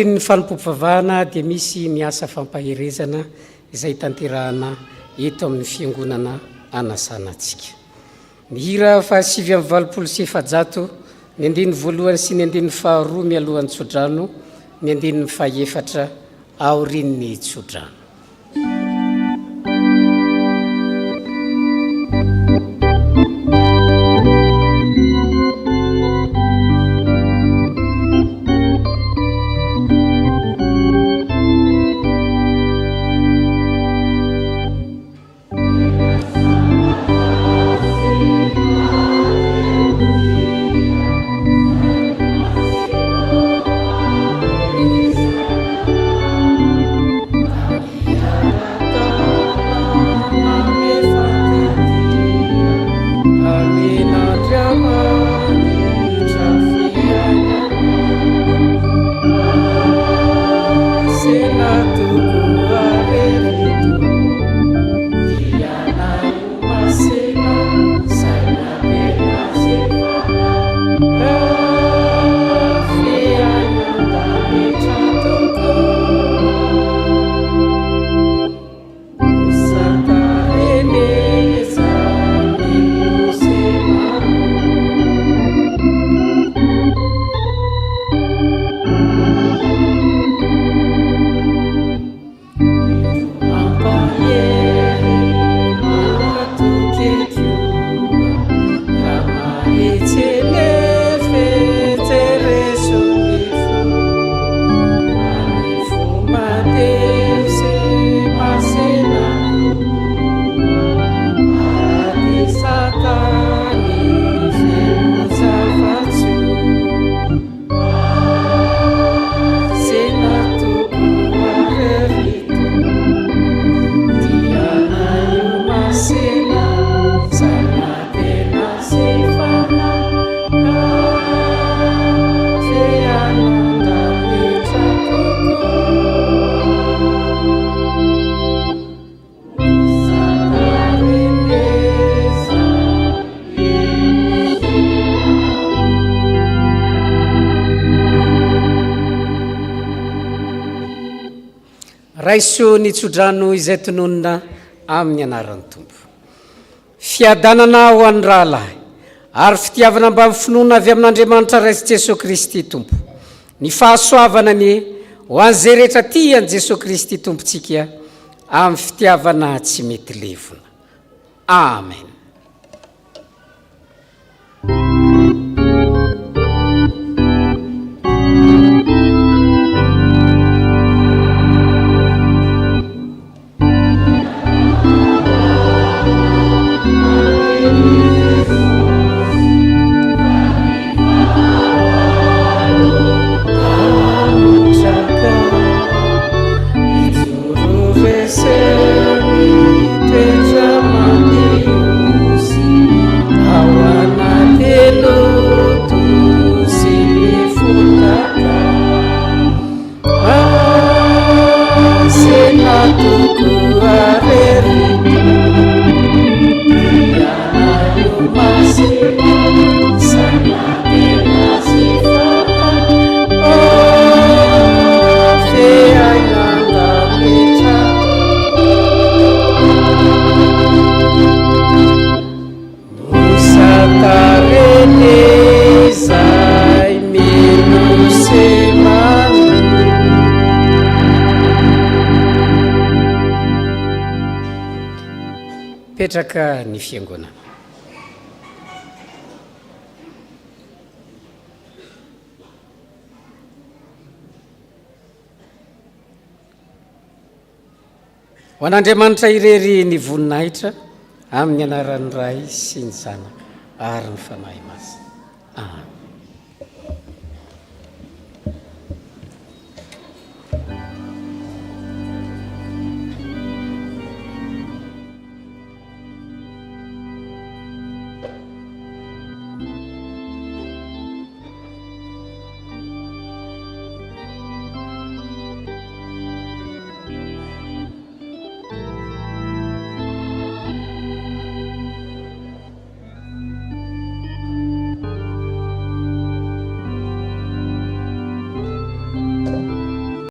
Aorian'ny fanompoam-pivavahana dia misy ny asa fampaherezana izay tanterahana eto amin'ny Fiangonana anasana antsika. Ny hira faha 489, ny andininy voalohany sy ny andininy faharoa mialohan'ny tsodrano, ny andininy fahefatra aorian'ny tsodrano. Raiso ny tsodrano izay tononina amin'ny anaran'ny Tompo. Fiadanana ho an'ny rahalahy, ary fitiavana mbamin'ny finoana avy amin'Andriamanitra Ray sy Jesoa Kristy Tompo. Ny fahasoavana anie ho an'izay rehetra tia an'i Jesoa Kristy Tompontsika amin'ny fitiavana tsy mety levona. Amen. Petraka ny fiangonana. Ho an'Andriamanitra irery ny voninahitra amin'ny anaran'ny Ray sy ny Zanaka ary ny Fanahy Masina. Amen.